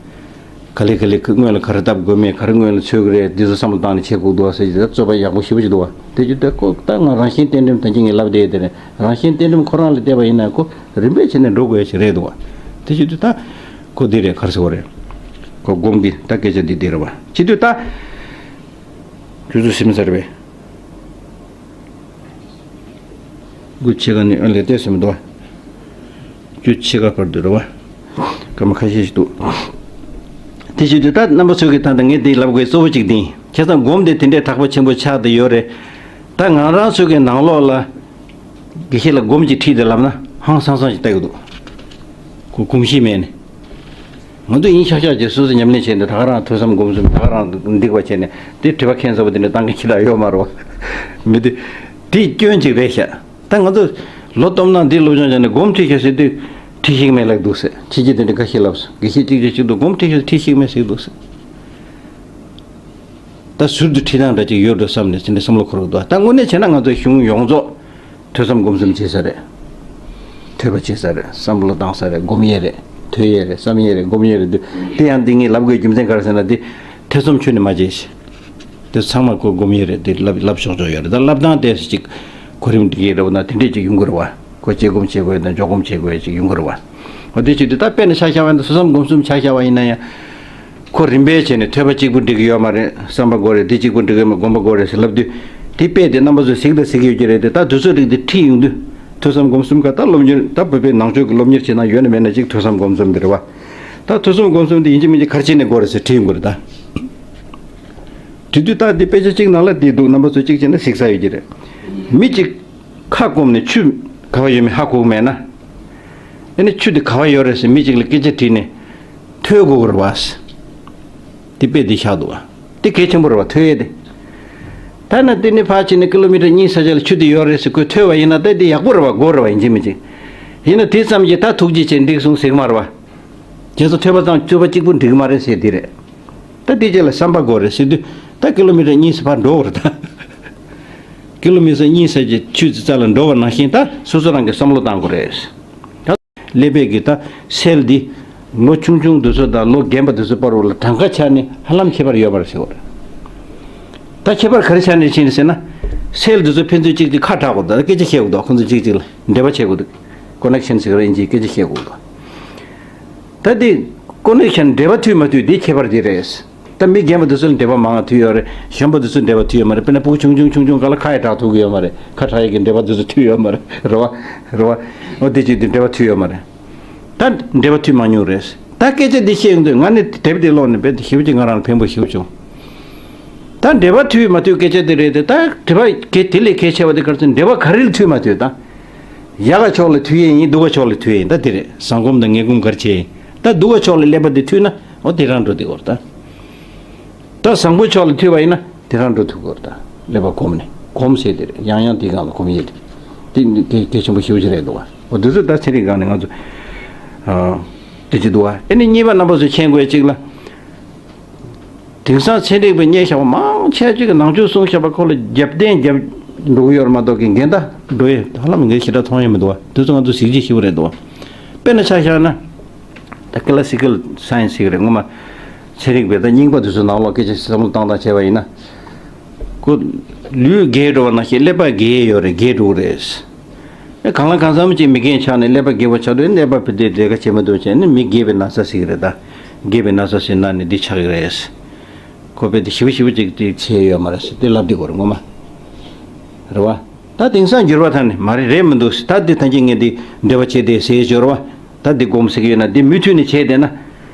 ག་ལེ་ག་ལེ་ཁོས་སྔོན་ལ་ག་རེ་བཏབ་དགོས་མེད་ག་རེ་སྔོན་ལ་འཚོལ་གི་རེད་འདི་ཚོ་བསམ་བློ་བཏང་ནས་བྱེད་དགོས་འདུག་བ་ཟེར་གྱི་རྩོད་པ་ཡག་པོ་ཞེ་པོ་ཅིག་འདུག་བ། དེ་བྱེད་དུས་ཁོ་ད་ང་རང་བཞིན་རྟེན་འབྲེལ་ད་གིན་ངས་ལབ་བསྡད་དེ་རེད། རང་བཞིན་རྟེན་འབྲེལ་ཁོ་རང་ལ་བལྟས་པ་ཡིན་ན་ཁོ་རིམ་པས་བྱས་ནས་འགྲོ་དགོས་ཡ་ཞིག་རེད་འདུག་བ། དེ་བྱེད་དུས་ད་ཁོ་འདི་རེད་ག་རེ་ཟེར་བ་རེད། ཁོ་སྒོམ་གི་ད་སྐད་ཆ་འདི་འདི་རེད་བ། བྱེད་དུས་ད། ཁྱོད་ཚོ་སེམས་ཚར་བས། དགུ་ཕྱེད་ཀ་ནས་ཨ་ལས་བལྟས་སེམས་འདུག་བ། བཅུ་ཕྱེད་ཀ་བར་དུ་རེད་བ། སྐར་མ་ཁ་ཤས་ཤིག་འདུག་དེ་བྱེད་དུས་ད་རྣམ་པ་ཚོ་གིས་ད་ལྟ་ངས་འདི་ལབ་དགོས་གཙོ་བོ་གཅིག་འདི་ཡིན། བྱས་ཙང་སྒོམ་དེ་དེ་འདྲའི་དྲག་པོ་ཆེན་པོ་ཆགས་བསྡད་ཡོད་རེད། ད་ང་རང་ཚོ་གི་ནང་ལོགས་ལ། དགེ་བཤེས་ལ་སྒོམ་གྱི་ཁྲིད་དེ་ལབ་ན་ཧང་སང་སང་ཞིག་ལྟ་གི་འདུག་ཁོ་གོམས་གཤིས་མེད་ནས། ང་ཚོ་ཡིན་ཤག་ཤག་ཅེས་སོ་སོ་ཉམས་ལེན་བྱས་ནས་ད་ག་རང་ཐོས་བསམ་སྒོམ་གསུམ་ད་ག་རང་འདི་ག་བྱས་ནས་དེ་དྲི་བ་ཁྱད་མཚར་པོ་དེ་འདྲ་བཏང་མཁན་ཁྱི་དག་ཡོད་མ་རེད་བ། མི་དེ་དེ་སྐྱོན་ཅིག་རེད་ཤག་ད་ང་ཚོ་ལོ་སྟོང་ནང་འདི་སློབ་སྦྱོང་བྱས་ནས་སྒོམ་ཁྲིད་ཤག་ཟེར་དུས་ཁྲིད་ཤེས་མེད་ལབ་འདུག་ཟེར། ཁྱི་ཁྱི་དེ་འདྲ་འགའ་ཤས་ལབ་སོང་། དགེ་བཤེས་གཅིག་གཅིག་གཅིག་ཏུ་སྒོམ་ཁྲིད་ཤག་ཁྲིད་ཤེས་མེད་ཟེར་འདུག་ཟེར། ད་ཟུར་དུ་ཁྲིད་སྟངས་འདྲ་ཅིག་ཡོད་འགྲོ་བསམ་ནས་དེ་འདྲ་བསམ་བློ་འཁོར་གི་འདུག་ད་དངོས་གནས་བྱས་ན་ང་ཚོ་གཞུང་ཡོངས་རྫོགས། ཐོས་བསམ་སྒོམ་གསུམ་བྱེད་ས་རེད། ཐོས་པ་བྱེད་ས་རེད། བསམ་བློ་བཏང་ས་རེད། སྒོམ་ཡས་རེད། ཐོས་ཡས་རེད། བསམ་ཡས་རེད། སྒོམ་ཡས་རེད་འདུག་དེ་ཡང་འདི་ངས་ལབ་དགོས་རྒྱུ་མཚན་ག་རེ་ཟེར་ན་འདི་ཐེ་ཚོམ་ཁྱོན་ནས་མ་བྱེད་ཤིག་དེ་ཚང་མ་ཁོ་སྒོམ་ཡས་རེད། དེ་ལབ་ལབ་ཆོག་ཆོག་ཡོད་རེད། ད་ལབ་སྟངས་དེ་ཅིག་གོ་རིམ་འགྲིག་གི་རེད་བ་ན་དེ་འདྲས་ཅིག་ཡོང་གི་རེད་བ། ཁོ་དཔྱད་སྒོམ་བྱེད་དགོས་ཡས་དང་འཇོག་སྒོམ་བྱེད་དགོས་ཡས་ཅིག་ཡོང་གི་རེད་བ། འོ་དེ་བྱེད་དུས་ད་དཔེར་ན་ཆ་བཞག་པ་ཡིན་ན་ཐོས་བསམ་སྒོམ་གསུམ་ཆ་བཞག་པ་ཡིན་ན་ཡང་། ཁོ་རིམ་པས་བྱས་ནས་ཐོས་པ་གཅིག་པུ་འགྲིག་གི་ཡོད་མ་རེད། བསམ་པ་དགོས་རེད། འདི་གཅིག་པུ་འགྲིག་གི་ཡོད་མ་སྒོམ་པ་དགོས་རེད་ཟེར་ལབ་དུས། དེ་དཔེ་དེ་རྣམ་པ་ཚོས་གཟིགས་དང་གཟིགས་ཀྱི་ཡོད་ཀྱི་རེད་དེ། ད་དུས་ཚོད་རིགས་དེ་ཁྲིད་ཡོང་དུས་ཐོས་བསམ་སྒོམ་གསུམ་ག་ད་སློབ་གཉེར་ད་བོད་པའི་ནང་ཆོས་ཀྱི་སློབ་གཉེར་བྱེད་སྟངས་ཡོད་ན་མེད་ན་གཅིག་ཐོས་བསམ་སྒོམ་གསུམ་དེ་རེད་བ། ད་ཐོས་བསམ་སྒོམ་གསུམ་དེ་ཡིན་གཅིག་མིན་གཅིག་ག་རེ་བྱས་ནས་དགོས་རེད་ཟེར་ཁྲིད་ཡོང་གི་རེད་ད། ཁྲིད་དུས་ད་འདི་དཔེ་ཆ་གཅིག་ནང་ལ་འདི་འདུག་རྣམ་པ་ཚོས་གཅིག་བྱས་ན་གཟིགས་ས་ཡོད་ཀྱི་རེད། མི་གཅིག་ཁ་སྐོམ་ནས་ཆུ་ག་བ་ཡོད་མེད་ཧ་གོ་གི་མེད་ན། ཨ་ནི་ཆུ་དེ་ག་བ་ཡོད་རེད་ཟེར་མི་གཅིག་ལ་སྐད་ཆ་དྲིས་ནས་ཐོས་དགོས་རེད་བ། དེ་དཔེ་དེ་བཞག་འདུག་བ། དེ་གལ་ཆེན་པོ་རེད་བ། ཐོས་ཡས་དེ། ད་ན་དེ་ནི་ཕར་ཕྱིན་ནས་ཀི་ལོ་མི་ཊར་གཉིས་ས་ཆ་ལ་ཆུ་དེ་ཡོད་རེད་ཟེར་ཁོས་ཐོས་པ་ཡིན་ན་ད་དེ་ཡག་པོ་རེད་བ། དགོས་རེད་བ། ཡིན་གཅིག་མིན་གཅིག་ཡིན་ན་དེ་ཙམ་གྱིས་ད་ཐུགས་རྗེ་ཆེ་འགྲིག་སོང་ཟེར་གི་མ་རེད་བ། རྗེས་སུ་ཐོས་པ་ཙམ་རྩོད་པ་གཅིག་པུ་འགྲིག་གི་མ་རེད་ཟེར་དེ་རེད། ད་དེ་རྗེས་ལ་བསམ་པ་དགོས་རེད་ཟེར་དུས་ད་ཀི་ལོ་མི་ཊར་གཉིས་ས་ཕར་འགྲོ་དགོས་རེད་ད། ཀི་ལོ་མི་ཊར་གཉིས་ས་ཀྱི་ཆུ་ཚོད་རྩ་ལ་འགྲོ་བ་ནང་བཞིན་ད་སོ་སོ་རང་གིས་བསམ་བློ་བཏང་དགོས་རེད། ད་ཀླད་པའི་གི་ད་སེལ་འདི་ལོ་ཆུང་ཆུང་དེ་ཚོ་དང་ལོ་རྒན་པ་དེ་ཚོ་བར་ལ་གྲངས་ཀ་ཆ་ནས་ཧ་ལམ་ཁྱད་པར་ཡོད་མ་རེད་ཟེར་བ་རེད། ད་ཁྱད་པར་ག་རེ་ཆགས་ནས་ཕྱིན་ཟེར་ན། སེལ་དེ་ཚོ་ཕན་ཚུན་གཅིག་གཅིག་ཁ་གྲག་དགོས། ད་སྐད་ཆ་བཤད་དགོས། ད་ཁོང་ཚོ་གཅིག་གཅིག་ལ་འབྲེལ་བ་བྱེད་དགོས་འདུག་ཀོ་ནེག་ཤན་ཟེར་གི་རེད། ཨིན་ཇིའི་སྐད་ཆ་བཤད་དགོས་འདུག་ད་དེ་ཀོ་ནེག་ཤན་འབྲེལ་བ་མཐུད་མ་མཐུད་དེ་ཁྱད་པར་དེ་རེད། ད་མི་རྒན་པ་དེ་ཚོ་ལ་འབྲེལ་བ་མང་བ་མཐུད་ཡོད་རེད། གཞོན་པ་དེ་ཚོ་འབྲེལ་བ་མཐུད་ཡོད་མ་རེད། དཔེར་ན་ཕྲུ་གུ་ཆུང་ཆུང་ཆུང་ཆུང་སྒང་ལ་ཁ་ཡ་གྲག་ཐུབ་ཀྱི་ཡོད་མ་རེད། ཁ་གྲག་ཡས་ཀྱི་འབྲེལ་བ་དེ་ཚོ་མཐུད་ཡོད་མ་རེད། རེད་བ། རེད་བ། འོ་དེ་ཅིག་དེ་འབྲེལ་བ་མཐུད་ཡོད་མ་རེད། ད་འབྲེལ་བ་མཐུད་མ་མྱོང་རེད། ད་སྐད་ཆ་འདི་བཤད་ཡོང་དུས་ང་ནི་དེབ་འདི་ཀློག་ནས་རྦད་དེ་ཞེ་པོ་ཅིག་ང་རང་ལ་ཕན་པོ་ཞེ་པོ་བྱུང་། ད་འབྲེལ་བ་མཐུད་མ་མཐུད་སྐད་ཆ་དེ་རེད་དེ། ད་དྲི་བ་གལ་དེ་ལས་གལ་ཆེ་བ་དེ་ག་རེ་ཟེར་ན་འབྲེལ་བ་ག་རེ་ལ་མཐུད་མ་མཐུད་ད། ཡག་ག་ཕྱོགས་ལ་མཐུད་ཡས་ཡིན། སྡུག་ག་ཕྱོགས་ལ་མཐུད་ཡས་ཡིན། ད་དེ་རེད། བཟང་སྒོམ་དང་ངན་སྒོམ་ག་རེ་བྱས་ཡིན། ད་སྡུག་ག་ཕྱོགས་ལ་ཀླད་པ་དེ་མཐུད་ན་འོ་དེ་རང་འགྲོ་དེ་འོར་ད། ད་བཟང་པོའི་ཕྱོགས་ལ་མཐུད་པ་ཡིན་ན་དེ་རང་འགྲོ་ཐུབ་ཀྱི་ཡོད་རེད་ད། ཀླད་པ་གོམས་ནས་གོམས་བྱས་དེ་རེད། ཡང་ཡང་དེའི་སྒང་ལ་གོམས་ཡས་དེ། དེ་གལ་གལ་ཆེན་པོ་ཞེ་པོ་ཅིག་རེད་འདུག་བ། འོ་དེ་ཚོ་ད་ཚན་རིག་སྒང་ནས་ང་ཚོ་ཨ་དེ་ཅིག་འདུག་བ། ཨེ་ནི་གཉིས་པ་རྣམ་པ་ཚོས་མཁྱེན་དགོས་ཡ་གཅིག་ལ། དེང་སང་ཚན་རིག་པས་རྙེད་བཞག་པ་མང་ཆེ་ཅིག་གི་ནང་ཆོས་གསུངས་བཞག་པ་ཁོ་ལ་རྒྱབ་རྟེན་རྒྱབ་འགྲོ་གི་ཡོད་རེད་མ་གཏོགས་ཀྱི་འགལ་ཟླ་འགྲོ་ཡས་ཧ་ལམ་ངས་ཞེ་དྲག་མཐོང་ཡས་མི་འདུག་བ། དེ་ཚོ་ང་ཚོ་གཟི་བརྗིད་ཞེ་པོ་རེད་འདུག་བ། དཔེར་ན་ཆ་བཞག་ན། ད་ཀི་ལ་སི་ཀལ་སའེན་སི་ཞིག་རེད། སྔོན་མ་ཚན་རིག་པས་ད་རྙིང་པ་དེ་ཚོའི་ནང་ལོགས་སྐད་ཆ་བསམ་བློ་བཏང་སྟངས་བྱས་པ་ཡིན་ན། ཁོ་ལུས་རྒས་འགྲོ་བ་ནང་བཞིན་ཀླད་པ་རྒས་ཡས་ཡོད་རེད། རྒས་འགྲོ་གི་རེད། ཨེ་གང་ལ་གང་འཚམ་ཅིག་མི་རྒན་ཆགས་ནས་ཀླད་པ་རྒས་པ་ཆགས་དུས་ཀླད་པ་ཕུད་དེ་ལས་ཀ་བྱེད་མི་འདུག་བྱས་ནས་མི་རྒས་པའི་ན་ཚ་ཟེར་གི་རེད་ད། རྒས་པའི་ན་ཚ་ཟེར་ན་ནི་འདི་ཆགས་ཀྱི་རེད། ཁོ་དཔེ་དེ་ཞེ་པོ་ཞེ་པོ་ཅིག་དེ་བྱས་ཡོད་མ་རེད་ཟེར་དེ་ལབ་དེ་གོ་རེད་ངོ་མ། རེད་བ། ད་དེང་སང་འགྱུར་བ་ཐང་ནས་མ་རེད་རེད་མི་འདུག་ཟེར། ད་འདི་ཐང་ཅིག་ངས་འདི་འབྲེལ་བ་བྱས་དེ་ཟེར་ཞོར་བ། ད་འདི་སྒོམ་ཟེར་གི་ཡོད་ན་འདི་མུ་མཐུད་ནས་བྱས་བསྡད་ན།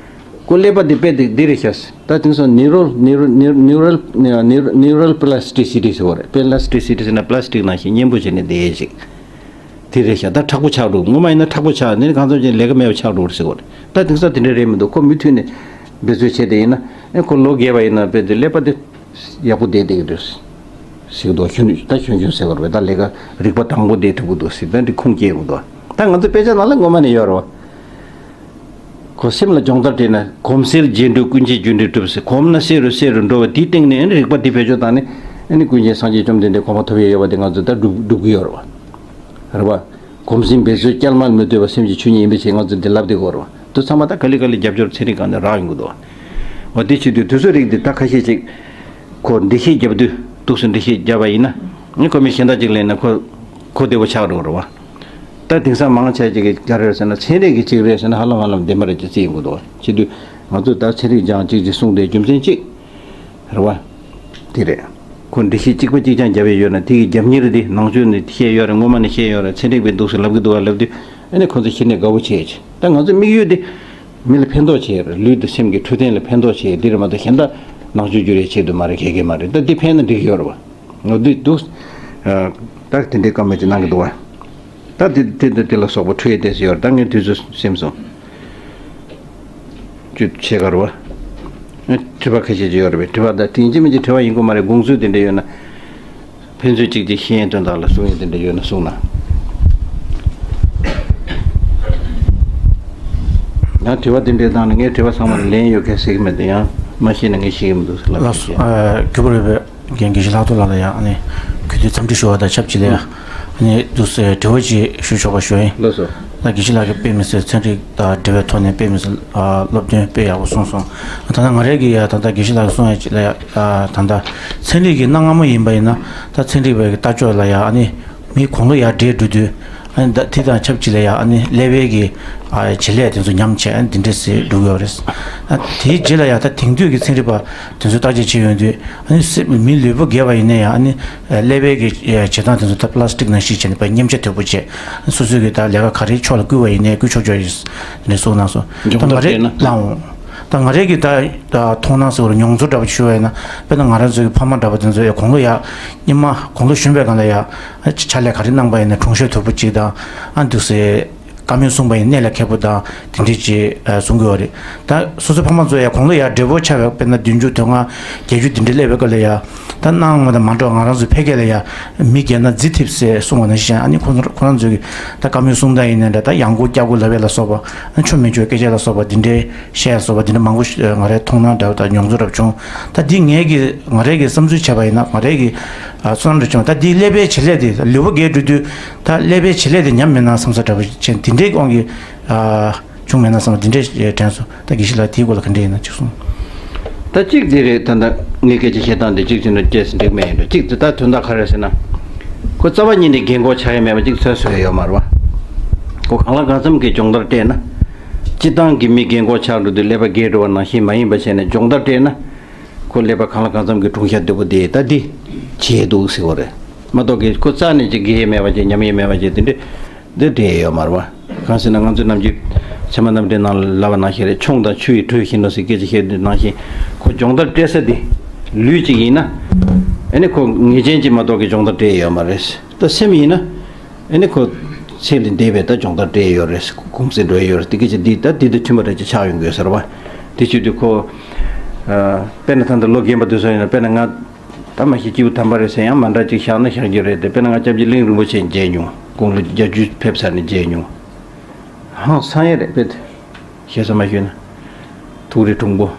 ཀོ་ཀླད་པ་འདི་དཔེ་འདི་འདི་རེད་ཤག་ད་དེང་སང་ནིའུ་རལ་ནིའུ་རལ་ནིའུ་རལ་ནིའུ་རལ་པ་ལ་སི་ཊི་སི་ཊི་ཟེར་བ་རེད། པ་ལ་སི་ཊི་སི་ཊི་ཟེར་ན་པ་ལ་སི་ཊིག་ནང་བཞིན་མཉེན་པོ་བྱས་ནས་བསྡད་ཡས་ཅིག་དེ་རེད་ཤག་ད་མཁྲེགས་པོ་ཆགས་འགྲོ། ངོ་མ་ཡིན་ན་མཁྲེགས་པོ་ཆགས་ནས་གང་འཚམ་ཅིག་ལས་ཀ་མེད་པ་ཆགས་འགྲོ་ཟེར་བ་རེད། ད་དེང་སང་དེ་འདྲ་རེད་མི་འདུག་ཁོ་མུ་མཐུད་ནས་འབད་རྩོལ་བྱས་བསྡད་ཡིན་ན་ཨེ་ཁོ་ལོ་རྒས་པ་ཡིན་ན་དཔེ་འདི་ཀླད་པ་འདི་ཡག་པོ་བསྡད་བསྡད་ཀྱི་འདུག་ཟེར་གི་འདུག་ཤུན་ད་ཤུན་ཤུན་ཟེར་བ་རེད། ད་ལས་ཀ་རིག་པ་དྭངས་པོ་བསྡད་ཐུབ་ཀྱི་འདུག་ཟེར་ད་འདི་ཁུངས་སྐྱེལ་དགོས་འདུག་ད་ང་ཚོ་དཔེ་ཆ་ནང་ལ་ངོ་མ་ནས་ཡོད་རེད་བ། ཁོ་སེམས་ལ་སྦྱོང་བརྡར་སྤྲད་ན་གོམས་སེལ་རྗེས་འགྲོ་ཀུན་གྱི་རྒྱུ་འབྲས་གྲུབ་ཟེར། གོམས་ན་གསལ་རུ་གསལ་རུ་འགྲོ་བ་དེའི་སྟེང་ནས་ཨ་ནི་རིག་པ་འདི་བེད་སྤྱོད་བཏང་ནས་ཨ་ནི་ཀུན་མཁྱེན་སངས་རྒྱས་བཅོམ་ལྡན་འདས་གོ་འཕང་ཐོབ་ཡས་ཡོད་པ་དེ་ང་ཚོ་ད་སྒྲུབ་སྒྲུབ་ཀྱི་ཡོད་རེད་བ། རེད་བ། གོམས་ཟིན་འབད་རྩོལ་བསྐྱལ་མ་མི་སྡོད་པ་སེམས་ཀྱི་ཆོས་ཉིད་ཡིན་པའི་ཕྱིར་ང་ཚོ་འདི་ལབ་བསྡད་ཀྱི་ཡོད་རེད་བ། དེ་ཚང་མ་ད་ག་ལེ་ག་ལེ་རྒྱབ་སྐྱོར་ཚན་རིག་སྒང་ནས་རག་ཡོང་གི་འདུག་བ། འོ་དེ་བྱེད་དུས་དུས་ཚོད་རིགས་འདི་ད་ཁ་ཤས་ཅིག་ཁོ་འགྲེལ་བཤད་རྒྱབ་དུས་འདུག་སེ་འགྲེལ་བཤད་བརྒྱབ་པ་ཡིན་ན། ངས་ཁོ་མི་གཞན་དག་ཅིག་ལེན་ན་ཁོ་ཁོ་བདེ་བོ་ཆགས་འགྲོ་རེད་བ། ད་དེང་སང་མང་ཆེ་ཅིག་གིས་ག་རེ་རེད་ཟེར་ན་ཚན་རིག་གི་ཅིག་རེད་ཟེར་ན་ཧ་ལམ་ཧ་ལམ་བདེན་པ་རེད་ཅེས་བརྩི་ཡོང་གི་འདུག་བ། བྱེད་དུས་ང་ཚོས་ད་ཚན་རིག་སྦྱང་ཅིག་ཅིག་གསུངས་ཏེ་རྒྱུ་མཚན་གཅིག་རེད་བ། དེ་རེད། ཁོ་འགྲེལ་བཤད་གཅིག་པ་གཅིག་རྐྱང་བརྒྱབ་ཡས་ཡོད་ན་དེ་གི་རྒྱབ་གཉེར་དེ་ནང་ཆོས་ནས་བཤད་ཡོད་རེད། སྔོན་མ་ནས་བཤད་ཡོད་རེད། ཚན་རིག་པས་འདུག་སེ་ལབ་གི་འདུག་བ་ལབ་དུས་ཨ་ནི་ཁོ་ཚོ་གཞི་ནས་དགའ་བོ་བྱས་ཅིག་ད་ང་ཚོ་དམིགས་ཡུལ་དེ་མི་ལ་ཕན་ཐོགས་བྱས་རེད། ལུས་དང་སེམས་ཀྱི་འཕྲོད་བསྟེན་ལ་ཕན་ཐོགས་བྱས་འདི་རེད་མ་གཏོགས་གཞན་དག་ནང་ཆོས་བསྒྱུར་ཡས་ཆེད་དུ་མ་རེད། གལ་གལ་མ་རེད། ད་འདི་ཕན་ན་འགྲིག་གི་ཡོད་རེད་བ། འོ་འདི་འདུག་ད་དེ་འདྲའི་བཀའ་མོལ་ཅིག་གནང་གི་འདུག་བ། ད་དེ་དེ་དེ་དེ་ལ་སོགས་པ་འཕྲོས་ཏེ་ཡོད་རེད། ད་ངས་དུས་ཚོད་སེམས་སོང་། བཅུ་ཕྱེད་ཀ་རེད་བ། དྲི་བ་ཁ་ཤས་ཅིག་ཡོད་རེད་པས། དྲི་བ་ད་དེ་ཡིན་གཅིག་མིན་གཅིག་དྲི་བ་ཡིན་དགོས་མ་རེད། དགོངས་ཚུལ་དེ་འདྲ་ཡོད་ན། ཕན་ཚུན་གཅིག་གཅིག་ཤེས་ཡོན་དོན་དག་ལ་གསུང་ཡོན་དེ་འདྲ་ཡོད་ན་གསུང་ན། ཡང་དྲི་བ་དེ་འདྲའི་སྟེང་ནས་ངས་དྲི་བ་ཚང་མ་ལ་ལན་ཡོད་མཁན་ཟེར་གི་མེད་དེ། ཡང་མ་ཤེས་ན་ངས་ཤེས་ཀྱི་མི་འདུག་ཟེར་ལབ་ལགས་སོ། ཤེས། ཨ། གུས་པ་རེད་པས། རྒན་དགེ་བཤེས་ལྷག་རྡོར་ལགས་ལ་ཡང་ཨ་ནི་གུས་འདུད་འཚམས་འདྲི་ཞུ་བ་དང་ཆབས་ཅིག་ལ་ཡང་ཨ་ནི་འདུག་སེ་དྲི་བ་ཅིག་ཞུ་ཆོག་པ་ཞུ་ཡིན། ལགས་སོ། ད་དགེ་བཤེས་ལགས་ཀྱིས་དཔེ་མི་སྲིད་ཚན་རིག་དང་འབྲེལ་བའི་ཐོག་ནས་དཔེ་མི་སྲིད་ཨ་སློབ་སྟོན་དཔེ་ཡག་པོ་གསུངས་སོང་། ད་ལྟ་ང་རང་གིས་ཡང་ད་ལྟ་དགེ་བཤེས་ལགས་ཀྱིས་གསུངས་ཡ་ཅིག་ལ་ཡང་ཨ་ད་ལྟ་ཚན་རིག་གི་གནའ་སྔ་མོ་ཡིན་པ་ཡིན་ན་ད་ཚན་རིག་པའི་ལྟ་ཕྱོགས་ལ་ཡང་ཨ་ནི་མི་གོང་ལ་ཡར་བགྲེས་འགྲོ་དུས། ཨ་ནི་ད་དེ་དང་ཆབས་ཅིག་ལ་ཡང་ཨ་ནི་ཀླད་པའི་གི་ཨ་བྱེད་ལས་དེ་ཚོ་ཉམས་ཆེ་ཨ་ནི་འདི་འདྲས་སེ་འགྲོ་གི་ཡོད་རེད། ཨ་དེའི་རྗེས་ལ་ཡང་ད་དེང་དུས་ཀྱི་ཚན་རིག་པ་དེ་ཚོས་བརྟག་དཔྱད་བྱེད་ཡོང་དུས་ཨ་ནི་སེ་མི་ལུས་པོ་རྒས་པ་ཡིན་ན་ཡང་ཨ་ནི་ཀླད་པའི་གི་བྱེད་སྟངས་དེ་ཚོ་ད་པ་ལ་སི་ཊིག་ནང་བཞིན་བྱས་ནས་པ་སྙེམས་ཆ་དོད་པོ་བྱས། སོ་སོའི་གི་ད་ལས་ཀ་ག་རེའི་ཕྱོགས་ལ་བསྐུལ་བ་ཡིན་ནའི་བསྐུལ་ཆོག་ཆོག་ཡིན་ནས་གསུངས་གནང་སོང་། ད་ང་རེ་ལའང་ད་ང་རེ་གི་ད་ད་མཐོང་སྣང་ཟེར་བ་མྱོང་ཚོར་འདྲ་པོ་ཞུ་བ་ཡིན་ན། དཔེར་ན་ང་རང་ཚོའི་གི་ཕ་མ་འདྲ་པོ་དེ་ཚོ་ཡ་གོང་ལ་ཡ་སྔོན་མ་གོང་ལ་གཞོན་པའི་སྒང་ལ་ཡ་ཕྱག་ལས་ག་རེ་གནང་པ་ཡིན་ན་གྲོང་ཤོས་དོད་པོ་གཅིག་དང་ཨ་འདུག་སེ། བཀའ་མོལ་གསུངས་པ་ཡིན། གནད་ལ་འཁེལ་པོ་དང་དེ་འདྲའི་ཅིག་གསུང་གི་ཡོད་རེད། ད་སོ་སོའི་ཕ་མ་ཚོ་ཡང་དགུང་ལོ་ཡང་བགྲེས་པོ་ཆགས་པའི་དཔེར་ན་བདུན་ཅུ་དོན་ལྔ་བརྒྱད་ཅུ་དེ་འདྲའི་སླེབས་པའི་སྐབས་ལ་ཡང་ད་སྣང་བ་དང་མ་འགྲོ། ང་རང་ཚོའི་ཕལ་སྐད་ལ་ཡང་མི་རྒས་ན་རྫི་ཐེབས་ཟེར་གསུངས་པ་ནང་བཞིན། ཨ་ནི་ཁོ་ཚོ་ཁོ་རང་ཚོའི་གི་ད་བཀའ་མོལ་གསུང་སྟངས་ཡིན་ན་འདྲ། ད་ཡང་སྒོ་བཀྱག་སྒོ་ལབ་ཡས་ལ་སོགས་པ། ཨ་ཆོ་མེད་ཆོ་སྐད་ཆ་ལ་སོགས་པ་འདི་འདྲའི་བཤད་ཡ་སོགས་པ་འདི་འདྲ་མང་པོ་ཞིག་ང་རའི་མཐོང་སྣང་འདྲ་བ་དང་མྱོང་ཚོར་རབ་བྱུང་། ད་འདི་ངའི་གི་ང་རའི་གི་བསམ་ཚུལ་བྱས་པ་ཡིན་ན། ང་རའི་གི་ཨ་བསམ་བློ་བྱུང་། ད་འདི་ཀླད་པའི་བྱེད་ལས་དེ་ལུས་པོ་རྒས་འགྲོ་དུས་ད་ཀླད་པའི་བྱེད་ལས་དེ་ཉམས་མེད་ན་བསམ་ས་འདྲ་པོ་ཅན་དེ་འདྲའི་དབང་གིས་ཨ་བྱུང་མེད་ན་བསམ་པ་འདི་འདྲའི་དྲན་སོང་། ད་དགེ་བཤེས་ལགས་དེའི་སྐོར་ལ་ག་འདྲ་ཡིན་ན་ཅིག་གསུངས། ད་གཅིག་འདི་རེད། ད་ལྟ་ངས་སྐད་ཆ་བཤད་སྟངས་འདི་གཅིག་བྱས་ན་སྐྱེས་སུ་འགྲིག་མེད་ཡིན་འགྲོ། གཅིག་འདི་ད་དོན་དག་ག་རེ་ཟེར་ན། ཁོ་རྩ་བ་ཉིད་ནས་རྒན་གོག་ཆགས་ཡ་མེད་པ་གཅིག་ཚོད་བཟོས་ཡོད་མ་རེད་བ། ཁོ་གང་ལ་གང་འཚམ་གྱི་སྦྱོང་བརྡར་སྤྲད་ན། སྤྱིར་བཏང་གི་མི་རྒན་གོག་ཆགས་འགྲོ་དུས་ཀླད་པ་རྒས་འགྲོ་བ་ནང་བཞིན་མ་ཡིན་པ་བྱས་ནས་སྦྱོང་བརྡར་སྤྲད་ན། ཁོ་ཀླད་པ་གང་ལ་གང་འཚམ་གྱི་གྲུང་ཤ་རྡོག་པོ་དེ་ད་འདི་བྱས་འདུག་ཟེར་བ་རེད་མ་གཏོགས་ཀྱི་ཁོ་རྩ་ནས་ཅིག་རྒས་མེད་པ་ཅིག་ཉམས་ཡས་མེད་པ་ཅིག་དེ་འདྲ་འདི་འདྲ་ཡོད་མ་རེད་བ། གང་ཟེར་ན་ང་ཚོས་ནམ་རྒྱུན་ཚད་མ་རྣམ་འགྲེལ་ནང་ལ་ལབ་པ་ནང་བཞིན་རེད། ཆུང་དང་ཆུ་ཡི་དྲོད་བཞིན་ནོ་ཟེར་སྐད་ཆ་བཤད་དུས་ནང་བཞིན་ཁོ་སྦྱོང་བརྡར་སྤྲད་ས་འདི་ལུས་ཅིག་ཡིན་ན། ཨ་ནི་ཁོ་ངེས་ཅན་ཅིག་མ་གཏོགས་ཀྱི་སྦྱོང་བརྡར་སྤྲད་ཡོད་མ་རེད། ད་སེམས་ཡིན་ན། ཨ་ནི་ཁོ་ཚེ་འདི་འདས་པའི་ད་སྦྱོང་བརྡར་སྤྲད་ཡོད་རེད། གོམས་སྲིད་འགྲོ་ཡི་ཡོད་རེད། དེ་སྐད་ཆ་འདི་ད་འདི་དང་མཐུན་པ་འདྲ་ཅིག་ཆགས་ཡོང་གི་ཡོད་ཟེར་བ། དེ་བྱེད་དུས་ཁོ་ཨ་དཔེར་ན་ད་ལྟ་ལོ་རྒན་པ་དེ་ཚོ་ཡིན་ན། དཔེར་ན་ང་ད་མ་གཞི་སྐྱེས་བུ་དམ་པ་རེད་ཟེར་ཡང་མ་འདྲ་ཅིག་བཞག་ན་བཞག་རྒྱུ་རེད་དེ། དཔེར་ན་ང་སྐྱབས་རྗེ་གླིང་རིན་པོ་ཆེ་མཇལ་མྱོང་། དགུང་ལོ་བརྒྱད་ཅུ་ཕེབས་ཚར་ནས་མཇལ་མྱོང་། ཧང་སང་ཡ་རེད་དཔེ་དེ། ཞེ་ས་མ་ཞུས་ན་ཐུགས་རེ་གྲུང་པོ།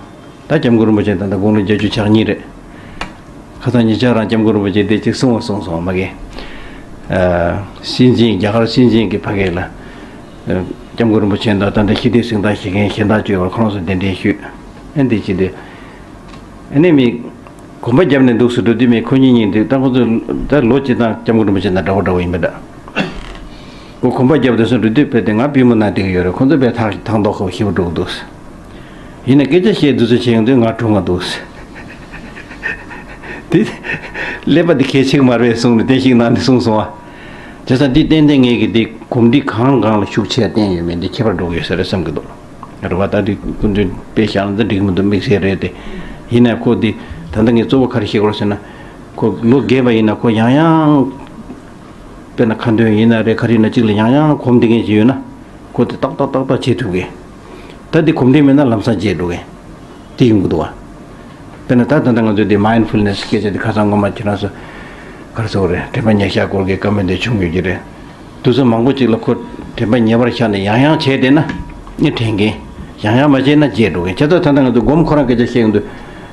ད་སྐྱབས་མགོན་རིན་པོ་ཆེ་ད་ལྟ་དགུང་ལོ་བརྒྱད་ཅུ་གྱ་གཉིས་རེད། ཁ་སང་ཉེ་ཆར་རང་སྐྱབས་མགོན་རིན་པོ་ཆེ་དེ་གཅིག་གསུང་བ་གསུངས་སོང་མ་གི། ཨ་སྲིད་འཛིན་རྒྱ་གར་སྲིད་འཛིན་གྱི་ཕ་གི་ལ། ཨ་སྐྱབས་མགོན་རིན་པོ་ཆེ་དང་ད་ལྟ་ཞི་བདེ་གཟེངས་རྟགས་བཞེས་མཁན་གཞན་དག་བཅས་པར་ཁོ་རང་ཚོ་གདན་འདྲེན་ཞུས། ཨ་འདི་བྱས་དུས། ཨ་ནི་མི་གོམ་པ་བརྒྱབ་ནས་འདུག་སེ་འགྲོ་དུས་མི་ཁོ་གཉིས་གཉིས་འདུག་ད་ཁོ་ཚོ་ད་ལོ་གཅིག་དང་སྐྱབས་མགོན་རིན་པོ་ཆེ་དང་འདྲ་བོ་འདྲ་བོ་ཡིན་པ་འདྲ། ཁོ་གོམ་པ་བརྒྱབ་དུས་སུ་འགྲོ་དུས་དཔེ་དེ་ང་པུས་མོ་ན་བསྡད་ཀྱི་ཡོད་རེད། ཁོ་ཚོ་དཔེ་ཐག་ཐག་མདོག་ཁ་པོ་ཞེ་པོ་འགྲོ་གི་འདུག་ཡིན་ན་སྐད་ཆ་བཤད་དུས་ཚོད་ཆེ་ཡོང་དུས་ང་གྲུང་ང་འདུག་དེ་ཀླད་པ་དེ་གལ་ཆེ་གི་མ་རེད་གསུངས་ནས་བསྟན་བཤིག་གནང་ནས་གསུངས་སོང་བ། བྱས་ཙང་འདི་ཏན་ཏན་ངེད་ཀྱི་འདི་གོམས་འདྲིས་གང་གང་ལ་ཤུགས་ཆེ་བསྟན་ཡོད་མེད་འདི་ཁྱད་པར་འགྲོ་གི་ཡོད་ས་རེད་བསམ་གྱི་འདུག་རེད་བ། ད་འདི་སྐུ་མདུན་དཔེ་བཞག་ན་ད་འགྲིག་མི་འདུག་དམིགས་བསལ་རེད་དེ། ཡིན་ན་ཁོ་འདི་ད་ལྟ་ངས་གཙོ་བོ་ག་རེ་བཤད་དགོས་རེད་ཟེར་ན། ཁོ་ལོ་རྒས་པ་ཡིན་ན་ཁོ་ཡང་ཡང་། དཔེར་ན་ཁ་འདོན་ཡིན་ན་རེད། ག་རེ་ཡིན་ན་གཅིག་ལ་ཡང་ཡང་གོམས་བསྡད་མཁན་ཅིག་ཡོད་ན་ཁོ་དེ་ཏག་ཏག་ཏག་ཏག་བྱེད་ཐུབ་གི། ད་དེ་གོམས་འདྲིས་མེད་ན་ལམ་སང་བརྗེད་འགྲོ་གི། དེ་ཡོང་གི་འདུག་བ། དཔེར་ན་ད་ད་ལྟ་ང་ཚོས་དེ་མའིན་ཌ་ཕུལ་ནེ་སི་སྐད་ཆ་དེ་ཁ་སང་སྔོན་མ་ཁྱེད་རང་ཚོ་ག་རེ་ཟེར་དགོས་རེད། དྲན་པ་ཉེར་བཞག་སྐོར་གྱི་བཀའ་མོལ་དེ་བྱུང་ཡོད་ཀྱི་རེད། དུས་ཚོད་མང་པོ་ཅིག་ལ་ཁོ་དྲན་པ་ཉེ་བར་བཞག་ནས་ཡང་ཡང་བྱས་བསྡད་ན་ནི་དྲན་གི། ཡང་ཡང་མ་བྱས་ན་བརྗེད་འགྲོ་གི། བྱས་ཙང་ད་ལྟ་ང་ཚོ་སྒོམ་ཁོ་རང་སྐད་ཆ་བཤད་ཡོང་དུས་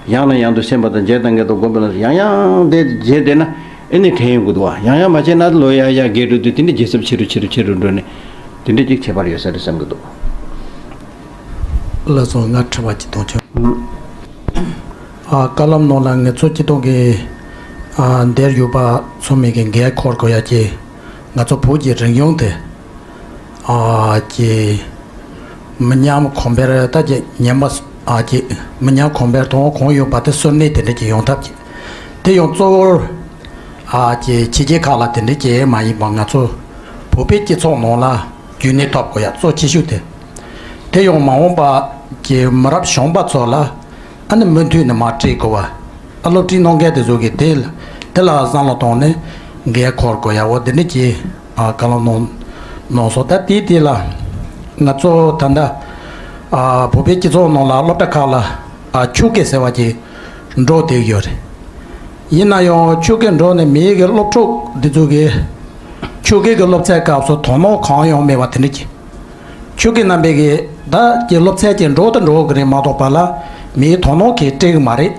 ཡང་ནས་ཡང་དུ་སེམས་པ་དང་བརྗེད་དང་ངེས་དང་སྒོམ་པ་ལ་ཡང་ཡང་དེ་བརྗེད་བསྡད་ན། ཨེ་ནི་དྲན་ཡོང་གི་འདུག་བ། ཡང་ཡང་མ་བྱས་ན་ལོ་ཡར་ཡར་རྒས་འགྲོ་དུས་དེ་འདྲ་ཇེ་ཟབ་ཆེ་རུ་ཆེ་རུ་ཆེ་རུ་འགྲོ་ནས་དེ་འདྲ་ཅིག་ཁྱད་པར་ཡོད་ས་རེད་བསམ་གྱི་འདུག་ལགས་སོ། ང་དྲི་བ་ཅིག་གཏོང་ཆོག་ཨ། བཀའ་སློབ་ནང་ལ་ངེད་ཚོ་སྤྱི་ཚོགས་ཀྱི་ཨ་འདིར་ཡོད་པ་ཚང་མས་ཀྱི་འགན་འཁུར་དགོས་ཡ་ཅིག་ང་ཚོ་བོད་ཀྱི་རིག་གཞུང་དེ། ཨ་ཀྱི་མི་ཉམས་གོང་འཕེལ་ད་ཀྱི་ཉམས་པ་ཨ་ཀྱི་མི་ཉམས་གོང་འཕེལ་དང་གོང་ཡོད་པ་དེ་གསོན་གནས་དེ་འདྲ་ཀྱི་ཡོང་ཐབས་ཀྱི་དེ་ཡང་གཙོ་བོར་ཨ་ཀྱི་ཕྱི་རྒྱལ་ཁག་ལ་དེ་འདྲ་ཀྱི་མ་ཡིན་པ་ང་ཚོ་བོད་པའི་སྤྱི་ཚོགས་ནང་ལ་རྒྱུན་གནས་ཐོབ་དགོས་ཡ་གཙོ་ཆེ་ཤོས་དེ། དེ་ཡང་མ་འོངས་པ་ཀྱི་མི་རབས་གཞོན་པ་ཚོ་ལ། ཨ་ནི་མུ་མཐུད་ནས་མར་སྤྲད་དགོས་པ། ཨ་སློབ་ཁྲིད་གནང་མཁན་དེ་ཚོ་གིས་དེ་ལ་དེ་ལ་བསམ་བློ་བཏང་ནས་འགན་འཁུར་དགོས་ཡ་འོ་དེ་འདྲ་གྱི་ཨ་བཀའ་སློབ་གནང་གནང་སོང་། ད་དེའི་དེ་ལ་ང་ཚོ་ད་ལྟ་ཨ་བོད་པའི་སྤྱི་ཚོགས་ནང་ལ་སློབ་གྲྭ་ཁག་ལ་ཨ་ཆོས་སྐད་ཟེར་བ་ཅིག་འགྲོ་བསྡད་ཡོད་རེད། ཡིན་ན་ཡང་ཆོས་སྐད་འགྲོ་ནས་མིའི་གི་སློབ་ཕྲུག་འདི་ཚོ་གིས་ཆོས་སྐད་ཀྱི་སློབ་ཚན་སྐབས་སུ་དོ་སྣང་གང་ཡང་མེད་པ་དེ་འདྲ་གྱི། ཆོས་སྐད་རྣམ་པའི་གི་ད་ཀྱི་སློབ་ཚན་གྱི་འགྲོ་དང་འགྲོ་གི་རེད་མ་གཏོགས་པ་ལ་མིའི་དོ་སྣང་གི་སྤྲད་གི་མ་རེད།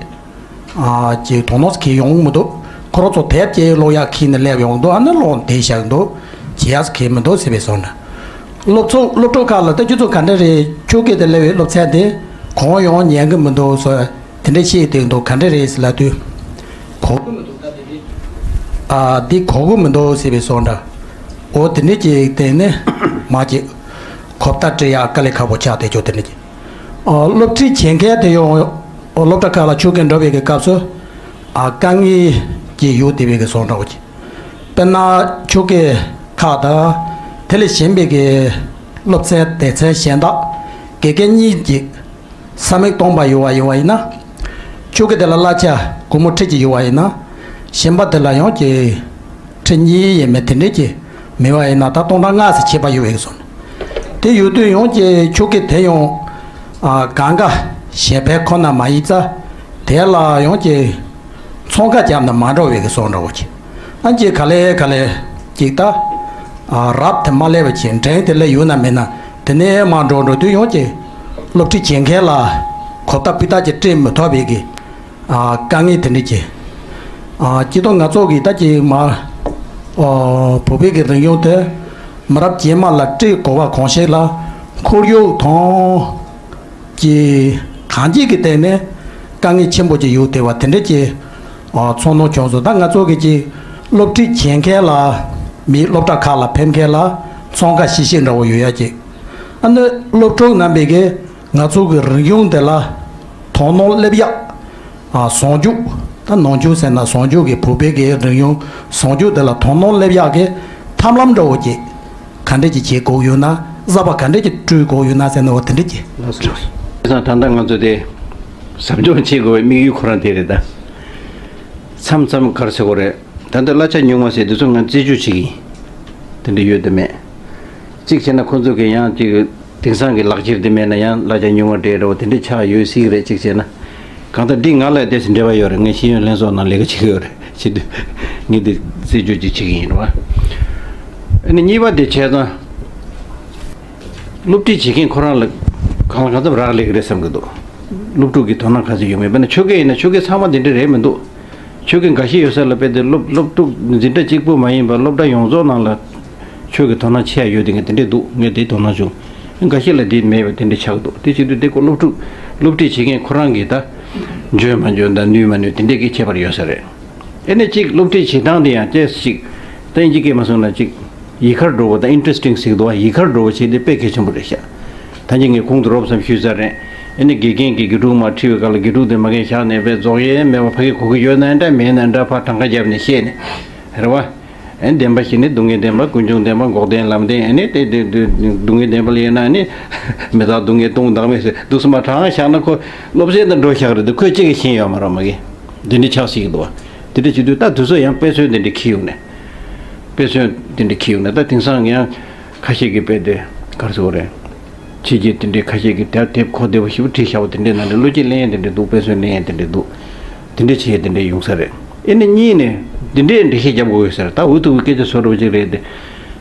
ཨ་ཀྱི་དོ་སྣང་གི་ཡོང་གི་མི་འདུག་ཁོ་རང་ཚོ་དེབ་ཀྱི་ཀློག་ཡག་ཁྱེར་ནས་སླེབས་ཡོང་གི་འདུག་ཨ་ནི་ཀློག་བསྡད་བཞག་གི་འདུག་བྱེད་ཡག་གི་མི་འདུག་ཟེར་བའི་བཟོ་འདྲ། སློབ་ཚོགས་སློབ་ཕྲུག་ཁག་ལ་ད་ཁྱོད་ཚོ་ག་འདྲ་རེད། ཆོས་སྐད་དེ་སླེབས་པའི་སློབ་ཚན་དེ་གང་ཡང་ཉན་གི་མི་འདུག་ཟེར། དེ་འདྲ་བཤད་དེ་འདུག་ག་འདྲ་རེད་ཟེར་ལབ་དུས། གོ་གི་མི་འདུག་ད་དེ་འདྲ། ཨ་འདི་གོ་གི་མི་འདུག་ཟེར་བའི་བཟོ་འདྲ། འོ་དེ་འདྲ་ཅིག་བསྟན་ནས་མ་ཅིག་གོ་བརྡ་སྤྲད་ཡག་དཀའ་ལས་ཁག་པོ་ཆགས་བསྡད་ཆོག་དེ་འདྲ་ཅིག་ཨ་སློབ་ཁྲིད་བྱེད་མཁན་དེ་ཡང་སློབ་གྲྭ་ཁག་ལ་ཆོས་སྐད་འགྲོ་བའི་གི་སྐབས་སུ་ཨ་དཀའ་ངལ་ཅིག་ཡོད་བསྡད་པའི་གི་བཟོ་འདྲ་བོ་ཅིག་དཔེར་ན་ཆོས་སྐད་ཁག་དང་དེ་ལས་གཞན་པའི་གི་སློབ་ཚན་སྡེ་ཚན་གཞན་དག་དགེ་རྒན་གཉིས་ཀྱིས། ས་མིག་སྟོང་པ་ཡོད་པ་ཡིན་པ་ཡིན་ན། ཆོས་སྐད་དེ་ལ་གླ་ཆ་སྒོར་མོ་ཁྲི་གཅིག་ཡོད་པ་ཡིན་ན། གཞན་པ་དེ་ལ་ཡང་ཀྱི་ཁྲི་གཉིས་ཡས་མས་དེ་འདྲས་ཀྱི་མེད་པ་ཡིན་ན་ད་སྟོང་ཕྲག་ལྔ་ཙམ་ཁྱད་པར་ཡོད་པའི་བཟོ་འདྲ། དེ་ཡོད་དུས་ཡང་ཅིག་ཆོལ་ཁ་དེ་ཡང་ཨ་གང་ག་གཞན་ཕན་ཁོ་ན་མ་ཡིན་ཙང་། དེ་ལ་ཡང་ཅིག་ཚོང་ཁ་རྒྱབ་ན་མ་འགྲོ་བའི་གི་བཟོ་འདྲ་བོ་ཅིག་ཨ་ཅིག་ག་ལེ་ག་ལེ་ཅིག་ད་ཨ་རབ་དེ་མ་སླེབས་པ་ཅིག་འགྲན་དེ་ལས་ཡོད་ན་མེད་ན་དེ་ནས་མ་འགྲོ་འགྲོ་དུས་ཡང་ཅིག་སློབ་ཁྲིད་བྱེད་མཁན་ལ་གོ་བརྡ་སྤུས་དག་ཅིག་སྤྲད་མི་ཐུབ་པའི་གི་ཨ་དཀའ་ངལ་དེ་འདྲ་ཅིག་ཨ་སྤྱི་ཚོགས་ང་ཚོ་གི་ད་ཅིག་མ་ཨོ་བོད་པའི་གི་རིག་གཞུང་དེ་མི་རབས་རྗེས་མ་ལ་སྤྲད་དགོས་པ་གང་ཞིག་ལ་ཁོར་ཡུག་དང་ཅིག་གང་ཅིག་གི་སྟེང་ནས་དཀའ་ངལ་ཆེན་པོ་ཅིག་ཡོད་བསྡད་པ་དེ་འདྲ་ཅིག་ཨ་ཚོར་སྣང་བྱུང་སོང་། ད་ང་ཚོ་གི་ཅིག་སློབ་ཁྲིད་བྱེད་མཁན་ལ་མི་སློབ་གྲྭ་ཁག་ལ་ཕེབས་མཁན་ལ་ཚོང་ཁ་ཤིག་ཤིག་འདྲ་བོ་ཡོད་ཡ་ཅིག་ཨ་ནི་སློབ་ཕྲུག་རྣམ་པས་གི་ང་ཚོ་གི་རིག་གཞུང་དེ་ལ་དོ་སྣང་སླེབས་ཡག་ཨ་ཟུང་འཇུག་ད་ནང་ཆོས་ཟེར་ན་ཟུང་འཇུག་གི་བོད་པའི་གི་རིག་གཞུང་ཟུང་འཇུག་དེ་ལ་དོ་སྣང་སླེབས་ཡག་གི་ཐབས་ལམ་འདྲ་བོ་ཅིག་ག་འདྲ་ཅིག་བྱེད་དགོས་ཡོད་ན། གསར་པ་ག་འདྲ་ཅིག་བསྐྲུན་དགོས་ཡོད་ན་ཟེར་ན་འོ་དེ་འདྲ་ཅིག་ལགས་སོ། བྱས་ཙང་ད་ལྟ་ང་ཚོ་དེ་ཟབ་སྦྱོང་བྱེད་དགོས་པའི་དམིགས་ཡུལ་ཁོ་རང་དེ་རེད་ད། མཚམས་མཚམས་ག་རེ་ཟེར་དགོས་རེད། ད་ལྟ་གླ་ཆ་ཉུང་བ་ཟེར་དུས་ཚོད་ང་རྩད་གཅོད་བྱེད་ཀྱི་ཡིན། དེ་འདྲ་ཡོད་དམ་མེད། གཅིག་བྱས་ན་ཁོ་ཚོ་གི་ཡང་གཅིག་དེང་སང་གི་ལག་ཁྱེར་དེ་མེད་ན་ཡང་གླ་ཆ་ཉུང་བ་སྤྲད་འགྲོ་བ་དེ་འདྲ་ཆགས་ཡོད་སྲིད་ཀྱི་རེད། གཅིག་བྱས་ན་གང་ལྟར་འདི་ང་ལ་ཏོག་ཙམ་འབྲེལ་བ་ཡོད་རེད། ངས་ཤེས་ཡོན་ལྷན་ཚོགས་ནང་ལས་ཀ་བྱེད་ཀྱི་ཡོད་རེད། བྱེད་དུས་ངས་འདི་རྩད་གཅོད་ཅིག་བྱེད་ཀྱི་ཡིན་རེད་བ། ཨ་ནི་གཉིས་པ་དེ་བྱས་ཙང་སློབ་ཁྲིད་བྱེད་མཁན་ཁོ་རང་ལ་གང་ལ་གང་འཚམ་རག་ལས་ཀྱི་རེད་བསམ་གྱི་འདུག་སློབ་ཕྲུག་གི་དོ་སྣང་ག་ཚོད་ཡོང་མེད། དཔེར་ན་ཆོལ་ཁ་ཡིན་ན་ཆོལ་ཁ་ཚང་མ་འདི་འདྲ་རེད་མི་འདུག་ཆོལ་ཁ་འགའ་ཤས་ཡོད་ས་ལ་དཔེ་དེ་སློབ་སློབ་ཕྲུག་འཛིན་གྲྭ་གཅིག་པུ་མ་ཡིན་པར་སློབ་གྲྭ་ཡོངས་རྫོགས་ནང་ལ་ཆོས་ཀྱི་དོ་སྣང་ཆེ་ཡ་ཡོད་དེ་ངས་དེ་འདྲས་འདུག་ངས་དེ་དོ་སྣང་བྱུང་། འགའ་ཤས་ལ་དེ་མེད་པ་དེ་འདྲས་ཆགས་འདུག་དེ་བྱེད་དུས་དེ་ཁོ་སློབ་ཕྲུག་སློབ་ཁྲིད་བྱེད་མཁན་ཁོ་རང་གིས་ད་འཇོན་མ་འཇོན་དང་ནུས་མ་ནུས་དེ་འདྲས་ཀྱི་ཁྱད་པར་ཡོད་ས་རེད། ཨེ་ནས་གཅིག་སློབ་ཁྲིད་བྱེད་སྟངས་དེ་ཡང་ཅེས་ཤིག་ད་ཨིན་ཇི་སྐད་མ་སོང་ན་གཅིག་ཡིད་ཁར་འགྲོ་བ་དང་ཨིན་ཊི་རེ་སི་ཊིང་ཟེར་གྱི་འདུག་བ། ཡིད་ཁར་འགྲོ་བ་བྱེད་དེ་དཔེ་གལ་ཆེན་པོ་རེད་ཤག་ད་ཅི་ངས་གོང་དུ་རོབ་ཙམ་ཞུས་ཚར་རེད། ཨེ་ནི་དགེ་རྒན་གྱིས་དགེ་ཕྲུག་མར་ཁྲིད་པའི་སྐབས་ལ་དགེ་ཕྲུག་དེ་མ་རྒན་བཞག་ནས་དཔེ་རྫོགས་ཡས་མེད་པ་ཕ་གི་གོ་གི་ཡོད་ན་འདྲ་མེད་ན་འདྲ་ཕར་གྲངས་ཀ་བརྒྱབ་ནས་བཤད་ནས་རེད་བ། ཨེ་བདེན་པ་བཞི་ནི་སྡུག་བསྔལ་བདེན་པ་ཀུན་འབྱུང་བདེན་པ་འགོག་བདེན་ལམ་བདེན། ཨེ་ནི་དེ་དེ་དེ་སྡུག་བསྔལ་བདེན་པ་ལ་ཡིན་ན་ཨེ་ནི་མི་རྟག་སྡུག་བསྔལ་སྟོང་བདག་མེད་ཟེར་འདུག་སེ་མར་གྲངས་བཞག་ན་ཁོ་སློབ་ཚན་དང་འགྲོ་བཞག་རེད་འདུག་ཁོས་གཅིག་གིས་ཤེས་ཡོད་མ་རེད་མ་གི། འདི་འདྲ་ཆགས་སྲིད་ཀྱི་འདུག་བ། འདི་འདྲ་བྱེད་དུས་ད་དུས་ཚོད་ཡང་དཔེ་མཚོན་འདི་འདྲ་འཁྱེར་ཡོང་ནས། དཔེ་མཚོན་འདི་འདྲ་འཁྱེར་ཡོང་ནས་ད་དེང་སང་ཡང་ཁ་ཤས་ཀྱིས་དཔེ་དེ་ག་རེ་ཟེར་དགོས་རེད། ཕྱི་རྒྱལ་དེ་འདྲའི་ཁ་ཤས་ཀྱིས་དེབ་དེབ་གོ་བདེ་པོ་ཞེ་པོ་བྲིས་བཞག་པ་དེ་འདྲའི་ནང་ནས་བློ་སྐྱེད་ལེན་ཡས་དེ་འདྲ་འདུག་དཔེ་མཚོན་ལེན་ཡས་དེ་འདྲ་འདུག་དེ་འདྲ་བྱེད་ཡས་དེ་འདྲ་ཡོང་ས་རེད། ཨེ་ནི་གཉིས་ནས་དེ་འདྲའི་འགྲེལ་བཤད་རྒྱབ་དགོས་ཡོད་ས་རེད། ད་འུ་ཐུག་པའི་སྐད་ཆ་བཟོ་འདྲ་པོ་ཅིག་རེད་དེ།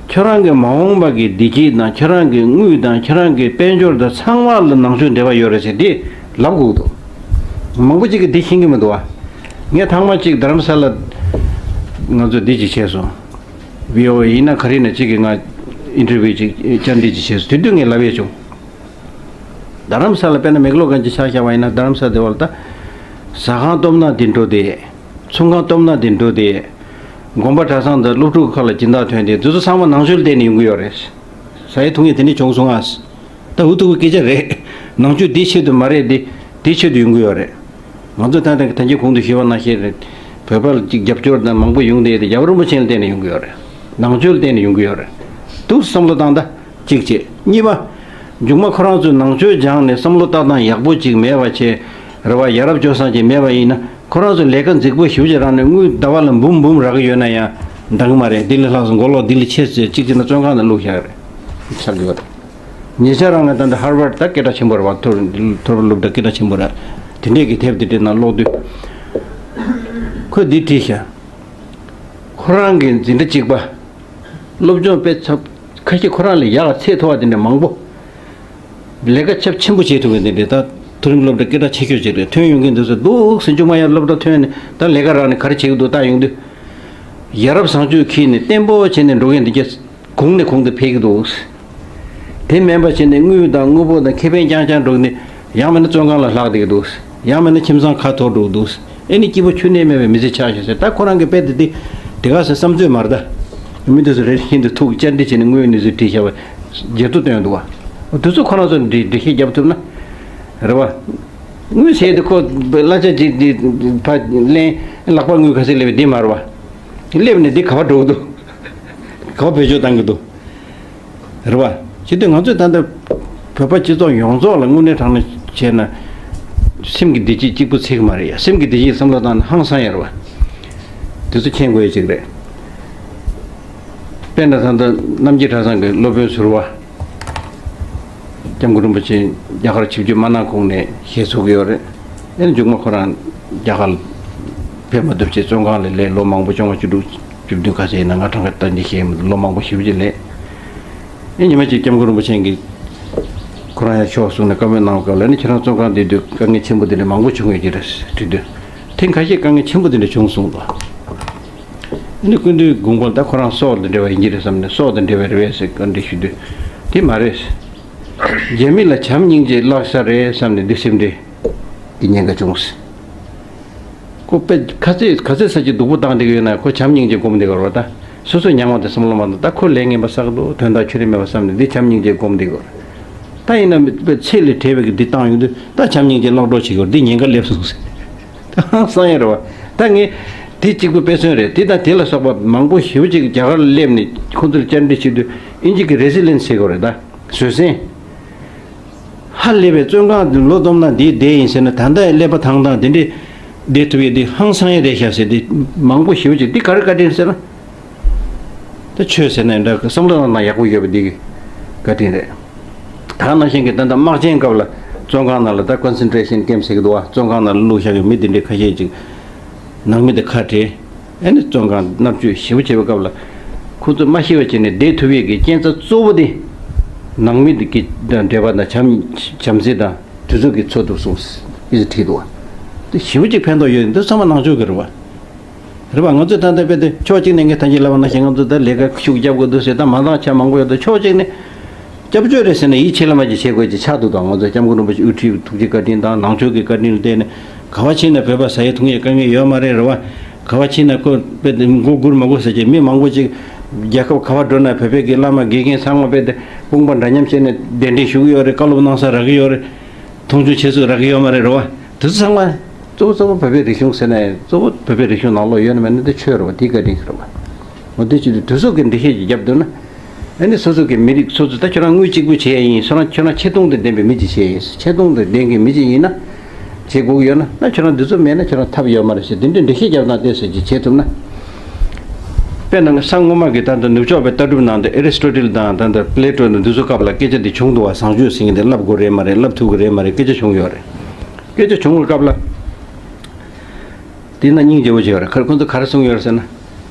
ཁྱོད་རང་གི་མ་འོངས་པ་གི་བདེ་སྐྱིད་དང་ཁྱོད་རང་གི་དངུལ་དང་ཁྱོད་རང་གི་དཔལ་འབྱོར་དང་ཚང་མ་ལ་ནང་ཆོས་འབྲེལ་བ་ཡོད་རེད་ཟེར་དེ་ལབ་དགོས་འདུག་མང་པོ་ཅིག་གིས་འདི་ཤེས་ཀྱི་མི་འདུག་བ། ངས་ཐེངས་མ་གཅིག་རྡ་རམ་ས་ལ་ང་ཚོ་འདི་ཅིག་བྱས་སོང་། བྷི་ཨོ་ཨེ་ཡིན་ན་ག་རེ་ཡིན་ན་གཅིག་གིས་ང་ཨིན་ཊར་བིའུ་ཅིག་བཅར་འདྲི་ཅིག་བྱས་སོང་། དེ་དུས་ངས་ལབ་ཡས་བྱུང་། རྡ་རམ་ས་ལ་དཔེར་ན་མེག་ལོ་གན་ཅིག་ཆ་བཞག་པ་ཡིན་ན་རྡ་རམ་ས་དེ་བ་ལ་ད་ཟ་ཁང་སྟོབས་ན་དེ་འགྲོ་དེ། ཚོང་ཁང་སྟོབས་ན་དེ་འགྲོ་དེ། དགོན་པ་གྲྭ་ཚང་དང་སློབ་ཕྲུག་ཁག་ལ་སྦྱིན་བདག་ཐོན་དེ་དེ་ཚོ་ཚང་མ་ནང་ཆོས་ལ་བརྟེན་ནས་ཡོང་གི་ཡོད་རེད། ཟ་ཡས་འཐུང་ཡས་དེ་འདྲ་བྱུང་སོང་ཨ། ད་འུ་ཐུག་པའི་སྐད་ཆ་རེད། ནང་ཆོས་འདི་ཆེད་དུ་མ་རེད་དེ། དེ་ཆེད་དུ་ཡོང་གི་ཡོད་རེད། ང་ཚོ་ད་ལྟ་ད་གིན་གོང་དུ་ཞུས་པ་ནང་བཞིན་རེད། བོད་པ་ལ་ཅིག་རྒྱབ་སྐྱོར་དང་མང་པོ་ཡོང་བསྡད་དེ་རྒྱལ་བ་རིན་པོ་ཆེ་ལ་བརྟེན་ནས་ཡོང་གི་ཡོད་རེད། ནང་ཆོས་ལ་བརྟེན་ནས་ཡོང་གི་ཡོད་རེད། འདུག་བསམ་བློ་བཏང་ད། གཅིག་བྱས། གཉིས་པ། མཇུག་མ་ཁོ་རང་ཚོས་ནང་ཆོས་སྦྱངས་ནས་བསམ་བློ་ལྟ་སྟངས་ཡག་པོ་ཅིག་མེད་པ་བྱས། རེ་བ་ཡ་རབས་སྤྱོད་བཟང་ཅིག་མེད་པ་ཡིན་ན་ཁོ་རང་ཚོས་ལས་ཀ་མཛེས་པོ་ཞེ་པོ་ཅིག་རག་ནས་དངུལ་ཟླ་བ་ལ་འབུམ་འབུམ་རག་གི་ཡོད་ན་ཡང་འདང་གི་མ་རེད། འདི་ལས་ལྷག་སོང་མགོ་ལོག་འདི་ལས་ཆེ་ཟེར་གཅིག་བྱས་ན་བཙོན་ཁང་ནང་བླུགས་བཞག་རེད། ཆགས་ཀྱི་ཡོད་རེད། ཉེ་ཆར་རང་ང་ད་ལྟ་ཧར་ཝར་ཌི་ད་སྐད་གྲགས་ཆེན་པོ་རེད་བ། མཐོ་མཐོ་རིམ་སློབ་གྲྭ་སྐད་གྲགས་ཆེན་པོ་རེད། དེ་འདྲས་ཀྱི་དེབ་དེ་འདྲས་ནང་ཀློག་དུས། ཁོས་འདི་བྲིས་ཤག་ཁོ་རང་གི་འཛིན་གྲྭ་གཅིག་པ། སློབ་སྦྱོང་དཔེ་ཚབ། ཁ་ཤས་ཁོ་རང་ལས་ཡག་ཚད་མཐོ་བ་དེ་འདྲ་མང་པོ། ལས་ཀ་ཚབས་ཆེན་པོ་བྱེད་ཐུབ་མཁན་དེ་འདྲ་ད་མཐོ་རིམ་སློབ་གྲྭ་སྐད་གྲགས་ཆེ་ཤོས་ཅིག་རེད། ཐོན་ཡོང་མཁན་དེ་ཚོ་འདུག་སེ་མཇུག་མ་ཡར་སློབ་གྲྭ་ཐོན་ནས་ད་ལས་ཀ་རག་ནས་ག་རེ་བྱེད་ཀྱི་འདུག་ལྟ་ཡོང་དུས། ཡ་རབས་བཟང་སྤྱོད་འཁྱེར་ནས་བརྟན་པོ་བྱས་ནས་འགྲོ་མཁན་དེ་གྱ་གོང་ནས་གོང་དུ་འཕེལ་གྱི་འདུག་དེ་མིན་པ་བྱས་ནས་དངུལ་དང་དངོས་པོ་དང་ཁེ་ཕན་རྐྱང་རྐྱང་སྒྲུག་ནས་ཡང་མིན་ན་བཙོན་ཁང་ལ་ལྷག་བསྡད་ཀྱི་འདུག་ཡང་མིན་ན་ཁྱིམ་ཚང་ཁ་འཐོར་འགྲོ་གི་འདུག་ཨེ་ནི་སྐྱིད་པོ་ཁྱོན་ནས་མེད་པའི་མི་ཚེ་ཆགས་ཤག་ཟེར། ད་ཁོ་རང་གི་དཔེ་དེ་དེ་དེ་ག་ཟེར་བསམ་ཚོད་མ་རེད་ད། མི་དེ་ཚོ་རེ་རེ་བཞིན་དུ་ཐུག་བཅར་འདྲི་བྱས་ནས་དངོས་ཡོད་གནས་ཚུལ་བྲིས་བཞག་པ་བརྗེད་ཐོ་བཏོན་འདུག་བ། དེ་ཚོ་ཁོ་རང་ཚོ་འདྲི་འགྲེལ་བཤད་རྒྱབ་ཐུབ་ན། རེད་བ། དངུལ་ཟེར་དེ་ཁོ་གླ་ཆ་ཅིག་དེ་ཕ་ལེན་ལག་པ་དངུལ་ག་ཚོད་སླེབས་པའི་དེ་མ་རེད་བ། སླེབས་ནས་འདི་ག་པར་འགྲོ་གི་འདུག་ག་པར་བེད་སྤྱོད་བཏང་གི་འདུག་རེད་བ། བྱེད་དུས་ང་ཚོས་ད་ལྟ་བོད་པ་སྤྱི་ཚོགས་ཡོངས་རྫོགས་ལ་དངོས་གནས་དྲང་གནས་བྱས་ན། སེམས་ཀྱི་བདེ་སྐྱིད་གཅིག་པུ་ཚད་ཀྱི་མ་རེད་ཡ། སེམས་ཀྱི་བདེ་སྐྱིད་བསམ་བློ་བཏང་ན་ཧང་སང་ཡ་རེད་བ། དེ་ཚོ་མཁྱེན་དགོས་ཡ་ཅིག་རེད། དཔེར་ན་ད་ལྟ་རྣམ་རྒྱལ་གྲྭ་ཚང་གི་སློབ་དཔོན་ཟུར་པ། སྐྱབས་མགོན་རིན་པོ་ཆེ་རྒྱ་གར་ཆིབས་བསྒྱུར་མ་གནང་གོང་ནས་ཞལ་ཚུགས་ཀྱི་ཡོད་རེད། ཨེ་མཇུག་མ་ཁོ་རང་རྒྱ་གར་ཕེབས་མ་ཐུབ་ཆེད་བཙོན་ཁང་ལ་ལས་ལོ་མང་པོ་བཅོ་ལྔ་བཅུ་དྲུག་བཅུ་བདུན་ག་ཚད་ཡིན་ན་ང་གྲངས་ཀ་ལྟ་འདི་ཤེས་མི་འདུག་ལོ་མང་པོ་ཞེ་པོ་ཅིག་ལས། ཨེ་ཉི་མ་གཅིག་སྐྱབས་མགོན་རིན་པོ་ཆེ་གིས་ཁོ་རང་ཡང་ཤོག་གསུངས་ནས་བཀའ་མོལ་གནང་བ་སྐབས་ལ་ནི་ཁྱེད་རང་བཙོན་ཁང་བསྡད་དུས་དཀའ་ངལ་ཆེན་པོ་དེ་འདྲ་མང་པོ་བྱུང་ཡོད་ཀྱི་རེད་དྲིས་དུས། ཐེངས་ཁ་ཤས་དཀའ་ངལ་ཆེན་པོ་དེ་འདྲ་བྱུང་གསུངས་འདུག་ཨ་ནི་སྐུ་མདུན་དགོངས་པ་ད་ཁོ་རང་སྲོག་དང་འབྲེལ་བ་ཡིན་གྱི་རེད་བསམ་ནས་སྲོག་དང་འབྲེལ་བ་རེད་པས་ཟེར་བཀའ་འདྲི་ཞུ་དུས། དེ་མ་རེད། རྒྱ་མི་ལ་བྱམས་སྙིང་རྗེ་བརླག་ཤག་རེད་བསམ་ནས་འདི་སེམས་ཁྲལ་གྱི་ཉེན་ཁ་བྱུང་ཟེར། ཁོ་དཔེ་ག་ཚོད་ག་ཚོད་ས་ཅིག་སྡུག་པོ་བཏང་བསྡད་ཀྱི་ཡོད་ན་ཁོ་བྱམས་སྙིང་རྗེ་སྒོམ་བསྡད་ཀྱི་རེད་པ། ད་སོ་སོ་མྱངས་པ་དེ་བསམ་བློ་མ་བཏང་། ད་ཁོ་ལས་ངན་པ་བསགས་འདུག་དོན་དག་ཆུ་རེ་མེད་པ་བསམ་ནས་འདི་བྱམས་སྙིང་རྗེ་སྒོམ་བསྡད་ཀྱི་རེད། ད་ཡིན་ན་དཔེ་ཚེ་ལས་བྲལ་བའི་གི་འདི་བཏང་ཡོང་དུས་ད་བྱམས་སྙིང་རྗེ་བརླག་འགྲོ་བྱེད་ཀྱི་རེད། འདི་ཉེན་ཁ་སླེབས་སོང་ཟེར། ད་ཧང་སང་ཡ་རེད་པ། ད་ངས་དེ་གཅིག་པུ་དཔེ་མཚོན་རེད། དེ་དང་དེ་ལ་སོགས་པ་མང་པོ་ཞེ་པོ་ཅིག་རྒྱ་གར་ལ་སླེབས་ནས་ཁོང་ཚོར་བཅར་འདྲི་བྱེད་དུས་ཨིན་ཇི་གི་རེ་སི་ལེན་ཟེར་གྱི་རེད། ད་བཟོད་བསྲན། ཧ་ལས་པའི་བཙོན་ཁང་དུ་ལོ་བསྡོམས་ན་འདིའི་བསྡད་ཡིན་ཟེར་ན། ད་ལྟ་ཀླད་པ་ཐང་ཐང་དེ་འདྲས་བསྡད་ཐུབ་ཡས་འདི་ཧང་སང་ཡས་རེད་ཤག་ཟེར། འདི་མང་པོ་ཞེ་པོ་ཅིག་འདི་ག་རེ་བཀའ་དྲིན་ཟེར་ན། ད་ཆོས་ཟེར་ན་འདྲ་བསམ་བློ་ནང་ཡག་པོ་ཡོད་པ་འདི་གི་བཀའ་དྲིན་རེད། ད་ནང་བཞིན་གྱི་ད་ལྟ་དམག་ཆེན་སྐབས་ལ་བཙོན་ཁང་ནང་ལ་ད་ཀོན་སེན་ཊྲེ་ཤན་ཀེམ་ཟེར་གི་འདུག་བ། བཙོན་ཁང་ནང་ལ་བླུགས་བཞག་གི་མི་འདི་འདྲས་ཁ་ཤས་ཅིག་ནང་མི་དེ་ཁ་བྲལ། ཨ་ནི་བཙོན་ཁང་མནར་གཅོད་ཞེ་པོ་བྱེད་པའི་སྐབས་ལ་ཁོ་ཚོ་མ་ཤི་བ་བྱས་ནས་བསྡད་ཐུབ་ཡས་ཀྱི་རྐྱེན་རྩ་གཙོ་བོ་དེ་ནང་མི་དེ་གི་འབྲེལ་བ་དང་བྱམས་བྱམས་བརྩེ་དང་དེ་ཚོ་གིས་འཚོ་ཐུབ་སོང་ཟེར་བྲིས་འདུག་བ། དེ་ཞེ་པོ་ཅིག་ཕན་ཐོགས་ཡོད། འདི་ཚང་མ་ནང་ཆོས་ཀྱི་རེད་བ། རེད་བ། ང་ཚོས་ད་ལྟ་དཔེ་དེ་ཕྱོགས་གཅིག་ནས་ངས་ད་གིན་ལབ་པ་ནང་བཞིན་ང་ཚོ་ད་ལས་ཀ་ཤུགས་རྒྱབ་དགོས་འདུག་ཟེར། ད་མ་འདང་ཆ་མང་པོ་ཡོད། ད་ཕྱོགས་གཅིག་ནས་སྐྱབས་བཅོལ་རེད་ཟེར་ནས་ཡིད་ཆེས་ལ་མ་ཅིག་བྱེད་དགོས་ཅིག་ཆགས་འདུག་ད་ང་ཚོ་སྐྱབས་མགོན་རིན་པོ་ཆེ་དབུ་ཁྲིད་ཐུགས་རྗེ་བཀའ་དྲིན་དང་ནང་ཆོས་ཀྱི་བཀའ་དྲིན་ལ་བརྟེན་ནས་ག་བ་ཕྱིན་ན་བོད་པ་ཟ་ཡས་འཐུང་ཡས་དཀའ་ངལ་ཡོད་མ་རེད། རེད་བ། ག་བ་ཕྱིན་ན་ཁོ་དཔེ་དེ་མགོ་སྒུར་མ་དགོས་ཟེར་གྱི་མི་མང་པོ་ཅིག་རྒྱལ་ཁབ་ག་བ་འགྲོ་ན་བོད་པའི་གི་བླ་མ་དགེ་རྒན་ཚང་མ་དཔེ་དེ་དཔུང་པ་འདྲ་མཉམ་བྱས་ནས་གདན་འདྲེན་ཞུ་གི་ཡོད་རེད། བཀའ་སློབ་གནང་ས་རག་གི་ཡོད་རེད། མཐོང་ཆུང་བྱེད་ས་རག་གི་ཡོད་མ་རེད། རེད་བ། དེ་ཚོ་ཚང་མ་གཙོ་བོ་གཙོ་བོ་བོད་པའི་རིག་གཞུང་ཟེར་ནས་གཙོ་བོ་བོད་པའི་རིག་གཞུང་ནང་ལོགས་ཡོད་ན་མེད་ན་དེ་ཆོས་རེད་བ། དེའི་བཀའ་དྲིན་ཟེར་བ། འོ་དེ་བྱེད་དུས་དེ་ཚོ་གི་འགྲེལ་བཤད་ཅིག་རྒྱབ་འདུག་ན། ཨ་ནི་སོ་སོ་གི་མི་རིགས་སོ་སོ་ད་ཁྱོད་རང་དངུལ་གཅིག་པུ་བྱེད་ཡ་ཡིན། སོ་རང་ཁྱོད་རང་ཆེ་མཐོང་དང་ལྡན་པའི་མི་ཅིག་བྱེད་ཡ་ཡིན། ཆེ་མཐོང་དང་ལྡན་གྱི་མི་ཅིག་ཡིན་ན་བྱེད་དགོས་ཀྱི་ཡོད་ན། ད་ཁྱོད་རང་འདི་ཚོ་མེད་ན་ཁྱོད་རང་ཐབས་ཡོད་མ་རེད་ཟེར་དེ་འདྲའི་འགྲེལ་བཤད་རྒྱབ་སྟངས་དེ་ཟེར་གྱི་བྱེད་ཐུབ་ན། དཔེར་ན་ས་སྔོན་མ་གི་ད་ལྟ་ནུབ་ཕྱོགས་པའི་ལྟ་གྲུབ་ནང་དུ་ཨེ་རི་སི་ཊོ་ཊལ་དང་ད་ལྟ་པི་ལེ་ཊོ་དང་འདི་ཚོ་སྐབས་ལ་སྐད་ཆ་འདི་བྱུང་འདུག་བ། བཟང་སྤྱོད་ཟེར་མཁན་དེ་བསླབ་དགོས་རེད་མ་རེད། བསླབ་ཐུབ་ཀྱི་རེད་མ་རེད། སྐད་ཆ་བྱུང་ཡོད་རེད། སྐད་ཆ་བྱུང་བའི་སྐབས་ལ་དེ་ན་སྙིང་རྗེ་བོ་བྱས་ཡོད་རེད། ཁ་ཁོང་ཚོ་ག་རེ་གསུངས་ཡོད་རེད་ཟེར་ན།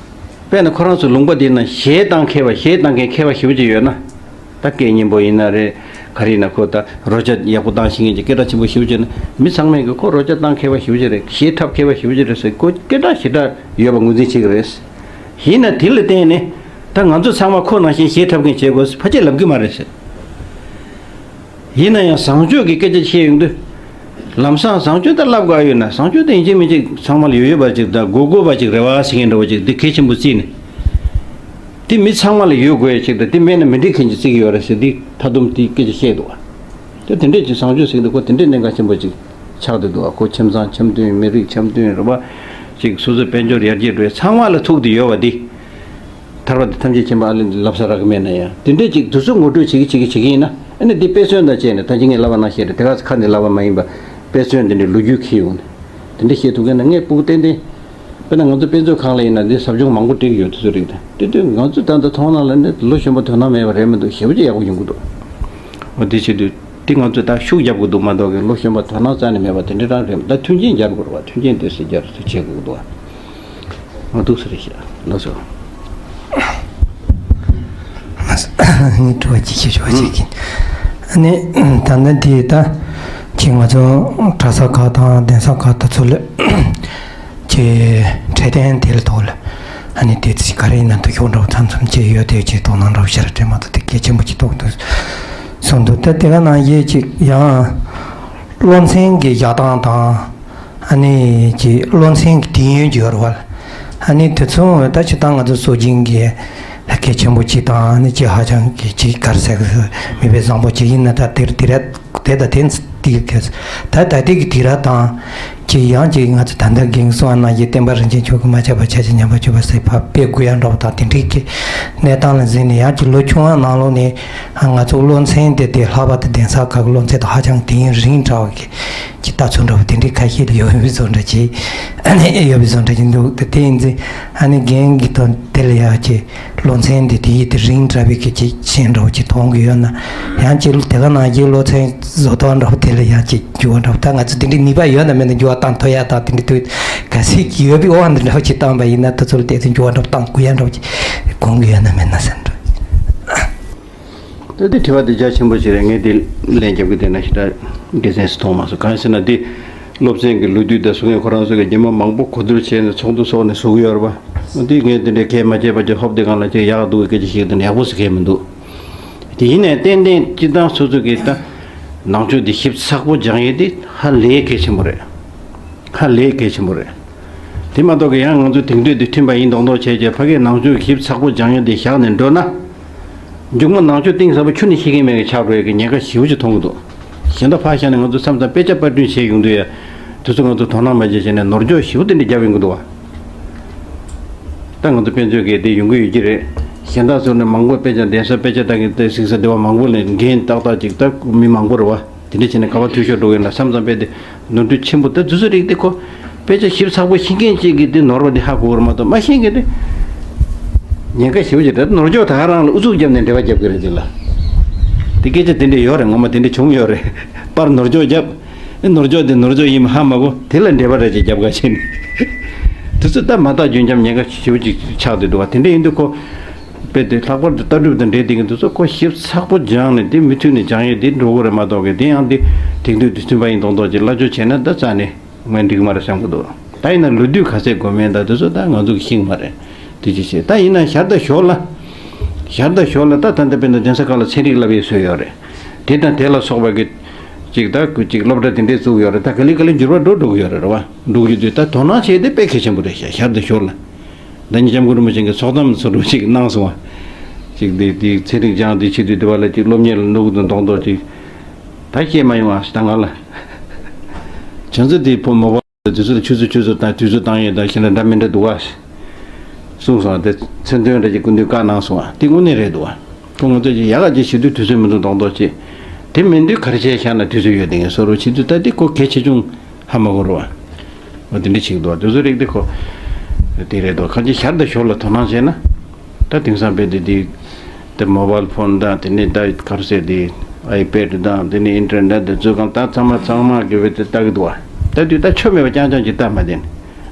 དཔེར་ན་ཁོ་རང་ཚོ་ལུང་པ་འདི་ན་གཞས་བཏང་མཁས་པ་གཞས་བཏང་མཁན་མཁས་པ་ཞེ་པོ་ཅིག་ཡོད་ན། ད་སྐད་སྙན་པོ་ཡིན་ན་རེད། ག་རེ་ཡིན་ན་ཁོ་ད་རོལ་ཆ་ཡག་པོ་བཏང་ཤེས་མཁན་གྱི་སྐད་གྲགས་ཆེན་པོ་ཞེ་པོ་ཅིག་ཡོད་ན་མི་ཚང་མས་གི་ཁོ་རོལ་ཆ་བཏང་མཁས་པ་ཞེ་པོ་ཅིག་རེད། གཞས་འཁྲབ་མཁས་པ་ཞེ་པོ་ཅིག་རེད་ཟེར། ཁོ་སྐད་གྲགས་ཞེ་དྲག་ཡོད་པ་ངོས་འཛིན་བྱེད་ཀྱི་རེད། ཡིན་ན་དེ་ལ་བརྟེན་ནས་ད་ང་ཚོ་ཚང་མ་ཁོ་ནང་བཞིན་གཞས་འཁྲབ་མཁན་བྱེད་དགོས་ཕལ་ཆེར་ལབ་གི་མ་རེད་ཟེར། ཡིན་ན་ཡང་བཟང་སྤྱོད་ཀྱི་སྐད་ཆ་བཤད་ཡོང་དུས། ལམ་སང་བཟང་སྤྱོད་ད་བསླབ་དགོས་ཡོད་ན་བཟང་སྤྱོད་ད་ཡིན་གཅིག་མིན་གཅིག་ཚང་མ་ལ་ཡོད་ཡོད་པ་ཅིག་དང་དགོས་དགོས་པ་ཅིག་རེད་བ་ཟེར་མཁན་འདྲ་བོ་ཅིག་འདི་གལ་ཆེན་པོ་བརྩིས་ནས། འདི་མི་ཚང་མ་ལ་ཡོད་དགོས་ཡ་ཅིག་དང་འདི་མེད་ན་མི་འགྲིག་མཁན་ཅིག་བརྩི་གི་ཡོད་རེད་ཟེར་འདི་ད་དུང་འདི་སྐད་ཆ་བཤད་འདུག་བ། དེ་དེ་འདྲས་ཅིག་བཟང་སྤྱོད་ཟེར་གི་འདུག་ཁོ་དེ་འདྲས་གནད་འགག་ཆེན་པོ་ཅིག་ཆགས་བསྡད་འདུག་བ། ཁོ་ཁྱིམ་ཚང་འཆམ་མཐུན་མི་རིགས་འཆམ་མཐུན་རེད་བ། ཅིག་སོ་སོའི་དཔལ་འབྱོར་ཡར་རྒྱས་འགྲོ་ཡ་ཚང་མ་ལ་ཐུག་བསྡད་ཡོད་བ་འདི། ཐར་པ་དེ་ཐམས་ཅད་མཁྱེན་པ་ཨ་ལས་ལབ་ས་རག་གི་མེད་ན་ཡང་དེ་འདྲས་ཅིག་དུས་ཚོད་ངོ་སྤྲོད་བྱེད་ཀྱི་བྱེད་ཀྱི་བྱེད་ཀྱི་ཡིན་ན་ཨ་ནི་འདི་དཔེ་མཚོན་དང་བཅས་ནས་ད་ཅི་ངས་ལབ་པ་ནང་བཞིན་རེད། དེ་ག་ཚོད་ཁ་ནས་ལབ་པ་མ་ཡིན་པ་དཔེ་མཚོན་འདི་འདྲའི་ལོ་རྒྱུས་འཁྱེར་ཡོང་ནས་དེ་འདྲས་བཤད་ཐུབ་མཁན་ན་ངས་སྤུ་གུ་ཏན་ཏན་དཔེར་ན་ང་ཚོ་དཔེ་མཛོད་ཁང་ལ་ཡིན་ན་འདི་ཟབ་སྦྱོང་མང་པོ་སྤྲད་ཀྱི་ཡོད། དེ་ཚོ་རིགས་དང་དེ་དུས་ང་ཚོས་ད་ལྟ་མཐོང་སྣང་ལ་ནི་ལོ་གཞོན་པ་དོ་སྣང་མེད་པ་རེད་མི་འདུག་ཞེ་པོ་ཅིག་ཡག་པོ་ཡོང་གི་འདུག་འོ་དེ་བྱེད་དུས་དེ་ང་ཚོས་ད་ཤུགས་རྒྱབ་དགོས་འདུག་མ་གཏོགས་ཀྱི་ལོ་གཞོན་པ་དོ་སྣང་རྩ་ནས་མེད་པ་དེ་འདྲ་རང་རེད། ད་མཐུན་རྐྱེན་སྦྱར་དགོས་རེད་བ། མཐུན་རྐྱེན་དེ་སྲིད་སྦྱར་ཚུལ་བྱེད་དགོས་འདུག་བ། མ་འདུག་ས་རེད་ཤག་ལགས་སོ། ངས་དྲི་བ་གཅིག་ཞུ་ཆོག་ཅིག་ཡིན། ཨ་ནི་ད་ནི་དེ་ད་ཅིག་ང་ཚོ་གྲྭ་ས་ཁག་དང་གདན་ས་ཁག་དེ་ཚོ་ལ་ཅིག་འཕྲོད་བསྟེན་དེ་ལ་ཐོག་ལ་ཨ་ནི་དེ་ཚིག་ག་རེ་ཡིན་ན་འདུག་ཤོག་འདྲ་བོ་མཚམས་མཚམས་ཅིག་ཡོད་དེ་ཅིག་དོ་སྣང་འདྲ་བོ་ཞེ་དྲག་སྤྲད་མ་ཐུབ་དེ་གལ་ཆེན་པོ་ཅིག་རྟོགས་འདུག་གསུངས་འདུག་ད་དེ་ག་ནང་བཞིན་ཅིག་ཡང་སློབ་ཚན་གྱི་བཞག་སྟངས་དང་། ཨ་ནི་ཅིག་སློབ་ཚན་གྱི་དུས་ཡུན་གྱི་བར་བར། ཨ་ནི་དེ་ཚོ་ད་ཅི་ད་ང་ཚོ་སྲོལ་རྒྱུན་གྱི་ལྷ་སྐལ་ཆེན་པོ་ཅིག་དང་ཨ་ནི་ཅིག་ཧ་ཅང་གི་ཅིག་ག་རེ་ཟེར་གི་མི་དཔེ་བཟང་པོ་ཅིག་ཡིན་ན་ད་དེར་དེ་ར་དེ་ད་དེ་དེ་གི་ད་ད་དེ་གི་དེ་ར་དང་ ཅིག་ཡང་ཅིག་ང་ཚོ་ད་ལྟ་རྒན་གསུང་བ་ནང་བཞིན་བསྟན་པ་རིན་ཆེན་མཆོག་གིས་མ་ཆག་པར་ཆགས་ཤིག་ཉམས་པར་གྱུར་པ་ཟེར་ཕར་སྤེལ་དགོས་ཡ་འདྲ་བོ་དང་དེ་འདྲའི་གི་གནས་སྟངས་ལ་གཟིགས་ནས། ཡང་ཅིག་ལོ་ཆུང་བ་ནང་ལོགས་ནས་ང་ཚོ་སློབ་ཚན་དེ་དེ་ལྷག་པར་དུ་གདན་ས་ཁག་གི་སློབ་ཚན་དང་ཧ་ཅང་དུས་ཡུན་རིང་དྲགས་པ་གི་ཅིག་ལྟ་ཚུལ་འདྲ་བོ་དེ་འདྲའི་ཁ་ཤས་ཡོད་པའི་བཟོ་འདྲ་ཅིག་ཡོད་པའི་བཟོ་འདྲ་ཅིག་འདུག་དེ་ཡིན་ཚེ་ཨ་ནི་རྒན་གྱི་དོན་དེ་ལ་ཡང་ཅིག་སློབ་ཚན་འདི་དེ་ཡིད་དུ་རིང་དྲགས་པའི་གི་ཅིག་ཤེས་འདྲ་བོ་ཅིག་མཐོང་གི་ཡོད་ན། ཡང་ཅིག་དེ་ག་ནང་བཞིན་སློབ་ཚན་བཟོ་སྟངས་འདྲ་བོ་དེ་ལ་ཡང་ཅིག་འགྱུར་བ་འདྲ་བོ། ད་ང་ཚོ་དེ་འདྲའི་ནུས་པ་ཡོད་ན་མེད་ན་འགྱུར་བ་བཏང་ཐུབ་ཡ་དང་དེ་འདྲའི་དུས་ག་ཚད་ཡོད་པའི་དབང་དུ་འདྲ་བོ་ཅིག་བཏང་པ་ཡིན་ན། ད་ཚོ་ལ་བལྟས་ཚེ་འགྱུར་བ་འདྲ་བོ་བཏང་དགོས་ཡ་འདྲ་བོ་ཅིག་དགོངས་ཀྱི་ཡོད་ན་མེད་ན་བསམ་འདྲ། ད་དེ་དྲི་བ་དེ་རྒྱ་ཆེན་པོ་ཞིག་རེད། ངས་དེ་ལན་རྒྱབ་ཀྱི་བསྡད་ན་ཞེ་དྲག་དགེ་མཚན་ཞིག་མཐོང་མ་སོང་། གང་ཡིན་ཟེར་ན་དེ་སློབ་ཚན་གྱི་ལོ་དུས་དང་སོ་ངས་ཁོ་རང་ཚོ་གི་རྗེས་མ་མང་པོ་གོ་བསྡུར་བྱས་ནས་ཚོགས་འདུ་ཚོགས་ནས་བཟོ་གི་ཡོད་རེད་པ། དེ་ངས་དེ་འདྲའི་གལ་མ་བྱས་པ་ཅིག་ཧོབ་དེ་གང་ལ་ཅིག་ཡག་འདུག་གི་སྐད་ཆ་བཤད་དེ་ནས་ཡག་པོ་ཟེར་མཁན་མི་འདུག་དེ་ཡིན་ནའི་ཏན་ཏན་སྤྱི་བཏང་སོ་སོ་གི་ད་ནང་ཆོས་དེ་ཞིབ་ཚགས་པོ་སྦྱང་ཡས་དེ་ཧ་ལས་གལ་ཆེན་པོ་རེད། ཧ་ལས་གལ་ཆེན་པོ་རེད། དེ་མ་གཏོགས་ཀྱི་ཡང་ང་ཚོ་དེང་དུས་དེ་མཐུན་པ་ཡིན་མདོག་མདོག་བྱས་རྗེས་ཕ་གིའི་ནང་ཆོས་ཞིབ་ཚགས་པོ་སྦྱང་ཡས་དེ་བཞག་ནས་འགྲོ་ན། མཇུག་མ་ནང་ཆོས་གཏིང་ཟབ་པོ་ཆུ་ནས་ཤེས་ཀྱི་མེད་པའི་ཆགས་འགྲོ་ཡས་ཀྱི་ཉེན་ཁ་ཞེ་པོ་ཅིག་མཐོང་གི་འདུག་གཞན་དག་ཕར་བཞག་ནས་ང་ཚོ་མཚམས་མཚམས་དཔེ་ཆ་པར་སྐྲུན་བྱས་ཡོང་དུས་ཡ། དེ་ཚོ་ང་ཚོ་དོ་སྣང་མ་བྱས་བྱས་ནས་ནོར་འཁྱོག་ཞེ་པོ་དེ་འདྲ་རྒྱབ་ཡོང་གི་འདུག་བ། ད་ང་ཚོ་དཔེ་མཛོད་གི་དེ་ཡོང་གི་ཡོད་ཀྱི་རེད། གཞན་དག་ཚོ་ནས་མང་པོ་དཔེ་ཆ་གདན་ས་དཔེ་ཆ་ལྟ་གི་དེ་གཟིགས་ས་དེ་བ་མང་པོ་ནས་འགན་ཏག་ཏག་ཅིག་ད་མི་མང་པོ་རེད་བ། དེ་འདྲ་བྱས་ནས་ག་བ་འཐུས་ཤོར་འགྲོ་གི་ཡིན་ན་བསམ་བསམ་པས་དེ་ནོར་འཁྲུལ་ཆེན་པོ་ད་དུས་ཚོད་རིག་དེ་ཁོ་དཔེ་ཆ་ཞིབ་ཚགས་པོ་ཤེས་མཁན་ཅིག་གིས་དེ་ནོར་བ་དེ་ཧ་གོ་བར་མ་གཏོགས་མ་ཤེས་མཁན་དེ་ཉེན་ཁ་ཞེ་པོ་ཅིག་རེད། ནོར་འཁྱོག་ད་ག་རང་ལ་ཨུ་ཚུགས་བརྒྱབ་ནས་འབྲེལ་བ་རྒྱབ་གི་རེད། དེ་ལ་དེ་སྐད་ཆ་དེ་འདྲ་ཡོད་རེད། ངོ་མ་དེ་འདྲ་བྱུང་ཡོད་རེད། པར་ནོར་འཁྱོག་བརྒྱབ། ཨེ་ནོར་འཁྱོག་དེ་ནོར་འཁྱོག་ཡིན་པ་ཧ་མ་གོ་དེ་ལ་འབྲེལ་བ་རེ་ཅིག་རྒྱབ་ག་བྱས་ནས་དུས་ཚོད་ད་མ་ཐག་རྒྱུན་འཁྱམ་ཉེན་ཁ་ཞེ་པོ་ཅིག་ཆགས་བསྡད་འདུག་བ། དེ་འདྲ་ཡིན་དུས་ཁོ། དཔེ་དེ་ལྷག་པར་དུ་ལྟ་གྲུབ་དང་འབྲེལ་བསྡད་ཀྱི་འདུག་ཚོ་ཁོ་ཞིབ་ཚགས་པོ་སྦྱངས་ནས་དེ་མུ་མཐུད་ནས་སྦྱང་ཡས་དེ་འགྲོ་གི་རེད་མ་གཏོགས་གི་དེ་ཡང་དེ་དེང་དུས་དུས་ཚོད་པ་ཡིན་མདོག་མདོག་ཅིག་སླ་བཅོས་བྱས་ན་ད་རྩ་ནས་ངས་འགྲིག་མ་རེད་བསམ་གི་འདུག་ད་ཡིན་ན་ལོ་དུས་ག་ཚད་འགོར་མིན་ད་དེ་ཚོ་ད་ང་ཚོ་གི་ཤེས་ཀྱི་མ་རེད། དེ་ཅི་བྱེད། ད་ཡིན་ན་ཞར་དང་ཞོར་ལ། ཞར་དང་ཞོར་ལ་ད་ད་ལྟ་དཔེར་ན་གདན་ས་ཁག་ལ་ཚན་རིག་བསླབ་ཡས་བཟོས་ཡོད་རེད། དེ་དང་དེ་ལ་སོགས་པ་གི་ཅིག་ད་ཅིག་སློབ་གྲྭ་དེ་འདྲས་བཙུགས་ཡོད་རེད། ད་ག་ལེ་ག་ལེ་འགྱུར་བ་འགྲོ་འགྲོ་གི་ཡོད་རེད། རེད་བ། འགྲོ་གི་ཡོད་དུས་ད་དོ་སྣང་བྱས་དེ་དཔེ་གལ་ཆེན་པོ་རེད་ཤག་ཞར་དང་ཞོར་ལ། ད་ཉིན་ལྕམ་སྐུ་རིན་པོ་ཆེ་གིས་ཚོགས་གཏམ་ཚོ་འདྲ་ཅིག་གནང་སོང་བ། ཅིག་འདི་འདི་ཚན་རིག་སྦྱངས་འདི་བྱེད་དུས་འདི་བ་ལ་ཅིག་སློབ་གཉེར་ལ་ནུག་དང་མདོག་མདོག་ཅིག་ད་སྐྱེས་མ་ཡོང་ཨ་ཞེ་ད་ང་ལ། བྱང་ཚེ་འདི་ཕོ་མོ་པ་དུས་ཚོད་ཆུ་ཚོད་ཆུ་ཚོད་དང་དུས་ཚོད་བཏང་ཡས་དང་ཞེ་ན་འདྲ་མི་འདྲ་འདུག་ཨ་ཞེ། གསུངས་སོང་བ། དེ་མཚན་དོན་འདྲ་ཅིག་སྐུ་མདུན་བཀའ་གནང་སོང་བ། དེ་དངོས་གནས་རེད་འདུག་བ། ཁོ་ང་ཚོ་ཅིག་ཡག་ག་ཅིག་བྱེད་དུས་དུས་ཚོད་མི་འདུག་མདོག་མདོག་ཅིག་དེ་མིན་དུས་ག་རེ་བྱས་བཞག་ན་དུས་ཚོད་ཡོད་དེ་ངས་བཟོ་རོགས་བྱེད་དུས་ད་དེ་ཁོ་གལ་ཆེ་ཆུང་ཧ་མ་གོ་རོགས། འོ་དེ་འདྲ་ཞིག་འདུག་དེ་ཚོ་རིགས་དེ་ཁོ། དེ་རེད་འདུག་གང་ཅི་ཞར་དང་ཞོར་ལ་དོ་སྣང་བྱས་ན། ད་དེང་སང་དཔེ་དེ་དེ། དེ་མོ་བལ་ཕོན་དང་དེ་ནས་ད་ག་རེ་ཟེར་དེ། ཨའི་པེ་ཌི་དང་དེ་ནས་ཨིན་ཊར་ནེ་ཊ་དེ་ཚོ་གང་ད་ཚང་མ་ཚང་མ་གི་བེ་དེ་ལྟ་གི་འདུག་བ། ད་དུས་ད་ཆོ་མེད་པ་རྐྱང་རྐྱང་ཅིག་ལྟ་མ་བདེན།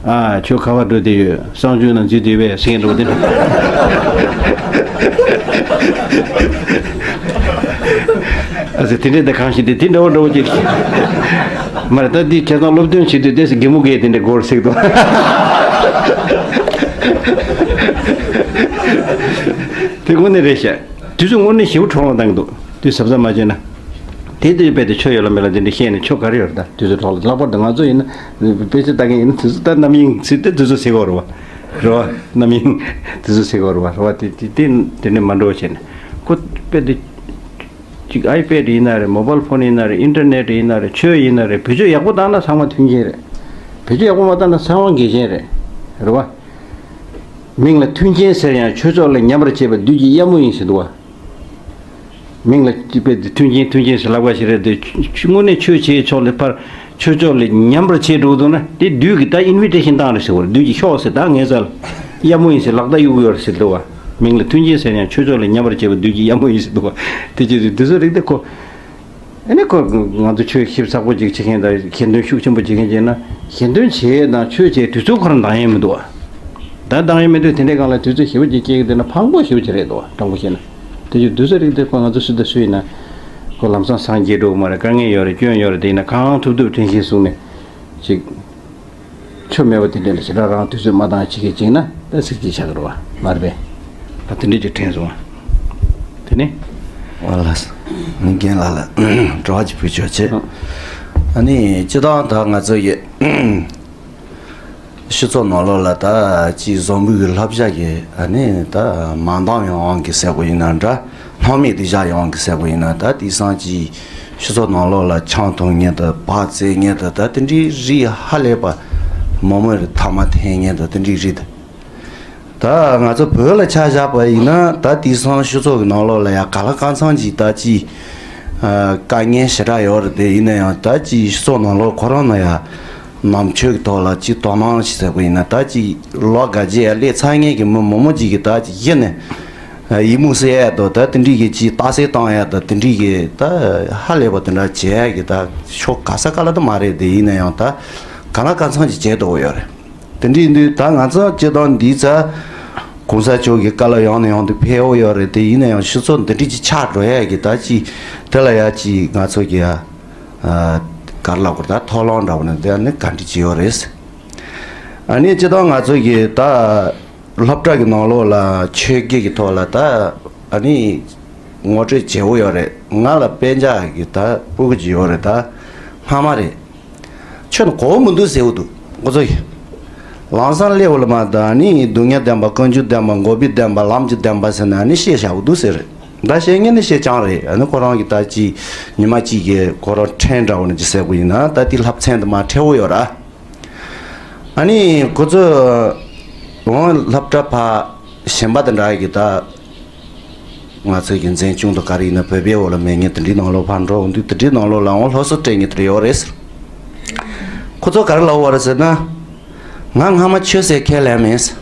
ཨ་ཁྱོད་ག་བར་འགྲོ་བསྡད་ཡོད། གསང་སྤྱོད་ནང་འཛུལ་བསྡད་པས་ཟེར་མཁན་འདྲ་བོ་དེ་འདྲ། ཨ་ཙི་དེ་འདྲས་དེ་གང་ཞིག་དེ་དེ་འདྲ་བོ་འདྲ་བོ་ཅིག་མ་རེད། ད་འདི་ཁྱེད་ཚང་སློབ་སྟོན་བྱེད་དུས་དེ་སི་གེ་མོ་གེ་དེ་འདྲས་སྒོར་སྲེག་དོ། དེ་དངོས་གནས་རེད་ཤག་དུས་ཚོད་དངོས་གནས་ཞེ་པོ་འཕྲོ་བརླག་བཏང་གི་འདུག་དུས་གཟབ་གཟབ་མ་བྱས་ན། དེ་དུས་དཔེ་དེ་ཆོས་ཡོད་ལ་མེད་ལ་དེ་འདྲ་བཤད་ནས་ཆོ་ག་རེ་ཡོད་རེད། ད་དུས་ཚོད་འཕྲོ་བརླག་ལྷག་པར་དུ་ང་ཚོ་ཡིན་ན་དཔེ་ཆ་ལྟ་མཁན་ཡིན་ན་དུས་ཚོད་ད་རྣམ་གཡེང་ཚིག་དེ་དུས་ཚོད་ཟེར་གོ་རེད་བ། རེད་བ། རྣམ་གཡེང་དུས་ཚོད་ཟེར་གོ་རེད་བ། རེད་བ། དེ་དེ་དེ་དེ་ནས་མ་འགྲོ་བྱས་ནས་ཁོ་དཔེ་དེ་ཅིག་ཨའི་པེ་ཌི་ཡིན་ན་རེད། མོ་བལ་ཕོན་ཡིན་ན་རེད། ཨིན་ཊར་ནེ་ཊ་ཡིན་ན་རེད། ཆོས་ཡིན་ན་རེད། བེད་སྤྱོད་ཡག་པོ་བཏང་ན་ཚང་མ་མཐུན་རྐྱེན་རེད། བེད་སྤྱོད་ཡག་པོ་མ་བཏང་ན་ཚང་མ་འགལ་རྐྱེན་རེད། རེད་བ། མིང་ལ་མཐུན་རྐྱེན་ཟེར་ཡང་ཆོས་ཕྱོགས་ལ་ཉམས་པར་བྱེད་པ་བདུད་ཀྱི་གཡབ་མོ་ཡིན་ཟེར་འདུག་བ། མིང་ལ་ཅི་དཔེ་དེ་མཐུན་རྐྱེན་མཐུན་རྐྱེན་ཟེར་ལབ་པ་ཞིག་རེད་དེ། དངོས་གནས་ཆོས་བྱེད་ཕྱོགས་ལ་ཕར་ཆོས་ཕྱོགས་ལ་ཉམས་པར་བྱེད་འགྲོ་འདུག་ན་དེ་བདུད་ཀྱིས་ད་ཨིན་ཝི་ཊེ་ཤན་བཏང་རེད་ཟེར་བ་རེད། བདུད་ཀྱིས་ཤོག་ཟེར་ད་ངའི་རྩ་ལ་གཡབ་མོ་ཡིན་ཟེར་ལག་བརྡ་གཡུག་གི་ཡོད་རེད་ཟེར་འདུག་བ། མིང་ལ་མཐུན་རྐྱེན་ཟེར་ཡང་ཆོས་ཕྱོགས་ལ་ཉམས་པར་བྱེད་པ་བདུད་ཀྱི་གཡབ་མོ་ཡིན་ཟེར་འདུག་བ། དེ་ཅི་རེད། དེ་ཚོ་རིགས་དེ་ཁོ། ཨ་ནི་ཁོ་ང་ཚོ་ཆོས་ཞིབ་ཚགས་པོ་ཅིག་བྱེད་མཁན་དང་ཞལ་འདོན་ཤུགས་ཆེན་པོ་བྱེད་མཁན་བྱས་ན་ཞལ་འདོན་བྱེད་དང་ཆོས་བྱེད་དུས་ཚོད་ཁོ་རང་འདང་ཡས་མི་འདུག་བ། ད་འདང་ཡས་མི་འདུག་དེ་འདྲའི་སྒང་ལ་དུས་ཚོད་ཞེ་པོ་ཅིག་སྐྱེལ་གི་བསྡད་ན་ཕངས་པོ་ཞེ་པོ་ཅིག་རེད་འདུག་བ། དྲང་པོ་བཤད་ན། དེ་ཚོ་དུས་ཚོད་རིགས་དེ་ཁོ་ང་ཚོ་སུ་དང་སུ་ཡིན་ན་ཁོ་ལམ་སང་སངས་རྒྱས་འགྲོ་གི་མ་རེད། དཀའ་ངལ་ཡོད་རེད། སྐྱོན་ཡོད་རེད། དེ་ཡིན་ན་གང་ཐུབ་ཐུབ་དྲན་ཤེས་བཟུང་ནས་ཅིག་ཆོ་མེད་པ་དེ་འདྲ་ལ་ཞེ་དྲག་རང་དུས་ཚོད་མ་འདང་བྱེད་ཀྱི་བྱེད་ན་ད་ཚིག་གཅིག་ཆགས་ཀྱི་རེད་བ། མ་རེད་པས། ད་དེ་འདྲ་ཅིག་དྲན་སོང་བ། དེ་ནི། ཨ་ལ། ནི་རྒན་ལགས་ལ་དྲི་བ་ཅིག་ཕུལ་ཆོག་བྱེད། ཨ་ནི་སྤྱིར་བཏང་ད་ང་ཚོ་ཡི་སྤྱི་ཚོགས་ནང་ལོགས་ལ་ད་ཅིག་བཟང་པོའི་བསླབ་བྱ་གི་ཨ་ནི་ད་མ་འདང་ཡོང་གི་ཟེར་དགོས་ཡིན་ན་འདྲ། སྣང་མེད་དུ་བཞག་ཡོང་གི་ཟེར་དགོས་ཡིན་ན་ད་དེང་སང་ཅིག་སྤྱི་ཚོགས་ནང་ལོགས་ལ་ཆང་འཐུང་མཁན་དང་། བག་བཙོང་མཁན་དང་། ད་དེ་འདྲའི་རིགས་ཧ་ལས་པ། མི་མང་རེ་ཐ་མག་འཐེན་མཁན་དང་། དེ་འདྲའི་རིགས་དང་། ད་ང་ཚོ་བོད་ལ་ཆ་བཞག་པ་ཡིན་ན། ད་དེང་སང་སྤྱི་ཚོགས་ཀྱི་ནང་ལོགས་ལ་ཡ་གང་ལ་གང་འཚམ་ཅིག་ད་ཅིག་ཨ། དཀའ་ངལ་ཞེ་དྲག་ཡོད་རེད་དེ། ཡིན་ན་ཡང་ད་ཅིག་སྤྱི་ཚོགས་ནང་ལོགས་ཁོ་རང་ན་ཡ་ནང་ཆོས་ཀྱི་ཐོག་ལ་ཅིག་དོ་སྣང་ཞིག་ཟེར་བ་ཡིན་ན། ད་ཅིག་ལོ་ག་རྗེས་ཡ་སླེབས་ཚར་མཁན་གྱི་མི་མང་པོ་ཅིག་གིས་ད་ཅིག་གཞི་ནས་ཡིག་རྨོངས་སེལ་ཡ་དང་། ད་དེ་འདྲའི་གི་ཅིག་རྟགས་གསལ་བཏང་ཡ་དང་། དེ་འདྲའི་གི་ད་ཧ་ལས་པ་དེ་འདྲ་བྱེད་ཡ་གི་ད་ཕྱོགས་ག་ས་ག་ལ་ད་མ་རེད་དེ། ཡིན་ན་ཡང་ད་གང་ལ་གང་འཚམ་ཅིག་བྱེད་འདོད་ཡོད་རེད། དེ་འདྲ་ཡིན་དུས་ད་ང་ཚོ་སྤྱིར་བཏང་འདི་ཚ་གོང་ས་མཆོག་གི་བཀའ་སློབ་ཡང་ནས་ཡང་དུ་ཕེབས་ཡོད་རེད་དེ། ཡིན་ན་ཡང་སྤྱི་ཚོགས་འདི་འདྲ་ཅིག་ཆགས་འགྲོ་ཡ་གི་ད་ཅིག་དེ་ལ་ཡ་ཅིག་ང་ཚོ་གི་ཡ་ཨ། ག་རེ་ལབ་དགོས་རེད། ད་ཐོག་ལམ་འདྲ་བོ་ནས་དེ་ནི་ག་འདྲ་ཅིག་ཡོད་རེད། ཨ་ནི་སྤྱིར་བཏང་ང་ཚོ་གི་ད་སློབ་གྲྭ་གི་ནང་ལོགས་ལ་ཆོས་བརྒྱུད་ཀྱི་ཐོག་ལ་ད་ཨ་ནི་ངོ་སྤྲོད་བྱེད་འོས་ཡོད་རེད། ང་ལ་དཔེ་ཆ་གི་ད་སྤུ་གུ་ཅིག་ཡོད་རེད། ད་སྔ་མ་རེད། ཁྱོད་ནི་གོ་བ་མི་འདུག་ཟེར་འོ་འདུག་ཁོ་ཚོ་ཡིས། ལམ་སང་སླེབས་འོ་ལ་མ་ད་ནི་སྡུག་བསྔལ་བདེན་པ། ཀུན་འབྱུང་བདེན་པ། འགོག་པའི་བདེན་པ། ལམ་གྱི་བདེན་པ་ཟེར་ནས་ཨ་ནི་བཤད་བཞག་འོ་འདུག་ཟེར་རེད། ད་བཤད་མཁན་ནི་བཤད་རྐྱང་རེད། ཨ་ནི་ཁོ་རང་གི་ད་ཅི་ཉི་མ་གཅིག་གི་ཁོ་རང་ཕྲན་འདྲ་བོ་ནི་ཅི་ཟེར་དགོས་ཡིན་ན། ད་དེ་ལྷབ་ཚན་དུ་མ་ཁྲེལ་བོ་ཡོད་ར། ཨ་ནི་ཁོ་ཚོ་འོང་སློབ་གྲྭ་ཕ་གཞན་པ་དེ་འདྲ་གི་ད། ང་ཚོ་གི་འཛིན་སྐྱོང་དང་ག་རེ་ཡིན་ན་བོད་པའི་འོག་ལ་མེད་མཁན་དེ་འདྲའི་ནང་ལོགས་ཕར་འགྲོ་འོང་དུས། དེ་འདྲའི་ནང་ལོགས་ལའང་སློབ་གསོ་སྤྲད་མཁན་དེ་འདྲ་ཡོད་རེད། ཁོ་ཚོ་ག་རེ་ལབ་པ་རེད་ཟེར་ན། ང་སྔ་མ་ཆོས་ཟེར་ཁས་ལེན་མེད།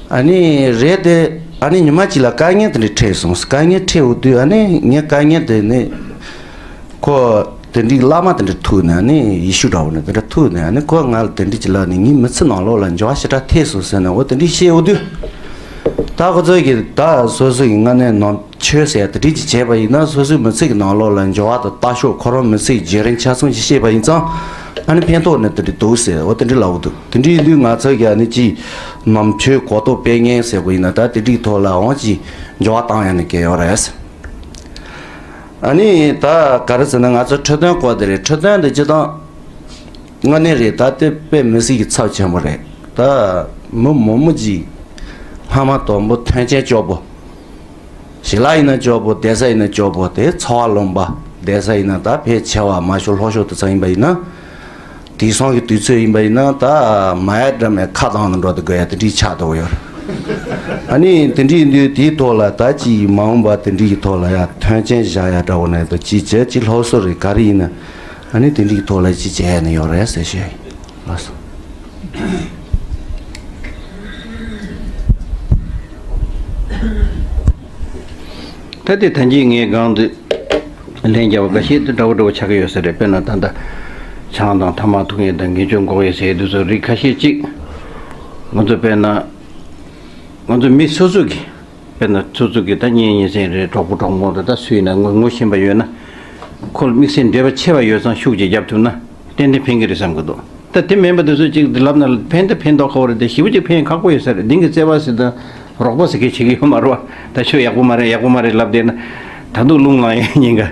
ཨ་ནི་རེད་དེ། ཨ་ནི་ཉི་མ་གཅིག་ལ་དཀའ་ངལ་དེ་འདྲ་འཕྲད་སོང་། དཀའ་ངལ་འཕྲད་འོང་དུས་ཨ་ནི་ངའི་དཀའ་ངལ་དེ་ནི་ཁོ་དེ་འདྲའི་བླ་མ་དེ་འདྲ་ཐུག་ནས། ཨ་ནི་ཡེ་ཤུ་འདྲ་བོ་ནས་དེ་འདྲ་ཐུག་ནས། ཨ་ནི་ཁོ་ང་ལ་དེ་འདྲ་ཅིག་ལབ་ནས་ངའི་མི་ཚེ་ནང་ལོགས་ལ་འགྱུར་བ་ཞེ་དྲག་ཐེབས་སོང་ཟེར་ནས། འོ་དེ་འདྲ་བཤད་འོང་དུས། ད་ཁོ་ཚོ་གིས་ད་སོ་སོ་ཡི་སྔ་ནས་ནང་ཆོས་ཟེར་དེ་འདྲ་ཅིག་བྱས་པ་ཡིན་ན། སོ་སོའི་མི་ཚེ་གི་ནང་ལོགས་ལ་འགྱུར་བ་དང་ལྟ་ཕྱོགས། ཁོ་རང་མི་ཚེ་གི་བརྒྱུད་རིམ་ཆ་ཚང་ཅིག་བཤད་པ་ཡིན་ཙང་། ཨ་ནི་ཕན་ཐོགས་ནི་དེ་འདྲ་འདུག་ཟེར། འོ་དེ་འདྲ་ལབ་འོང་དུས། དེ་འདྲ་ཡིན་དུས་ང་ཚོ་གིས་ཨ་ནི་ཅིག་ནང་ཆོས་གོ་རྟོགས་སྤེལ་མཁན་ཟེར་དགོས་ཡིན་ན། ད་དེ་འདྲའི་ཐོག་ལའང་ཅིག་འགྱུར་བ་བཏང་ཡ་ནི་གལ་ཡོད་རེད། ཨ་ནི་ད་ག་རེ་ཟེར་ན། ང་ཚོ་ཁྲི་སྟོན་སྐོར་དེ་རེད། ཁྲི་སྟོན་དེ་སྤྱིར་བཏང་དངོས་གནས་རེད། ད་དེ་དཔེ་མི་སྲིད་ཀྱི་ཚབས་ཆེན་པོ་རེད། ད་མི་མང་པོ་ཅིག་སྔ་མ་དང་པོ་མཐུན་རྐྱེན་སྐྱོ་པོ། ཞིང་ལ་ཡིན་ན་སྐྱོ་པོ། བསྡད་ས་ཡིན་ན་སྐྱོ་པོ། དེ་འཚོ་བ་ལོངས་པ། བསྡད་ས་ཡིན་ན་ད་ཕལ་ཆེ་བ་མ་ཤོར་ལྷོ་ཕྱོགས་དེ་ཚོ་ཡིན་པ་ཡིན་ན། དེང་སང་གི་དུས་ཚོད་ཡིན་པ་ཡིན་ན། ད་མ་ཡ་འགྲམ་ནས་ཁ་གདངས་ནས་འགྲོ་དུ་དགོས་ཡ་དེ་འདྲའི་ཆགས་འདུག་ཡོད། ཨ་ནི་དེ་འདྲ་ཡིན་དུས་དེའི་ཐོག་ལ་ད་ཅིག་མ་འོངས་པ་དེ་འདྲའི་གི་ཐོག་ལ་ཡ་མཐུན་རྐྱེན་བཞག་ཡ་འདྲ་བོ་ནས་ད་ཅིག་བྱས། ཅིག་སློབ་གསོ་རེད་ག་རེ་ཡིན་ན། ཨ་ནི་དེ་འདྲའི་གི་ཐོག་ལ་ཅིག་བྱས་ཡ་ནི་ཡོད་རེད་ཟེར་ཞུ་ཡ་ཡིན། ལགས་སོ། ད་ལྟའི་ད་གིན་ངས་སྒང་དུ་ལན་བརྒྱབ་པ་འགའ་ཤས་དེ་འདྲ་བོ་འདྲ་བོ་ཆགས་ཀྱི་ཡོད་ས་རེད། དཔེར་ན་ད་ལྟ་ཆང་དང་ཐ་མག་འཐུང་མཁན་དང་། ངན་སྤྱོད་འགོག་ཡས་ཟེར་དུས་ཚོད་རིགས་ཁ་ཤས་ཅིག་ང་ཚོ་དཔེར་ན་ང་ཚོ་མི་སོ་སོ་གི་དཔེར་ན་སོ་སོ་གི་ད་གཉེན་ཉེ་ཚན་རེད། གྲོགས་པོ་གྲོགས་མོ་རེད། ད་སུ་ཡིན་ན་ངོ་ངོ་ཤེས་པ་ཡོད་ན། ཁོ་ལ་དམིགས་བསལ་འབྲེལ་བ་ཆེ་བ་ཡོད་ཙང་ཤུགས་ཀྱིས་རྒྱབ་ཐུབ་ན་ཏན་ཏན་ཕན་གྱི་རེད་བསམ་གྱི་འདུག་ད་དེ་མིན་པ་དེ་ཚོ་ཅིག་འདི་ལབ་ན་ཕན་ད་ཕན་ཐོགས་ཁག་པོ་རེད་དེ། ཞེ་པོ་ཅིག་ཕན་ཁག་པོ་ཡོད་ས་རེད། འདི་གི་བརྩེ་བ་ཟེར་དང་རོགས་པ་ཟེར་མཁན་བྱེད་ཀྱི་ཡོད་མ་རེད་བ། ད་ཁྱོད་ཡག་པོ་མ་རེད། ཡག་པོ་མ་རེད་ལབ་བསྡད་ན་ད་དུང་རླུང་ལངས་ཡ་ཉེན་ཁ་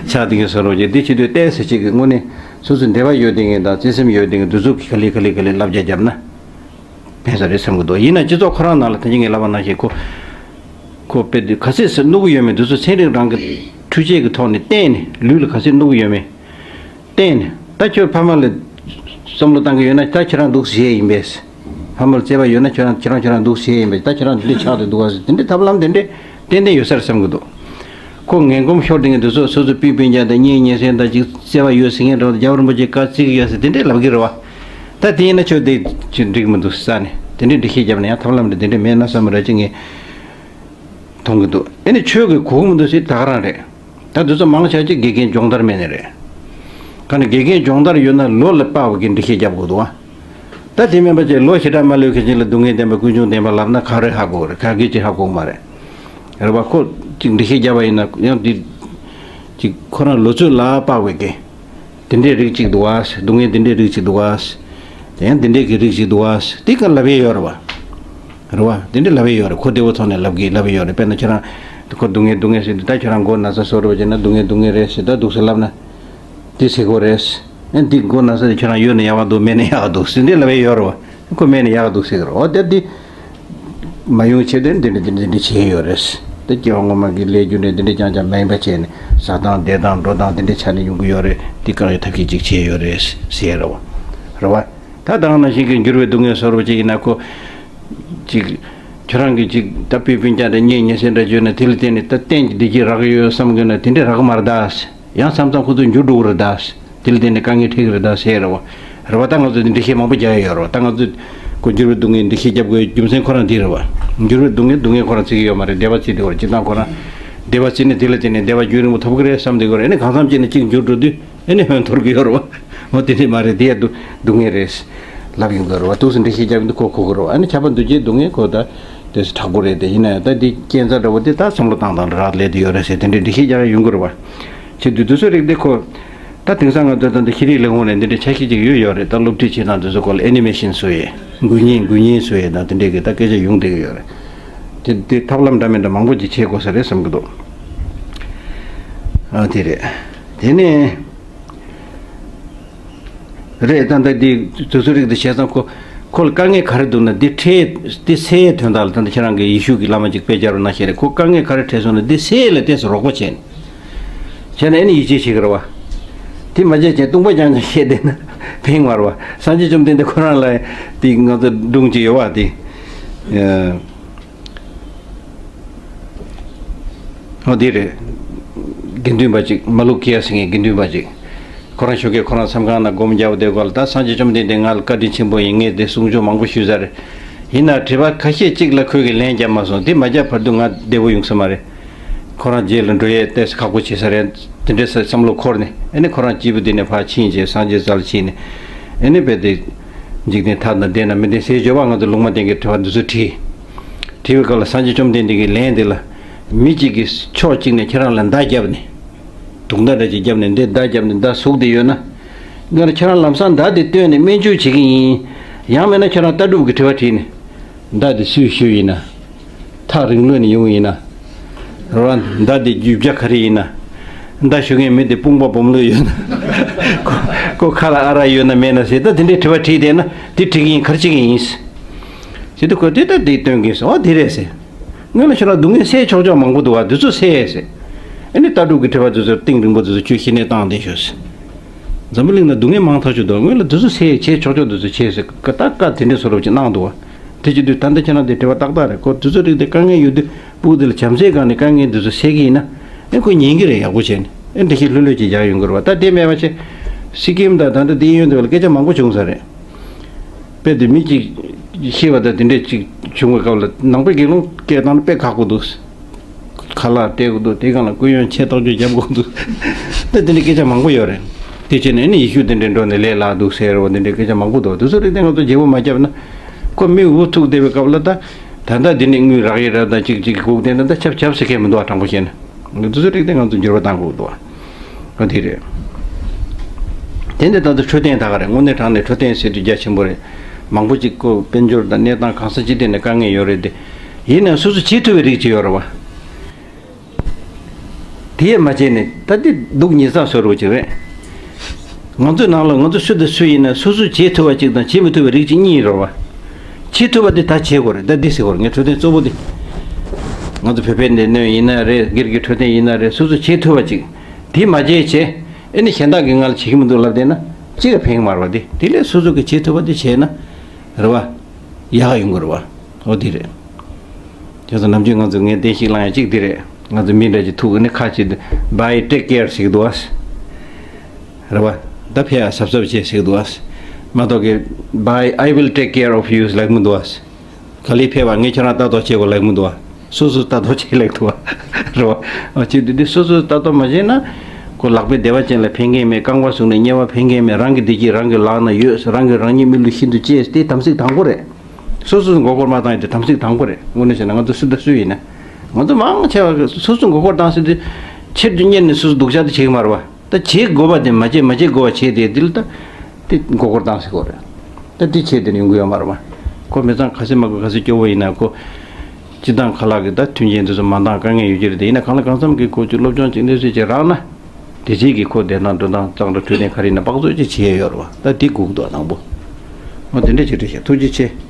ཆགས་བསྡད་ཀྱི་བཟོ་འདྲ་ཅིག་འདི་བྱེད་དུས་ཏོག་ཙམ་ཅིག་གི་དངོས་གནས་སོ་སོའི་འབྲེལ་བ་ཡོད་བསྡད་མཁན་དང་བརྩེ་སེམས་ཡོད་བསྡད་མཁན་དེ་ཚོ་གིས་ག་ལེ་ག་ལེ་ག་ལེ་བསླབ་བྱ་བརྒྱབ་ན་ཕན་ས་རེད་བསམ་གྱི་འདུག་ཡིན་ན་སྤྱི་ཚོགས་ཁོ་རང་ནང་ལ་ད་གིན་ངས་ལབ་པ་ནང་བཞིན་ཁོ་ཁོ་དཔེ་དེ་ག་ཚོད་གནོད་ཀྱི་ཡོད་མེད་དེ་ཚོ་ཚན་རིག་རང་གི་འཕྲུལ་ཆས་ཀྱི་ཐོག་ནས་བསྟན་ནས། ལུས་ལ་ག་ཚོད་གནོད་ཀྱི་ཡོད་མེད་བསྟན་ནས། ད་ཁྱོད་ཕ་མ་ལ་བསམ་བློ་བཏང་གི་ཡོད་ན་ད་ཁྱེད་རང་འདུག་ཟེར་ཡིན་པས། ཕ་མ་ལ་བརྩེ་བ་ཡོད་ན་ཁྱོད་རང་ཁྱེད་རང་ཁྱོད་རང་འདུག་ཟེར་ཡིན་པས། ད་ཁྱེད་རང་འདི་འདྲ་ཆགས་བསྡད་འདུག་ག་ཟེར། དེ་འདྲའི་ཐབས་ལམ་དེ་འདྲ་ཏན་ཏན་ཡོད་ས་རེད་བསམ་གྱི་འདུག་ཁོ་ངན་གོམས་ཤོར་བསྡད་མཁན་དེ་ཚོ་སོ་སོའི་སྤུན་སྤུན་ཀྱག་དང་གཉེན་ཉེ་ཚན་དང་ཅིག་བརྩེ་བ་ཡོད་ཟེར་མཁན་འདྲ་བོ་དང་། རྒྱལ་བ་རིན་པོ་ཆེ་བཀའ་བརྩི་གི་ཡོད་ཟེར་དེ་འདྲས་ལབ་ཀྱི་རེད་བ། ད་དེ་ཡིན་ན་ཁྱོད་དེ་ཅིག་འགྲིག་མི་འདུག་ཟེར་ནས་དེ་འདྲས་འགྲེལ་བཤད་བརྒྱབ་ན་ཡང་ཐབས་ལམ་འདྲ་དེ་འདྲས་མེད་ན་བསམ་པ་འདྲ་ཅིག་ངས་མཐོང་གི་འདུག་ཨེ་ནི་ཁྱོད་ཀྱིས་གོ་གི་མི་འདུག་ཟེར་ད་ག་རང་རེད། ད་འདི་ཚོ་མང་ཆེ་ཅིག་དགེ་རྒན་སྦྱོང་བརྡར་མེད་ནི་རེད། ག་ནས་དགེ་རྒན་སྦྱོང་བརྡར་ཡོད་ན་ལོ་ལ་དཔག་པའི་འགྲེལ་བཤད་རྒྱབ་དགོས་འདུག་ཨ། ད་དེ་མིན་པ་ཅིག་ལོ་ཞེ་དྲག་མ་ལོན་མཁན་ཅིག་ལ་སྡུག་བསྔལ་བདེན་པ་ཀུན་འབྱུང་བདེན་པ་ལབ་ན་ག་རེ་ཧ་གོ་རེད། ག་གེ་ཅིག་ཧ་གོ་མ་རེད། རེད་བ། ཁོ་ཅིག་འགྲེལ་བཤད་རྒྱབ་པ་ཡིན་ན་ཡང་འདི་ཅིག་ཁོ་རང་ལོ་ཚོད་ལ་དཔག་པའི་གི་དེ་འདྲའི་རིགས་ཅིག་འདུག་ཨ། སྡུག་བསྔལ་དེ་འདྲའི་རིགས་ཅིག་འདུག་ཨ། དེ་ཡང་དེ་འདྲའི་གི་རིགས་ཅིག་འདུག་ཨ། དེ་ག་ལབ་ཡས་ཡོད་རེད་བ། རེད་བ། དེ་འདྲ་ལབ་ཡས་ཡོད་རེད། ཁོ་བདེ་བོ་ཐོག་ནས་ལབ་གི་ལབ་ཡས་ཡོད་རེད། དཔེར་ན་ཁྱོད་རང་ཁོ་སྡུག་བསྔལ་སྡུག་བསྔལ་ཟེར་དུས་ད་ཁྱོད་རང་མགོ་ན་ཚ་སོ་རུ་བྱས་ན་སྡུག་བསྔལ་སྡུག་བསྔལ་རེད་ཟེར། ད་འདུག་སེ་ལབ་ན་དེ་ཟེར་གོ་རེད། ཨེ་འདི་མགོ་ན་ཚ་དེ་ཁྱོད་རང་ཡོད་ན་ཡག་ག་འདུག་མེད་ན་ཡག་ག་འདུག་ཟེར་འདི་ལབ་ཡས་ཡོད་རེད་བ། ཁོ་མེད་ན་ཡག་ག་འདུག་ཟེར་གི་རེད། འོ་དེ་འདི་མ་ཡོང་ཆེད་དུ་འདི་འདྲ་འདི་འདྲ་འདི་འདྲ་བྱས་ཡོད་རེད། དེ་སྐྱེ་བ་སྔོན་མ་གི་ལས་རྒྱུ་འབྲས་དེ་འདྲས་རྐྱང་རྐྱང་མེད་པ་བྱས་ནས་ཟ་སྟངས་བསྡད་སྟངས་འགྲོ་སྟངས་དེ་འདྲས་ཆ་ནས་ཡོང་གི་ཡོད་རེད། དེ་བཀག་ཡའི་ཐབས་ཤེས་ཅིག་བྱས་ཡོད་རེད་ཟེར་རེད་བ། རེད་བ། ད་ད་ག་ནང་བཞིན་གྱི་འགྱུར་བའི་སྡུག་བསྔལ་བཟོ་འདྲ་ཅིག་ཡིན་ན་ཁོ། ཅིག་ཁྱོད་རང་གིས་ཅིག་ད་སྤུན་སྤུན་ཀྱག་དང་གཉེན་ཉེ་ཚན་འདྲ་བརྗོད་ན་དེ་ལ་བརྟེན་ནས་ད་གཏན་གྱི་བདེ་སྐྱིད་རག་གི་ཡོད་བསམ་གྱི་ན་དེ་འདྲས་རག་གི་མ་རེད་ད། ཡང་མཚམས་མཚམས་ཁོ་ཚོ་འགྱུར་འགྲོ་གི་རེད་ད། དེ་ལ་བརྟེན་ནས་དཀའ་ངལ་འཕྲད་ཀྱི་རེད་ད་ཟེར་རེད་བ། རེད་བ། ད་ང་ཚོ་འདི་འགྲེལ་བཤད་མང་པོ་རྒྱག་ཡ་ཡོད་རེད་བ། ད་ང་ཚོ་ཁོ་འགྱུར་བའི་སྡུག་བསྔལ་འགྲེལ་བཤད་རྒྱབ་དགོས་རྒྱུ་མཚན་ཁོ་རང་འདི་རེད་བ། འགྱུར་བའི་སྡུག་བསྔལ་སྡུག་བསྔལ་ཁོ་རང་བརྩི་གི་ཡོད་མ་རེད། བདེ་བ་བརྩི་བསྡད་ཡོད་རེད། སྤྱིར་བཏང་ཁོ་རང་བདེ་བ་བརྩིས་ནས་དེ་ལ་བརྟེན་ནས་བདེ་བ་རྒྱུན་རིང་པོ་ཐོབ་ཀྱི་རེད་བསམ་བསྡད་ཀྱི་ཡོད་རེད། ཨ་ནི་གང་འཚམ་ཅིག་ནས་གཅིག་འགྱུར་འགྲོ་དུས་ཨ་ནི་ཧོན་འཐོར་གྱི་ཡོད་རེད་བ། འོ་དེ་འདྲས་མ་རེད། དེ་ཡ་སྡུག་སྡུག་བསྔལ་རེད་ལབ་ཡོང་གི་ཡོད་རེད་བ། འདུག་སེ་འགྲེལ་བཤད་རྒྱབ་ཡོང་དུས་ཁོ་གོ་གི་རེད་བ། ཨ་ནི་ཁྱབ་པ་འདུ་བྱེད་སྡུག་བསྔལ་ཁོ་ད་དེ་དྲག་པོ་རེད། དེ་ཡིན་ན་ཡང་ད་འདི་རྐྱེན་རྩ་འདྲ་བོ་དེ་ད་བསམ་བློ་བཏང་སྟངས་ལ་རག་ལས་དེ་ཡོད་རེད་ཟེར་དེ་འདྲས་འགྲེལ་བཤད་རྒྱག་ཡ་ཡོང་གི་རེད་བ། བྱེད་དུས་དུས་ཚོད་རིག་དེ་ཁོ། ད་དེང་སང་ང་ཚོ་ད་ལྟ་ཤེས་རིག་ལས་ཁུངས་ནས་འདི་འདྲའི་ཆ་ཤས་ཅིག་ཡོད་ཡོད་རེད། ད་སློབ་ཁྲིད་བྱེད་སྟངས་དེ་ཚོ་སྐོར་ལ་ཨེ་ནི་མེ་ཤིན་བཟོ་ཡས། འགུལ་བརྙན་འགུལ་བརྙན་བཟོ་ཡས་དང་དེ་འདྲའི་གི་ད་སྐད་ཆ་ཡོང་བསྡད་ཀྱི་ཡོད་རེད། དེ་དེ་ཐབས་ལམ་འདྲ་མི་འདྲ་མང་པོ་ཅིག་བྱེད་དགོས་ས་རེད་བསམ་གྱི་འདུག་ཨ་དེ་རེད། དེ་ནས་རེད། ད་ལྟ་འདི་དུས་ཚོད་རིག་དེ་བྱས་ཙང་ཁོ་ཁོ་ལ་དཀའ་ངལ་ག་རེ་འདུག་ན་འདི་འཕྲད་འདི་སེལ་ཡས་དོན་དག་ལ། ད་ལྟ་ཁྱེད་རང་གི་ཡེ་ཤུ་གི་བླ་མ་ཅིག་དཔེ་སྦྱར་བ་ནང་བཞིན་རེད། ཁོ་དཀའ་ངལ་ག་རེ་འཕྲད་སོང་ན་འདི་སེལ་ཡས་ལ་ཏོག་ཙམ་རོགས་པ་བྱས་ནས། བྱས་ན་ཨེ་ནི་ཡིད་ཆེས་བྱེད་ཀྱི་རེད་བ། དེ་མ་བྱས་ཀྱང་ལྟུང་བ་རྐྱང་རྐྱང་བཤད་བསྡད་ན་ཕན་མ་རེད་བ། སངས་རྒྱས་བཅོམ་ལྡན་འདས་ཁོ་རང་ལ་དེ་ང་ཚོ་སྒྲུང་ཅིག་ཡོད་བ། དེ་ཨོ་དེ་རེད། དགེ་འདུན་པ་ཅིག་མ་ལུ་ཀི་ཡ་ཟེར་མཁན་དགེ་འདུན་པ་ཅིག་ཁོ་རང་ཞོགས་ཀས་ཁོ་རང་མཚམས་ཁང་ནང་སྒོམ་རྒྱག་བསྡད་སྐབས་ལ། ད་སངས་རྒྱས་བཅོམ་ལྡན་འདས་ང་ལ་བཀའ་དྲིན་ཆེན་པོ་ཡིན། ངས་དེ་གསུང་ཆོས་མང་པོ་ཞུས་ཚར་རེད། ཡིན་ན་དྲི་བ་ཁ་ཤས་གཅིག་ལ་ཁོས་ཀྱི་ལན་བརྒྱབ་མ་སོང་། དེ་མ་བརྒྱབ་བར་དུ་ང་བདེ་པོ་ཡོང་ས་མ་རེད། ཁོ་རང་རྗེས་ལ་འགྲོ་ཡས་ཏོག་ཙམ་ཁག་པོ་བྱེད་ས་རེད། དེ་འདྲའི་བསམ་བློ་འཁོར་ནས་ཨ་ནི་ཁོ་རང་སྐྱིད་པོ་དེ་ནས་ཕར་ཕྱིན་བྱས་སངས་རྒྱས་རྩ་ལ་ཕྱིན་ནས་ཨ་ནི་རྦད་དེ་འཇིག་རྟེན་ཐ་དད་ན་བདེ་ན་མི་བདེ་ཟེར་བརྗོད་པ། ང་ཚོ་ལུང་མ་བསྟན་གྱི་དྲི་བ་འདི་ཚོ་དྲིས། དྲིས་པའི་སྐབས་ལ་སངས་རྒྱས་བཅོམ་ལྡན་འདས་ཀྱི་ལན་འདི་ལ། མི་གཅིག་གིས་ཕྱོགས་གཅིག་ནས་ཁྱེད་རང་ལ་མདའ་བརྒྱབ་ནས། དུག་མདའ་འདྲ་ཅིག་བརྒྱབ་ནས་འདི་མདའ་བརྒྱབ་ནས་མདའ་ཟུག་བསྡད་ཡོད་ན། ང་ལ་ཁྱེད་རང་ལམ་སང་མདའ་དེ་བཏོན་ནས་སྨན་བཅོས་བྱེད་ཀྱི་ཡིན། ཡང་མིན་ན་ཁྱེད་རང་ལྟ་གྲུབ་ཀྱི་དྲི་བ་དྲིས་ནས། མདའ་དེ་སུས་གཞུས་ཡིན་ན། ཐག་རིང་ལོས་ནས་ཡོང་ཡིན་ན། རོ་ལ་མདའ་དེ་རྒྱུ་ཆ་ག་རེ་ཡིན་ན། མདའ་གཞུ་མཁན་མི་དེ་དཔུང་པ་སྦོམ་ལོས་ཡོད་ན། ཁོ་ཁོ་ཁ་ལ་ཨ་རག་ཡོད་ན་མེད་ན་ཟེར། ད་དེ་འདྲའི་དྲི་བ་དྲིས་བསྡད་ན་དེ་དྲི་གི་ཡིན། ག་རེ་བྱེད་ཀྱི་ཡིན། ཟེར་དུས་ཁོས་དེ་ལྟར་དེ་སྟོན་གྱིན་སོང་། ཨོ་དེ་རེད་ཟེར། སྔོན་ལ་ཁྱོད་རང་སྡུག་བསྔལ་སེལ་ཆོག་ཆོག་མང་པོ་འདུག་བ། དེ་ཚོ་སེལ་ཟེར། ཨ་ནི་ལྟ་གྲུབ་ཀྱི་དྲི་བ་དེ་ཚོ་གཏིང་རིང་པོ་དེ་ཚོ་ཁྱོད་ཤི་ནས་བཏང་བསྡད་ཤོག་ཟེར། འཛམ་བུ་གླིང་ན་སྡུག་བསྔལ་མང་ཐག་ཆོད་འདུག་སྔོན་ལ་དེ་ཚོ་སེལ་བྱེད་ཆོག་ཆོག་དེ་ཚོ་བྱེད་ཟེར། ཀ་ཏག་ཀ་དེ་འདྲའི་བཟོ་འདྲ་ཅིག་གནང་འདུག་བ། དེ་བྱེད་དུས་ད་ལྟ་ཁྱེད་རང་དེ་དྲི་བ་ཏག་ཏག་རེད། ཁོ་དེ་ཚོ་རིགས་དེ་དཀའ་ངལ་ཡོད་དུས་སྤུ་གུ་དེ་ལ་བྱམས་བརྩེའི་སྒང་ནས་དཀའ་ངལ་དེ་ཚོ་སེལ་གྱི་ཡིན་ན། ཨེ་ཁོ་ཉན་གྱི་རེད། ཡག་པོ་བྱས་ནས་ཨེ་འདི་ཤེས་ལྷོད་ལྷོད་ཅིག་རྒྱག་ཡོང་གི་རེད་བ། ད་དེ་མེད་པ་བྱས། སི་ཀིམ་དང་ད་ལྟ་དེའི་གཡོན་དེ་བ་ལ་སྐད་ཆ་མང་པོ་བྱུང་ས་རེད། དཔེ་དེ་མི་གཅིག་ཤི་བ་དང་དེ་འདྲས་ཅིག་བྱུང་བའི་སྐབས་ལ་ནང་པའི་དགེ་སློང་སྐད་བཏང་ན་དཔེ་ཁག་པོ་འདུག་ཁ་ལག་སྤྲད་དགོས་འདུག་དེའི་སྒང་ལ་སྐུ་ཡོན་ཆེ་ཐག་ཆོད་རྒྱབ་དགོས་འདུག་ད་དེ་འདྲའི་སྐད་ཆ་མང་པོ་ཡོད་རེད། དེ་བྱས་ནས་ཨ་ནི་ཡེ་ཤུ་དེ་འདྲས་འགྲོ་ནས་ལས་སླ་འདུག་ཟེར་བ། དེ་འདྲའི་སྐད་ཆ་མང་པོ་འདུག་དེ་ཚོ་རིགས་དེ་ང་ཚོ་བརྗེ་པོ་མ་བརྒྱབ་ན་ཁོ་མི་འུ་ཐུག་བསྡད་པའི་སྐབས་ལ། ད་ད་ལྟ་འདི་ནས་དངུལ་རག་ཡས་རེད། ད་ཅིག་ཅིག་སྒུག་བསྡད་ན་ད་ཆབ་ཆབ་ཟེར་མཁན་མི་འདུག་བ། དྲང་པོ་བཤད་ན། དེ་ཚོ་རིགས་དེ་ང་ཚོ་འགྱུར་བ་གཏང་དགོས་འདུག་བ། ཨ་དེ་རེད། དེ་འདི་ད་ལྟ་འཕྲོད་བསྟེན་ད་ག་རེད། དངོས་གནས་དྲང་གནས་འཕྲོད་བསྟེན་ཟེར་དུས་རྒྱ་ཆེན་པོ་རེད། མང་པོ་ཅིག་ཁོ་དཔལ་འབྱོར་དང་གནས་སྟངས་གང་ས་ཅི་ཐད་ནས་དཀའ་ངལ་ཡོད་རེད་དེ། ཡིན་ནའང་སོ་སོ་བྱེད་ཐུབ་པའི་རིགས་ཅིག་ཡོད་རེད་བ། དེ་ཡས་མ་བྱས་ནས་ད་དེ་སྡུག་ཉེས་བསགས་བཟོ་འདྲ་ཅིག་རེད། ང་ཚོའི་ནང་ལ་ང་ཚོ་སུ་དང་སུ་ཡིན་ན་སོ་སོས་བྱེད་ཐུབ་པ་ཅིག་དང་བྱེད་མི་ཐུབ་པའི་རིགས་ཅིག་གཉིས་རེད་བ། བྱེད་ཐུབ་པ་དེ་ད་བྱེད་དགོས་རེད། ད་འདི་ཟེར་དགོས་རེད། ངའི་འཕྲོད་བསྟེན་གཙོ་བོ་དེ། ང་ཚོ་བོད་པའི་སྡེ་སྣོད་ཡིན་ན་རེད། སྒེར་གྱི་འཕྲོད་བསྟེན་ཡིན་ན་རེད། སོ་སོས་བྱེད་ཐུབ་པ་ཅིག་དེ་མ་བྱས་བྱས། ཨེ་ནི་གཞན་དག་གིས་ང་ལ་བྱེད་ཀྱི་མི་འདུག་ལབ་བསྡད་ན་ཅི་ལ་ཕན་གྱི་མ་རེད་བ། དེ་དེ་ལས་སོ་སོ་གིས་བྱེད་ཐུབ་པ་དེ་བྱས་ན་རེད་བ། ཡག་ཡོང་གི་རེད་བ། འོ་དེ་རེད། དེ་ཚོ་ནམ་རྒྱུན་ང་ཚོ་ངས་བསྟན་བཤིག་བསླང་ཡ་གཅིག་དེ་རེད། ང་ཚོ་མི་འདྲ་ཅིག་ཐུག་གི་ནི་ཁ་ཅིག་Bye, take care ཟེར་གི་འདུག་ཨ། རེད་བ། ད་ཕེབས་ཨ་གཟབ་གཟབ་བྱེད་ཟེར་གི་འདུག་ཨ། མ་གཏོགས་གི་Bye, I will take care of you ཟེར་ལབ་མི་འདུག་ཨ། ག་ལེར་ཕེབས་ཨ། ངས་ཁྱེད་རང་ལྟ་རྟོག་བྱེད་དགོས་ལབ་མི་འདུག་ཨ། སོ་སོས་ལྟ་རྟོག་བྱེད་ལབ་འདུག་ཨ། རེད་བ། ཨ་ཅིག་དེ་དུས་སོ་སོས་ལྟ་རྟོག་མ་བྱས་ན། ཁོ་ལག་པའི་བདེ་བ་ཅན་ལ་ཕན་མཁན་མེད། རྐང་པ་ཟུག་ནས་དམྱལ་བ་ཕན་མཁན་མེད། རང་གི་བདེ་སྐྱིད་རང་གི་ལག་ན་ཡོད། རང་གིས་རང་ཉིད་མི་ལུས་ཤིན་ཏུ་གཅེས། དེ་དམ་ཚིག་དང་པོ་རེད། སོ་སོས་མགོ་སྐོར་མ་བཏང་ཡ་དེ་དམ་ཚིག་དང་པོ་རེད། དངོས་གནས་བྱས་ན་ང་ཚོ་སུ་དང་སུ་ཡིན་ན། ང་ཚོ་མང་ཆེ་བ་སོ་སོས་མགོ་སྐོར་བཏང་ཟེར་དུས། ཆེད་དུ་གཉེར་ནས་སོ་སོ་སྡུག་ཅག་དེ་བྱེད་ཀྱི་མ་རེད་བ། ད་བྱེད་དགོས་པ་དེ་མ་བྱེད་མ་བྱེད་དགོས་པ་བྱེད་དེ་འདི་ལ་ད། དེ་མགོ་སྐོར་བཏང་ཟེར་དགོས་རེད། ད་དེ་བྱེད་དེ་ནི་ཡོང་གི་ཡོད་མ་རེད་བ། ཁོ་མི་ཚང་ག་ཚོད་མ་དགོས་ག་ཚོད་སྐྱོ་བོ་ཡིན་ན་ཁོ། སྤྱི་བཏང་ཁ་ལག་གི་ད་མཐུན་རྐྱེན་དེ་ཚོ་མ་འདང་དཀའ་ངལ་ཡོད་ཀྱི་རེད་དེ། ཡིན་ན་གང་ལ་གང་འཚམ་གྱི་ཁོ་ཚོས་སློབ་སྦྱོང་ཅིག་གནས་ཚུལ་ཅིག་རག་ན། དེ་རྗེས་ཀྱི་ཁོ་བསྡད་སྟངས་འགྲོ་སྟངས་གཙང་སྦྲ་འཕྲོད་བསྟེན་ག་རེ་ཡིན་ན་དཔག་ཚོད་ཅིག་བྱེད་ཡས་ཡོད་རེད་བ། ད་དེ་སྒུག་འདུག་དང་པོ། ཨོ་དེ་འདྲ་ཅིག་འདྲ་བཤད། ཐུགས་རྗེ་ཆེ།